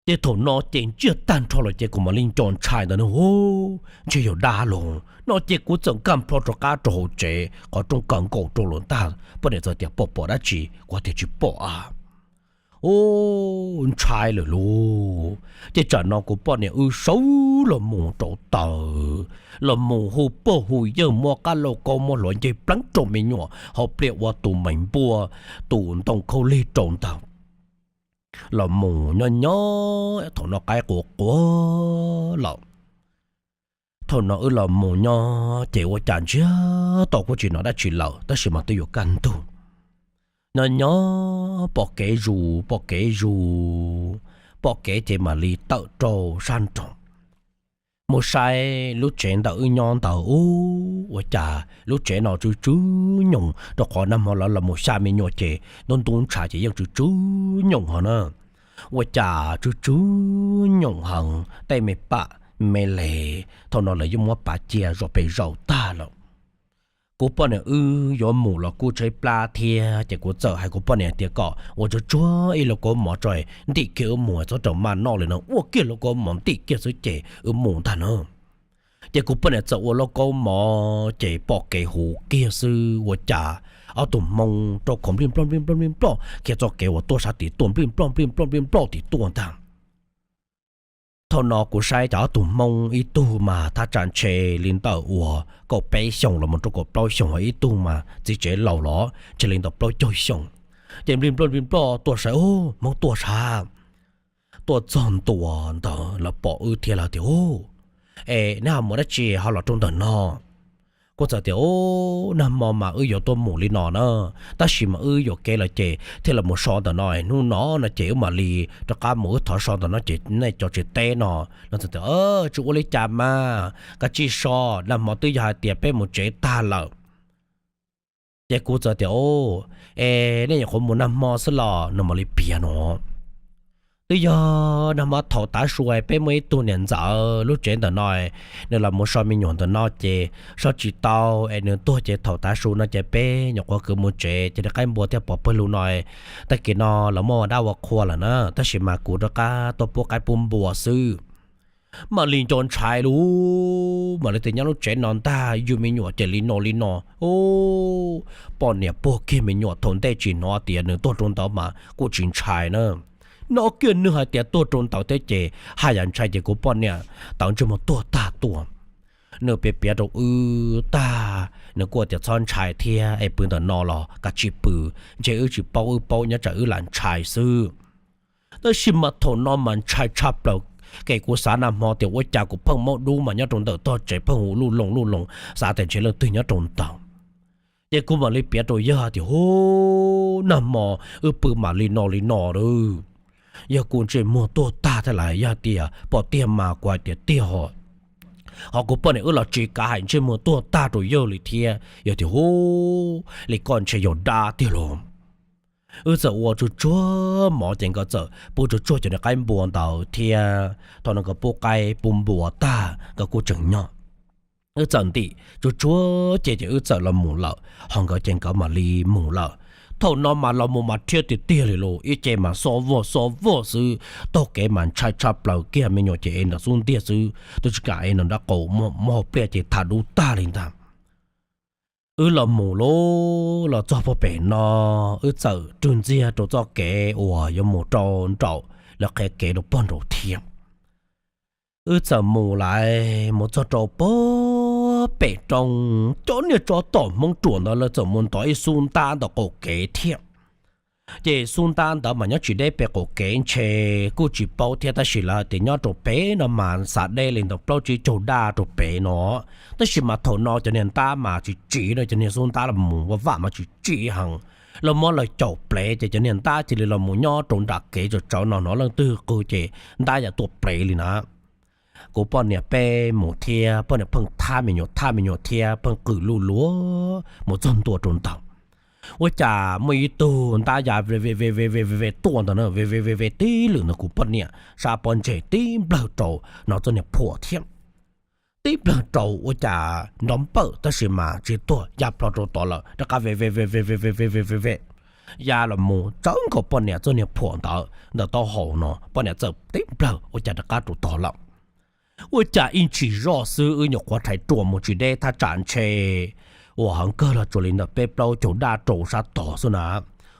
Ces thaum no ces ntsiag tag nrho lawm ces kuv mam li nco ntshai ntawd na, ntshe yog dab los no ces kuv txawm nkag plho rov qab rau hauv tsev, qhov rooj kaw nkaus rau lawm ntag. Poj niam txawm tias pom pom dab tsi, kuv tias tsis pom a. Ub, ntshai lawm lauj. Ces tsam no kuv poj niam wb sawv los mus rau taws, los mus hu pog hu yawg muab qab lauj kaub muab hluav ncej pleev rau me nyuam hauv pliaj ua tus mees npua, tus ntoo khaub lig rau ntag. Los mus nyob nyob thaum no qaib qua qua lawm. Thaum no wb los mus nyob ces ua cas ntsiag to kuj tsis hnov dab tsi lawm tab sis mas twb yuav kaj ntug. Nyob nyob pom kev zus pom kev zus, pom kev ces mam li tawm rau sab nraud mus saib lub tsev ntawm wb nyob ntawd ub, ua cas lub tsev no tsw tsw nyoos rau qhov nag hmo lawv los mus xya me nyuam ces ntub ntub ntshav ces yeej tsw tsw nyoos hos na. Ua cas tsw tsw nyoos heev, tej me pam me les thaum no lawv yeej muab pav cia zom pes zaum tag lawm. Kuv poj niam wb yuav mus los kuj tshaib plab thiab ces kuv txawm hais kuv poj niam tias kom ua tsuag tsuag ib lauj kaub mov tso, ntim kiag wb mus, txhob rau maj noj li no, ua kiag lauj kaub mov ntim kiag xwb ces wb mus ntag na. Ces kuv poj niam txawm ua lauj kaub mov ces pom kev huv kiag xwb ua cas ob tug hmoob rau khov nplij nploj nplij nploj nplij nploj kiag txoj kev uas tuaj sab tid tuaj nplij nploj nplij nploj nplij nploj tim tuaj ntag. Thaum no kuv saib cov ob tug hmoob ib tug mas thaj tsam ntshe li ntawm uas kaum peb xyoos los mus rau kaum plaub xyoos, ib tug mas txiv tsev laus los ntshe li ntawm plaub caug xyoos. Ces nplij nploj nplij nploj tuaj saib, ub, hmoob tuaj sab, tuaj txog ntua ntawd lawv pom wb thiab lawv tias, ub, es neb ho mus dab tsi ho los rau ntawm no? Kuv txawm tias, ub, nag hmo mas wb yuav tuaj mus li no na, tab sis mas wb yuam kev lawm ces thiaj los mus so ntawm no, hnub no no ces wb mam li rov qab mus, wb thov so ntawm no ces nej cov tsev teb no. Lawv txawm tias, tsis ua li cas mas, kav tsij so, nag hmo twb yog hais tias peb mus tsev tag lawm. Ces kuv txawm tias, es nej nyuam qhuav mus nag hmo xwb los? Nws mam li piav no, twb yog nag hmo thaum tav su peb muaj ib tug niam ntxawm lub tsev ntawm no, nws los mus so me nyuam ntawm no ces so tsis tau es nws tuag ces thaum tav su no ces peb nyuam qhuav kwv mus tsev ces nws qaib npua thiaj pov pawg lug no. Tag kis no lawv muab ua dab ua qhua lawm na, tab sis mas kuv rov qab tuaj pub qaib pub npua xwb. Mam li nco ntshai lauj, mam li tias nyob lub tsev no ntag yug me nyuam ces li no li no. Poj niam puag kiag me nyuam thaum ntej tsis hnov tias nws tuag rau ntawd mas kuj tsis ntshai na. Hnov kiag nws hais tias tuag rau ntawd thiab ces haj yam ntshai ces kuv poj niam tawv ntsej muag tuag tag tuaj. Nws piav piav rau wb tag nws kuj tias txhob ntshai thiab es pw ntawm no los kav tsij pw, ntshe wb tsis paub wb paub nyob tsam wb lam ntshai xwb. Tab sis mas thaum no mas ntshai tshaj plaws, kev kuv xav nag hmo tias ua cas kuv pheej maub dub mas nyob rau ntawm tog tsev pheej hu luj loos luj loos xav tias ntshe leej twg nyob rau ntawd. Ces kuv mam li piav rau yawg tias, hu, nag hmo wb pw mam li no li no lauj. Yog kuv ntsej muag tuag tag thiab los yog tias pom tiag mas kuv hais tias tiag ho. Ho kuv poj niam wb los tsis kav hais ntsej muag tuag tag rau yawg li thiab, yawg tias, hu, li koj ntshe yog dab tiag lauj. Wb txawm ua tsuag tsuag mov ces nkawd txawm pub tsuag tsuag cov niag qaib npua ntawd thiab thaum no nkawd pub qaib pub npua tag nkawd kuj tseem nyob. Wb txawm ntim tsuag tsuag ces ces wb txawm los mus lawm ho nkawd ces nkawd mam li mus lawm. Thaum no mas los mus mas rhiab tiag tiag li lauj, ib ce mas xob vog xob vog xwb, taug kev mas ntshai tshaj plaws kiag, me nyuam ces ev ntawm xub ntiag xwb, twb tsis kam ev ntawm nraub qaum, muaj hauv pliaj ces tham dub tag li ntag. Wb los mus lauj, los txog puag pem no, wb txawm rwg ntxiag rau txoj kev uas yuav mus rau nraum lawv qhia kev rau pog nraud thiab. Wb txawm mus lawm mus txog rau puag pem roob, cov niag tsov tom hmoob ruam ntawd lawv txawm mus ntov ib xub ntab ntawm qaum kev thiab. Ces xub ntab ntawd mas nyob tsis deb pem qaum kev ntshe kuj tsis paub thiab, tab sis lawv tias nyob rau pem no mas xav deb li ntawm plaub tsib caug daj rau pem no. Tab sis mas thaum no cov niag ntab mas tsis tsiv no, cov niag xub ntab los mus vaj vaj mas tsis tsiv heev. Lawv muab lawv caum plev ces cov niag ntab cia li los mus nyob rau nram kev tsawv tsawv no, hnov leej twg qw ces ntab yam tuaj plev li na. Kuv poj niam peb mus thiab, poj niam pheej thab me nyuam, thab me nyuam thiab pheej qw luj luav mus txog ntua rau ntawd. Ua cas muaj ib tug ntab ya ve ve ve ve ve ve tuaj ntawd na, ve ve ve ve tib lwm ntawd kuv poj niam sab pob ntseg tib nplawg rau, no txoj niag phuam thiab. Tib nplawg rau ua cas nrov npawj tab sis mas tsis tuag, ya plho rau tod lawm, rov qab ve ve ve ve ve ve ve ve ve, ya los mus tsawv nkaus poj niam txoj niag phuam ntawd ntawm taub hau no, poj niam txawm tib nplawg ua cas rov qab rau tod lawm. Ua cas ib ntsis zoj xwb wb nyuam qhuav rhais ruam mus tsis deb thaj tsam ntshe uas heev kawg los tsuas li ntawm peb plaub caug daj rau sab tod xwb na.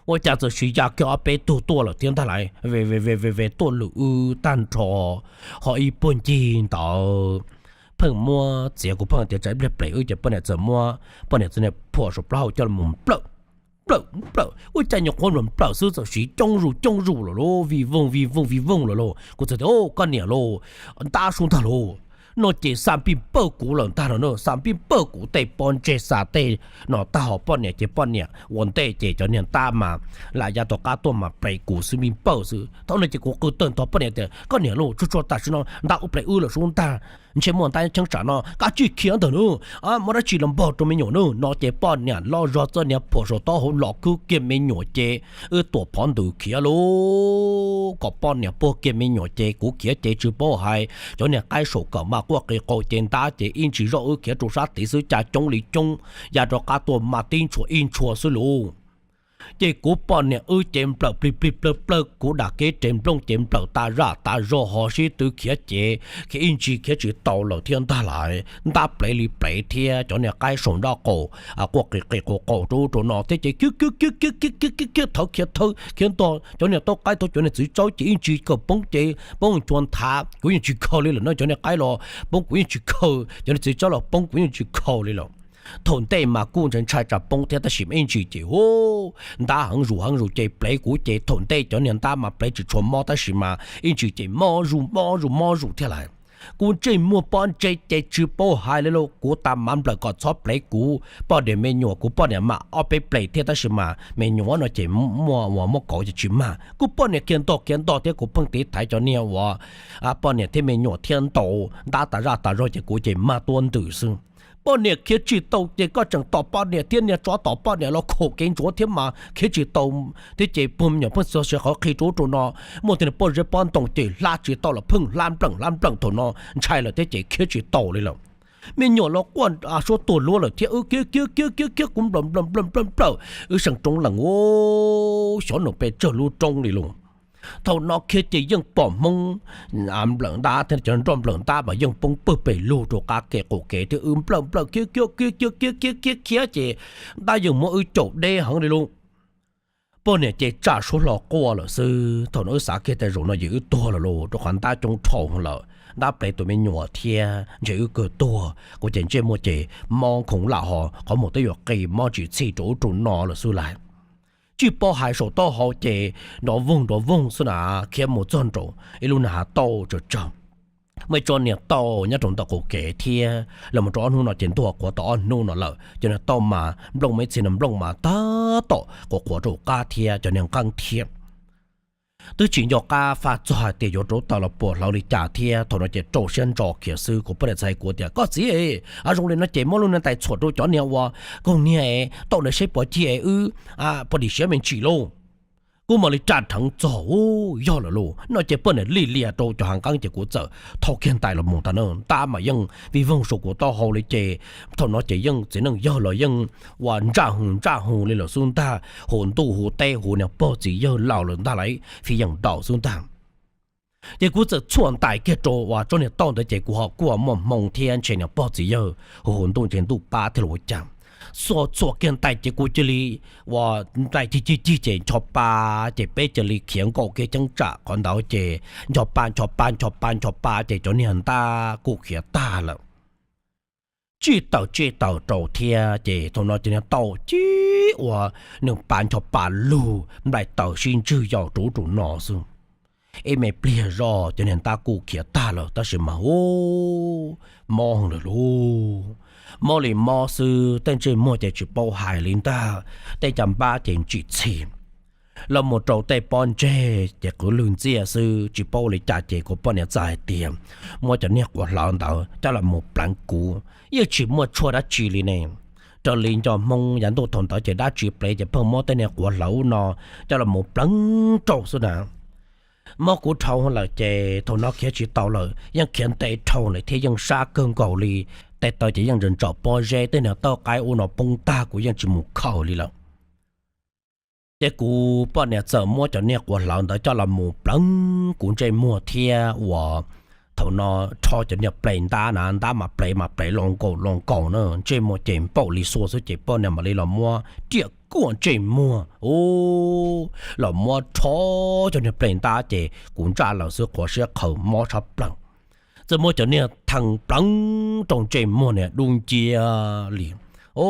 Ua cas txawm siv ya kiag ob peb tug tuaj lawm thiab ntag lauj, ve ve ve ve ve tuaj lwm wb tag nrho. Ho ib puag ncig ntawd pheej muab txiav, kuv pheej tias tsam ib pliag plev wb ces poj niam txawm muab poj niam txoj niag phuam saum plaub hau coj los nplawm nplawm nplawm, ua cas nyuam qhuav nplawm xwb txawm siv coob zuj coob zuj lawm lauj, vij voog vij voog vij voog lawm lauj. Kuv txawm tias, Au, koj niam lauj, ntab sub ntag lauj. No ces xa pij pawj kuv lawm ntag no na, xa pij pawj kuv tej pob ntseg xa tej no tag, ho poj niam ces poj niam ua ntej ces cov niag ntab mas lam ya tom qab tuaj mas plev kuv xwb, pij pawj xwb. Thaum no ces kuv qw tawg ntho, poj niam tias, Koj niam lauj, tsuag tsuag tam sim no ntab ua plev wb lawm sub ntag, ntshe muaj ntab cheeb tsam no, kav tsij khiav ntawm no, muaj dab tsi los npog rau me nyuam nawb. No ces poj niam loj zog txoj niag phuam saum taub hau los khwb kiag me nyuam ces wb tuam phov ntws khiav lauj. Kom poj niam puag kiag me nyuam ces kuv khiav ces tsis paub hais, cov niag qaib saum kawm mas quaj qis qaus ces ntab ces ib ntsis zoj wb khiav rau sab tid xwb cas coob li coob, ya rov qab tuaj mas tib ntshua ib ntshua xwb lauj. Ces kuv poj niam wb ces nplawm plig plig plawg plawg, kuv dam kev res nplooj ces nplawm tas zaj tas zog ho sib tw khiav ces khiav ib ntsis khiav tsis tau lawm thiab ntag lauj. Ntab plev li plev thiab cov niag qaib saum nraub qaum quaj qis qis qaus qaus rau ub rau no thiab ces khiav khiav khiav khiav khiav khiav khiav thawv khiav thawv khiav ntog cov niag taub qaib tau cov niag txiv tsawb ces ib ntsis kawm poob ces poob chua nthav kuv yeej tsis khaws li lawm no, cov niag qaib los poob kuv yeej tsis khaws, cov niag txiv tsawb los poob kuv yeej tsis khaws li lawm. Thaum ntej mas kuj ntshai ntshai tsam poob thiab tab sis mas ib ntsis ces hu, ntab heev zus heev zus ces plev kuv ces thaum ntej cov niag ntab mas plev tsis tshua mob tab sis mas ib ntsis ces mob zuj mob zuj mob zuj thiab lauj. Kuv ntsej muag pob ntseg ces tsis paub hais li lauj, kuv tas mam nplawm kom txhob plev kuv poj niam me nyuam, kuv poj niam mam ob peb plev thiab tab sis mas me nyuam no ces muaj uas muab kauv ces tsis mag. Kuv poj niam khiav ntog khiav ntog thiab kuv pheej tiv thaiv cov niag uas poj niam thiab me nyuam thiab ntaus ntab tas zaj tas zog ces kuv ces mag tuab ntws xwb. Poj niam khiav tsis tau ces koj tseem tom poj niam thiab niag tsov tom poj niam los khaum kev ntsuav thiab mas khiav tsis tau thiab ces puag me nyuam pheej txog siav qhov qhi rau ub rau no, muaj tej niag pob zeb pob ntoo ces hlab tsis tau los pheej hlab npleem hlab npleem thaum no ntshai lawm thiab ces khiav tsis tau li lawm. Me nyuam los quaj suab tuag luag lawm thiab wb khiav khiav khiav khiav khiav kuv nplawm nplawm nplawm nplawm nplawm wb seem roob lees ua xyov nws pes tsawg lub roob li lauj. Thaum no khiav ces yeej pom Hmoob nplawm ntab thiab cov nroj nplawm ntab mas yeej poob pawg pes lug rau qab kev qaum kev thiab wb nplawm nplawm khiav khiav khiav khiav khiav khiav khiav ces ntab yeej muab wb caum deb heev li lauj. Poj niam ces tsam suab hlo quaj lawm xwb. Thaum no wb xav kiag tias zaum no ces wb tuag lawm lauj, rau qhov ntab coob dhau lawm, ntab plev tus me nyuam thiab ntshe wb kawg tuag. Kuv ces ntsej muag ces mob nkhoov lam ho qhov muag twb yuav qi mob tsis txhij rau ub rau no lawm xwb lauj. Tsis paub hais saum taub hau ces nrov voog nrov voog xwb na, khiav mus txog nraum ib lub nag hav tauj tsawg tsawg. Muaj ib tsob niag tauj nyob rau ntawm qaum kev thiab los mus rau ob hnub no ces ntuj qhuav tau ob hnub no lawm, cov niag tauj mas nplooj mas ib txhia niag nplooj mas tab tom qhuav qhuav rau qab thiab cov niag nqeeb thiab. Twb tsis nco qab faj txog hais tias yuav rauv taws los puas hlawv li cas thiab, thaum no ces rau siab ntso khiav xwb. Kuv poj niam txhais kuv tias, Koj txiv, zoo li no ces muab lub niag ntais txhuam rau cov niag uas koog niag tauj ntawd seb puas cig wb puas dim siab me ntsis lauj. Kuv mam li raj dheev txog, u, yog lawm lauj no ces poj niam lig lias rau cov hav nqeeb ces kuv txawm thau kiag ntais los mus tag na. Ntab mas yeej vij voog saum kuv taub hau li ces thaum no ces yeej txiv neej yawg los yeej ua ntsaj hu ntsaj hu li lawm xwb ntag, hu ntuj hu teb hu niag pog txiv yawg laus lawm ntag lauj, fij yeej ntaus xwb ntag. Ces kuv txawm txhuam ntais kiag rau uas tsob niag tauj ntawd ces kuv ho kuj muaj hmoo thiab ntshe niag pog txiv yawg hu hu ntuj ntshe ntuj pab thiab los ua cas. Txhuam txhuam kiag ntais ces kuv cia li uas ntais cig cig cig ces ncho pa, ces peb cia li khiav nkaum kiag cheeb tsam qhov ntawd ces ncho pa ncho pa ncho pa ncho pa ces cov niag ntab kuj khiav tag lawm. Tsij taws tsij taws rau thiab ces thaum no cov niag tauj ci ua neeg pa ncho pa lug nplaim taws sib ntswg yau rau ub rau no xwb. Ib me pliag zoj cov niag ntab kuj khiav tag lawm tab sis mas u, mob lawm lauj. Mob li mob xwb, tej ntsej muag ces tsis paub hais li ntag, tej caj npab ces ntsim txhim. Los mus rau tej pob ntseg ces qwv lwg ntxiaj xwb, tsis paub ua li cas ces kuv poj niam txawm hais tias muab cov niag quav hlawv ntawd coj los mus pleev kuv, yeej tsis muaj tshuaj dab tsi li ne. Raws li nco Hmoob yav ntuj thaum ntawd ces dab tsi plev ces pheej muab tej niag quav hlawv ub no coj los mus pleev rau xwb na. Mob kuv dhau lawm ces thaum no khiav tsis tau lawm, yeej khiav ntev dhau lawm thiab yeej sab kawg nkaus li. Tes taw ces yeej ntsaum ntsaum pob zeb, tej niag tauj qaib ub no poob tag kuv yeej tsis mus khaws li lawm. Ces kuv poj niam txawm muab cov niag quav hlawv ntawd coj los mus pleev kuv ntsej muag thiab uas thaum no rho cov niag plev ntab na, ntab mas plev mas plev loo nkaus loo nkaus na, ntsej muag ces npaum li xua xwb ces poj niam mam li los muab riam kuaj ntsej muag u, los muab rho cov niag plev ntab ces kuv ntsaj lawm xwb, qhuav siab qhawv mob tshaj plaws. Txawm muab cov niag thee pleev rau ntsej muag niag dub nciab li. O,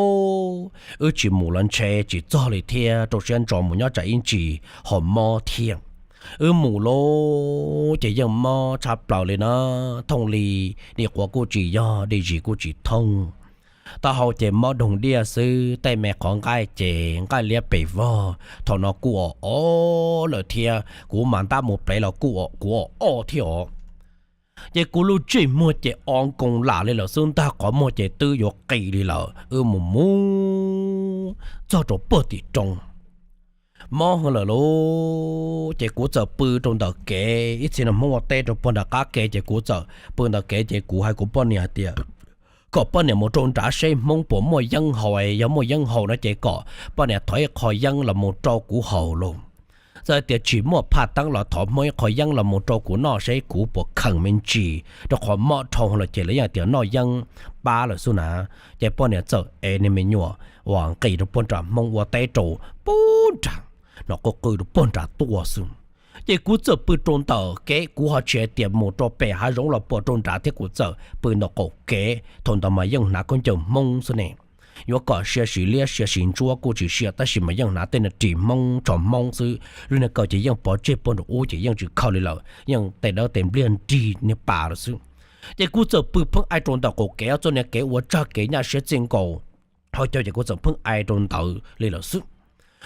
wb tsis mus los ntshe tsis txog li thiab, rau siab ntso mus nyob tsam ib ntsis ho mob thiab. Wb mus lauj ces yeej mob tshaj plaws li na, thooj li, di quav kuj tsis yog, di zis kuj tsis thooj. Taub hau ces mob doog diaj xwb, tej me qhov nqaij ces nqaij liab pes vog, thaum no kuj o o lawm thiab, kuv mas ntab mus plev los kuj kuv o o thiab os. Ces kuv lub ntsej muag ces o nkoos lam li lawm xwb ntag, qhov muag ces twb yuav qis li lawm. Wb mus mus txog rau puag tim roob, mob heev lawm lauj, ces kuv txawm pw rau ntawm kev, ib txhia no Hmoob ua teb rau puag nram qab ke ces kuv txawm pw ntawm kev ces kuv hais kuv poj niam hais tias kom poj niam mus rau nrad seb Hmoob puas muaj yeeb haus, yog muaj yeeb haus no ces kom poj niam thov ib qho yeeb los mus rau kuv haus lauj. Txawm tias tsis muaj phaj teeb los thov Hmoob ib qho yeeb los mus rau kuv noj seb kuv puas khees me ntsis, rau qhov mob dhau lawm ces lawv yeej tias noj yeeb pab lawm xwb na. Ces poj niam txawm ev niag me nyuam uas nqis rau puag nram Hmoob ua teb rau puag nram, no qw qw rau puag nram tuaj xwb. Ces kuv txawm pw rau ntawm kev, kuv ho tsis hais tias mus rau pem hav zoov los puas rau nrad thiab, kuv txawm pw ntawm qaum kev. Thaum ntawd mas yeej hnav khaub ncaws Hmoob xwb ne, yuav kom sia sis liab sia sis ntsuab kuj tsis sia tab sis mas yeej hnav tej niag ris Hmoob tsho Hmoob xwb, lub niag kaus ces yeej pov tseg puag nram ub ces yeej tsis khaws li lawm, yeej tes dawb tes npliag nrig niag pas lawm xwb. Ces kuv txawm pw pheej ai rau ntawm qaum kev, txoj niag kev ua tsag kev nyaj siab txij nkaus, ho cov ces kuv txawm pheej ai rau ntawd li lawm xwb.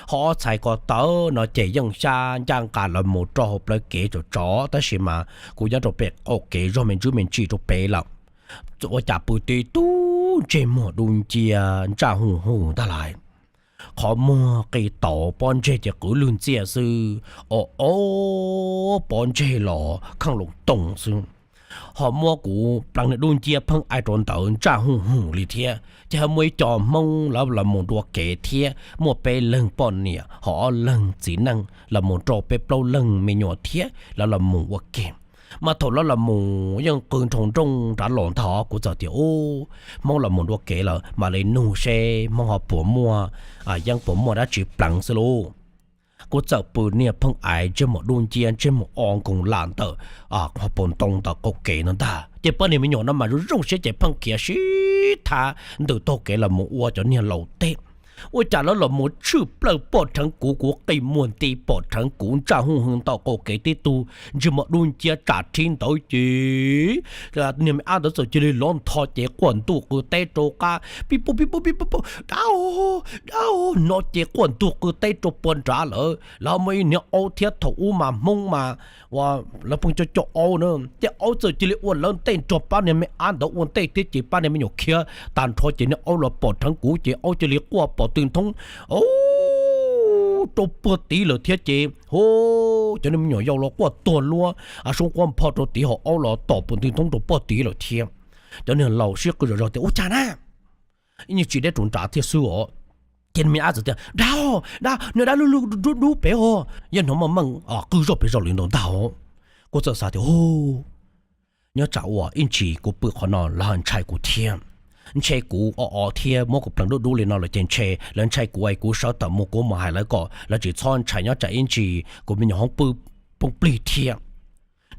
Ho ob txhais ko taw no ces yeej xyab ncaj nqa los mus rau hauv plawv kev tsov tsov tab sis mas kuv nyob rau pem qaum kev zog me ntsis me ntsis rau pem lawm. Ua cas pw tib tug ntsej muag dub nciab ntsaj huj huj ntag lauj. Qhov muag qis taus, pob ntseg ces qwv lwg ntxiaj xwb, o o pob ntseg los kheej loo tooj xwb. Ho muab kuv pleev niag dub nciab pheej ai rau ntawd ntsaj huj huj li thiab. Ces ho muaj ib co Hmoob lawv los mus dua kev thiab, muaj peb leeg poj niam ho ob leeg txiv neej los mus rau peb plaub leeg me nyuam thiab lawv los mus ua ke. Mas thaum lawv los mus yeej qw nroo nrooj nrad los ntag, kuv txawm tias u, Hmoob los mus dua kev lawm mam li nug seb Hmoob ho puas muaj yeeb puas muaj dab tsi pleev xwb lauj. Kuv txawm pw niag pheej aiv ntsej muag dub nciab ntsej muag o nkoos lam ntawm hauv paus ntoo ntawm qaum kev no ntag. Ces poj niam me nyuam no mas zoo zoo siab ces pheej khiav sib thab ntws taug kev los mus ua cov niag laus teb. Ua cas lawv los mus tshwj plaws pom dheev kuv, kuv qi muag nti pom dheev kuv ntsaj huj huj ntawm qaum kev tib tug ntsej muag dub nciab tsam rhib ntawd ces niag me ab ntawd txawm cia li lov ntho ces quaj ntuj qw teb rau qab pib pub pib pub pib pub, dab, dab, no ces quaj ntuj qw teb rau puag nrad lawm. Lawv muaj ib niag aub thiab, thaum ub mas Hmoob mas lawv pheej coj coj aub na, ces aub txawm cia li ua lawv ntej nrog pab niag me ab ntawd ua ntej thiab ces pab niag me nyuam khiav tag nrho ces niag aub los pom dheev kuv ces aub cia li quaj pom tw nthoob rau puag tid lawm thiab ces hu, cov niag me nyuam yaus los quaj tuag luab, soob quaj npho rau tid ho aub los tom pom tw nthoob rau puag tid lawm thiab. Cov niag laus sib qw zom zaws tias ua cas na, ib nyuag tsis deb rau nrad thiab xwb os. Ces me ab txawm tias dab, dab, niag dab lub lub dub dub pem os, yeej hnov meej meej qw zoj pes zog li ntawd ntag. Kuv txawm xav tias hu, nyob tsam uas ib ntsis kuv pw qhov no lawv ho ntshai kuv thiab, ntshe kuv o o thiab muab kuv pleev dub dub li no lawm ces ntshe lawv ntshai kuv es kuv sawv tawm mus kuv mus hais lawv kom lawv tsis txhob ntshai, nyob tsam ib ntsis kuv me nyuam hoob pw poob plig thiab.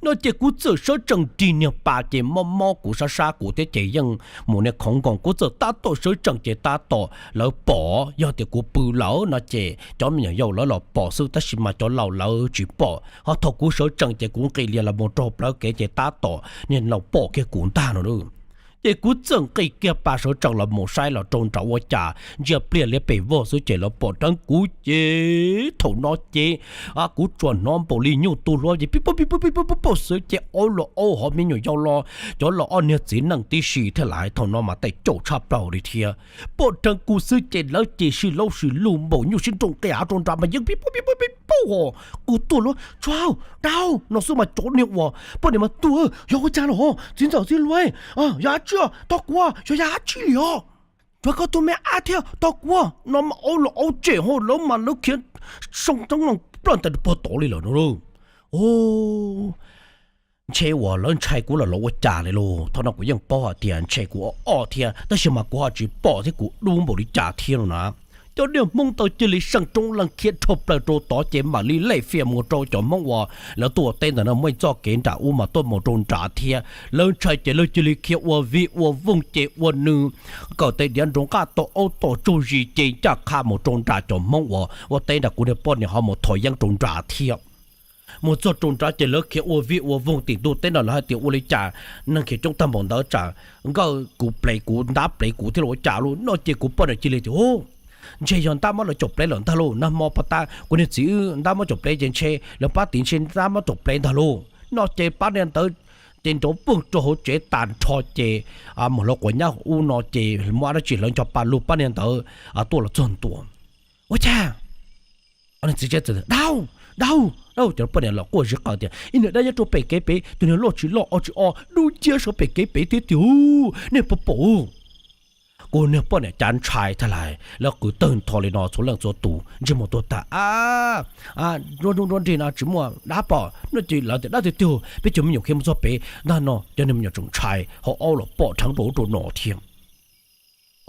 No ces kuv txawm sawv tsees ris niag pas ces mob mob kuv sab sab kuv thiab ces yeej mus niag khoov nkoos, kuv txawm tab tom sawv tsees ces tab tom lawv pom, yog tias kuv pw lawm no ces cov me nyuam yaus lawv los pom xwb tab sis mas cov laus lawv tsis pom. Ho thaum kuv sawv tsees ces kuv nqis lias los mus rau plawv kev ces tab tom niag laus pom kiag kuv ntag no. Ces kuv txawm nqis kiag pas sawv tsees los mus saib los rau nram ua cas ntsia pliag liab pes vog xwb ces lawv pom dheev kuv ces thaum no ces kuv tsuas hnov npaum li nyuj tu hluav ces pib pab pib pab pib pab pab xwb ces ob los ob hov me nyuam yaus los cov los ob niag txiv neej tib si thiab lawm. Thaum no mas tej caum tshaj plaws li thiab. Pom dheev kuv xwb ces lawv ces sib laub sib lug npaum nyuj sib nroo qia rau nram mas yeej pib pab pib pab pib pab ho kuv tuaj luag tsuav dau no xwb mas cov niag uas poj niam mas tuaj, yog ua cas los txiv ntxawm txiv hluas, yog dab tsi, tos kuv, yog yam dab tsi li os. Tsuav koj tus me ab thiab tos kuv no mas ob los ob tsem ho lawv mas lawv khiav soo teeb loo plawg ntawm puag tod li lawm no. Ntshe uas lawv ntshai kuv los los ua cas li lauj. Thaum no kuv yeej paub hais tias ntshe kuv o o thiab tab sis mas kuv ho tsis pom thiab kuv dub npaum li cas thiab no na. Cov niag Hmoob ntawd cia li seem roob leej khiav dhau plaws rau tod ces mam li lej fias mus rau cov Hmoob uas lawv tuaj ua teb ntawd no muaj ib txoj kev nram ub mas tuaj mus rau nrad thiab. Lawv ntshai ces lawv cia li khiav ua vij ua voog ces ua nws kawm tes diav nrov nqaj tau aub tom tsaug zis ces ncaj qha mus rau nram cov Hmoob uas ua teb nram kuv niag poj niam ho mus thov yeeb rau nrad thiab. Mus txog rau nrad ces lawv khiav ua vij ua voog tim ntug teb no lawv hais tias ua li cas neeg khiav coob tag npaum ntawd tsam nkawd kuv plev kuv ntab plev kuv thiab los ua cas lauj no ces kuv poj niam cia li tias, ntshe yog ntab muab lawv caum plev lawm ntag lauj. Nag hmo pab tab kuv niag txiv wb ntab muab caum plev ces ntshe lawv pab tid ntshe ntab muab caum plev ntag lauj no ces pab niag ntawd ces nrov pwg rau hauv tsev tas nrho ces mus hlawv quav nyab ub no ces muab dab tsi hlawv ncho pa lug pab niag ntawd tuaj los txog ntua. Ua cas txiv tsev txawm dau, dau, dau, cov poj niam los quaj zig qawm tias ib niag dab nyob rau pem kev pem, tus niag loj tsis loj o tsis o dub nciab sawv pem kev pem thiab tiag, nej puas pom? Kuv niag poj niam cav ntshai tag lawm, lawv qw tawg ntho li no txhua leej txhua tus ntsej muag tuag tas. Nruab hnub nruab nrig no tsis muaj dab pom no ces lawv tias dab tiag tiag, peb cov me nyuam khiav mus txog pem ntag no, cov niag me nyuam tseem ntshai ho ob los pom dheev rau ub rau no thiab.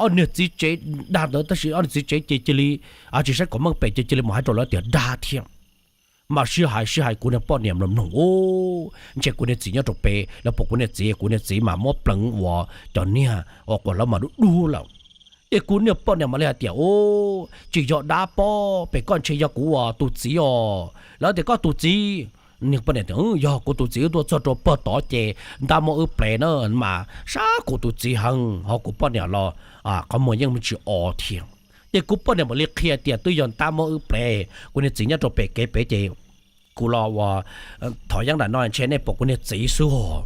Ob niag txiv tsev dag ntawd tab sis ob niag txiv tsev ces cia li tsis saib kom meej pem ces cia li mus hais rau lawv tias dag thiab. Mas sib hais sib hais kuv niag poj niam mloog mloog, ntshe kuv niag txiv nyob rau pem, lawv pom kuv niag txiv, kuv niag txiv mas muab pleev ua cov niag ua quas lawv mas dub dub lawm. Ces kuv niag poj niam mam li hais tias, tsis yog dab pob, pem koj ntshe yog kuv ua tus txiv os. Lawv tias koj tus txiv. Niag poj niam tias yog kuv tus txiv, wb tuaj txog rau pog tod ces ntab muab wb plev na mas sab kuv tus txiv heev, ho kuv poj niam los qhov muag yeej tsis o thiab. Ces kuv poj niam mam li qhia tias twb yog ntab muab wb plev, kuv niag txiv nyob rau pem kev pem ces kuv los ua thov yeeb nram no ntshe nej pom kuv niag txiv xwb os.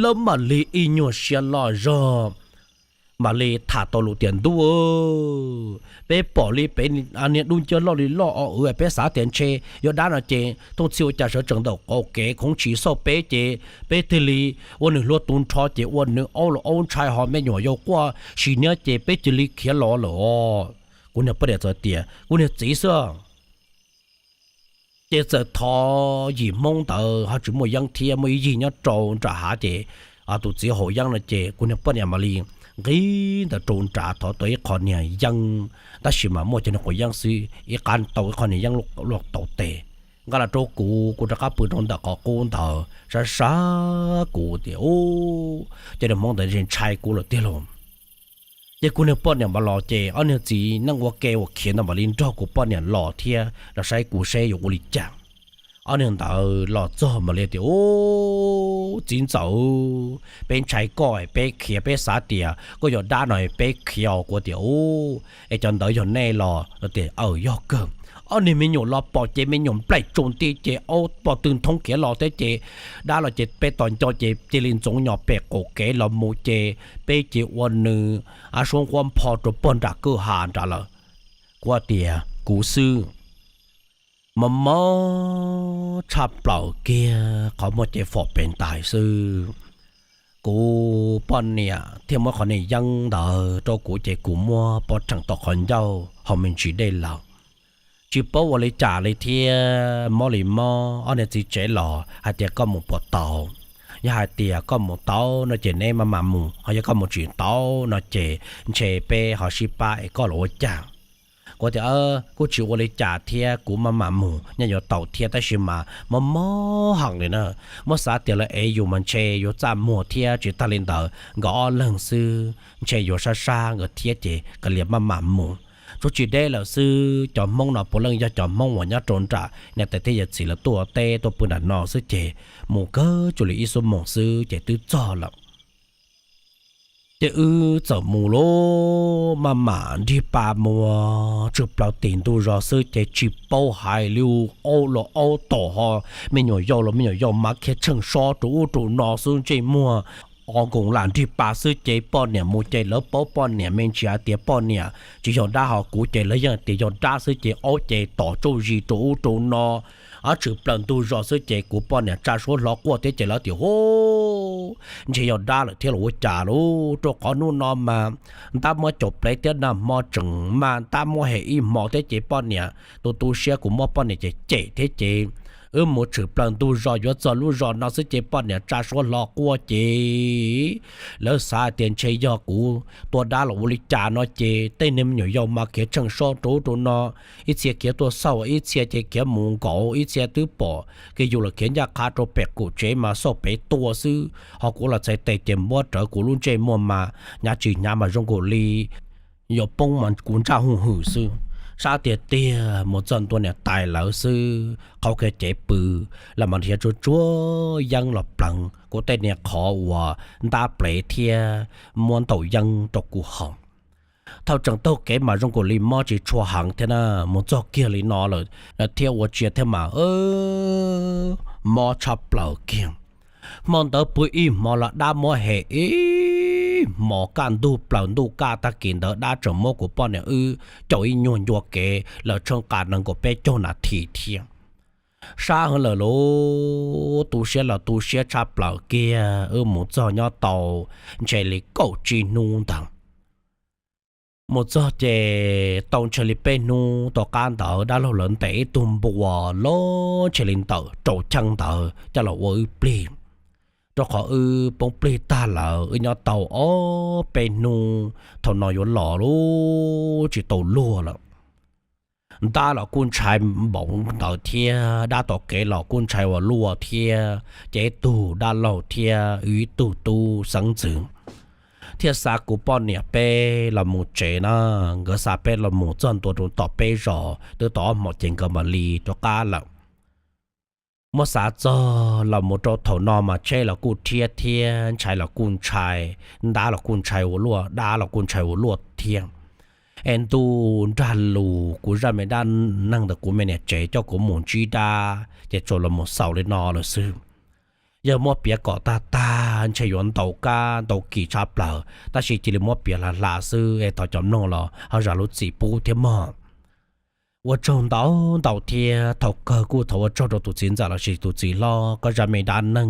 Lawv mam li ib nyuag siab loj zog, mam li tham tau lus tias ntuj, peb pom li peb niag dub nciab loj li loj o wv, peb xav tias ntshe yog dab no ces thooj txhij ua cas sawv tsees ntawm qaum kev khoov tshis xauj peb ces peb thiaj li ua nws hlua tu nrho ces ua nws aub los aub ntshai ho me nyuam yaus quaj sis niab ces peb cia li khiav los lawm os. Kuv niag poj niam txawm tias kuv niag txiv xwb. Ces txawm thov yim Hmoob ntawd ho tsis muaj yeeb thiab, muaj ib yig nyob rau nram hav ces tus txiv haus yeeb no ces kuv niag poj niam mam li nqis ntawd rau nrad thov tau ib qho niag yeeb, tab sis mas muaj cov niag quav yeeb xwb, ib qab tau ib qho niag yeeb luaj tau tes. Nqa los rau kuv, kuv rov qab pw rau ntawm qhov qub ntawd sab sab kuv tias, cov niag Hmoob ntawd ntshai kuv lawm tiag lauj. Ces kuv niag poj niam mam los ces ob niag txiv neej ua ke ua khiav ntawd mam li nrog kuv poj niam los thiab los saib kuv seb yuav ua li cas. Ob niag ntawd los txog mam li tias, u, txiv ntxawm, peb ntshai koj, peb khiav, peb xav tias koj yog dab no peb khiav. Kuv tias, u, es cov ntawd yog nej los? Tias, aw, yog kawg. Ob niag me nyuam los pom ces me nyuam nplaim tsaus nti ces aub pom tw nthoob khiav los thiab ces dab los ces peb tos nco ces cia li ntxoov nyos pem qaum kev los mus ces peb ces ua nws ab suab nquab npho rau pog nram kwj ha nrad lawm. Kuv tias kuv xwb. Mob mob tshaj plaws kiag, qhov muag ces fom pes ntais xwb. Kuv poj niam thiaj muab qhov niag yeeb ntawd rau kuv ces kuv muab pob rheem tom qhov ncauj haus me ntsis dej lawm. Tsis paub ua li cas li thiab, mob li mob, ob niag txiv tsev los hais tias koj mus puas tau. Yog hais tias koj mus tau no ces neb maj mam mus, ho yog koj mus tsis tau no ces ntshe peb ho sib pab es koj los ua cas. Kuv tias, Kuj tsis ua li cas thiab, kuv maj mam mus, nyob yuav tau thiab, tab sis mas mob mob heev li na. Muab xav tias lawv ev yus mas ntshe yuav txaj muag thiab, tsis tag li ntawd nkawd ob leeg xwb ntshe yuav sab sab nkawd thiab, ces kav liam maj mam mus. Tsuas tsis deb lawm xwb, cov Hmoob no puav leej yog cov Hmoob uas nyob rau nram niam tais thiab yawm txiv lawv tuaj teb tuaj pw nram no xwb, ces mus kawg tsuas li ib xuab moos xwb ces twb txog lawm. Ces wb txawm mus lauj, maj mam nrig pa mus tshwm plaws tim ntug zos xwb ces tsis paub hais li, aub los aub tom ho, me nyuam yaus los me nyuam yaus mas khiav tsheej sob rau ub rau no xwb, ntsej muag o nkoos lam nrig pa xwb ces poj niam mus ces lawv paub poj niam me ntsis hais tias poj niam tsis yog dab, ho kuv ces lawv yeej tias yog dab xwb ces aub ces tom tsauj zis rau ub rau no. Ob tshwm plaws ntug zos xwb ces kuv poj niam tsa suab hlo quaj thiab ces lawv tias, Hu, ntshe yog dab lawm thiab los ua cas lauj, rau qhov hnub no mas ntab muab caum plev thiab nag hmo tseem mas ntab muab hem ib hmo thiab ces poj niam tu tu siab, kuv muab poj niam cem cem thiab ces wb mus tshwm plaws ntug zos yuav txog lub zos no xwb ces poj niam tsa suab hlo quaj ces lawv xav tias ntshe yog kuv tua dab los ua li cas no ces tej niag me nyuam yaus mas khiav tsheej sob rau ub rau no, ib txhia khiav tuaj xauj, ib txhia ces khiav mus nkaum, ib txhia twb pom kiag yus los khiav ncaj qha rau pem qaum tsev mas xauj pem tua xwb, ho kuv los txhais tes ces muab rawv kuv lub ntsej muag mas hnyav tsis hnyav mas zoo nkaus li yuav poob mas kuv ntsaj hwj hwm xwb. Sab tiag tiag mus txog ntua niam tais lawv xwb, qhov kiag cev pw los mas nrhiav tsuag tsuag yeeb los pleev kuv tej niag qhov uas ntab plev thiab muab ntaus yeeb rau kuv haus. Thaum tseem taug kev mas zoo nkaus li mob tsis tshua heev thiab na, mus txog kiag li no lawm thiab ua tsiaj thiab mas mob tshaj plaws kiag. Hmo ntawd pw ib hmo los dab muab hem ib hmo kaj ntug plaws ntuj kaj tag kis ntawd dab tseem muab kuv poj niam wb caum ib nyuag ncua kev lawm tsheej qas nees nkaum peb caug nas this thiab. Sab heev lawm lauj, tu siab los tu siab tshaj plaws kiag, wb mus txog nyob tau ntshe li kaum tsib hnub ntawd. Mus txog ces tau ntshe li peb hnub tom qab ntawd dab laug lawv ntes ib tug npua loj ntshe li ntawm rau cheeb ntawd coj los ua wb plig, rau qhov wb poob plig tag lawm wb nyob tau ob peb hnub thaum no yuav los lub tsis tau luag lawm. Ntab los kuj ntshai npaum ntawd thiab, dab tom kev los kuj ntshai ua luaj thiab, ces ib tug dab laug thiab wb ib tug tub xeeb ntxwv thiaj xa kuv poj niam peb los mus tsev na. Nkawd xa peb los mus txog ntua rau tom peb zos twb tau ob hmos ces nkawd mam li rov qab lawm. Muab xav txog los mus rau thaum no mas tsheb los kuj rhiab thiab, ntshai los kuj ntshai, ntab los kuj ntshai ua luaj, dab los kuj ntshai ua luaj thiab. Es ntuj nrag lus kuv zaj me dab neeg ntawm kuv me niam tsev coj kuv mus ntsib dab ces tsuas los mus xaus li no lawm xwb. Yog muab piav kom tag tag ntshe yuav ntau kab ntau kis tshaj plaws, tab sis cia li muab piav hla hla xwb es thov cov mloog los ho zam lub txim pub thiab mog. Ua tsaug ntau ntau thiab, thaum kawg kuj thov ua tsaug rau tus txiv ntxawm lossis tus txiv hlob, koj zaj me dab neeg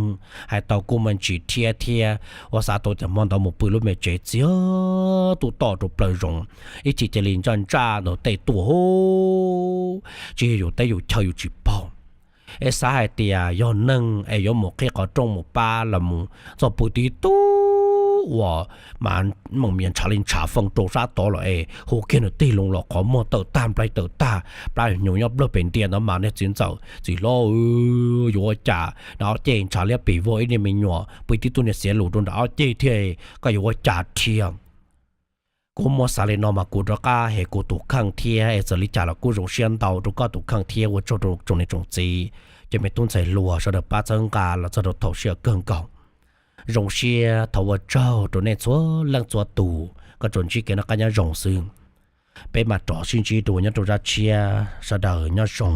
hais tau kuj me ntsis rhiab thiab. Ua xav tau tias hmo ntawd mus pw lub me tsev txiag tub toj rau plaws zoov, ib chim cia li ntsaj ntsaj ntawm tej tuaj hu, tsis yog yus teb yus chaw yus tsis paub. Es xav hais tias yog neeg es yuav mus qhib qhov rooj mus pab los mus txog pw tib tug uas mas moos mias ntshav li ntshav foob rau sab tod los es hu kiag nws tig loo los qhov muag tawm tag nplaig tawm tag, plab hnyuv nyob nplawg pem ntiaj ntawd mas niag txiv ntxawm txiv hlob, yuav ua cas nram ob ceg ntshav liab pim vog ib niag me nyuam pw tib tug niag xiav lus rau nram ob ceg thiab, koj yuav ua cas rhiab? Kuv muab xav li no mas kuv rov qab hem kuv tus kheej thiab, es txawm li cas los kuj zoo siab ntau rau koj tus kheej thiab ua tsaug rau tsoom niam tsoom txiv, cov me tub ntxhais hluas sawv daws pab txhawb nqa los txog rau thaum sij hawm kawg nkaus. Zoo siab thov ua tsaug rau nej txhua leej txhua tus, koj tsuas ntsib kev noj qab nyob zoo xwb. Peb mam rov sib ntsib dua nyob rau zaj tshiab, sawv daws nyob zoo.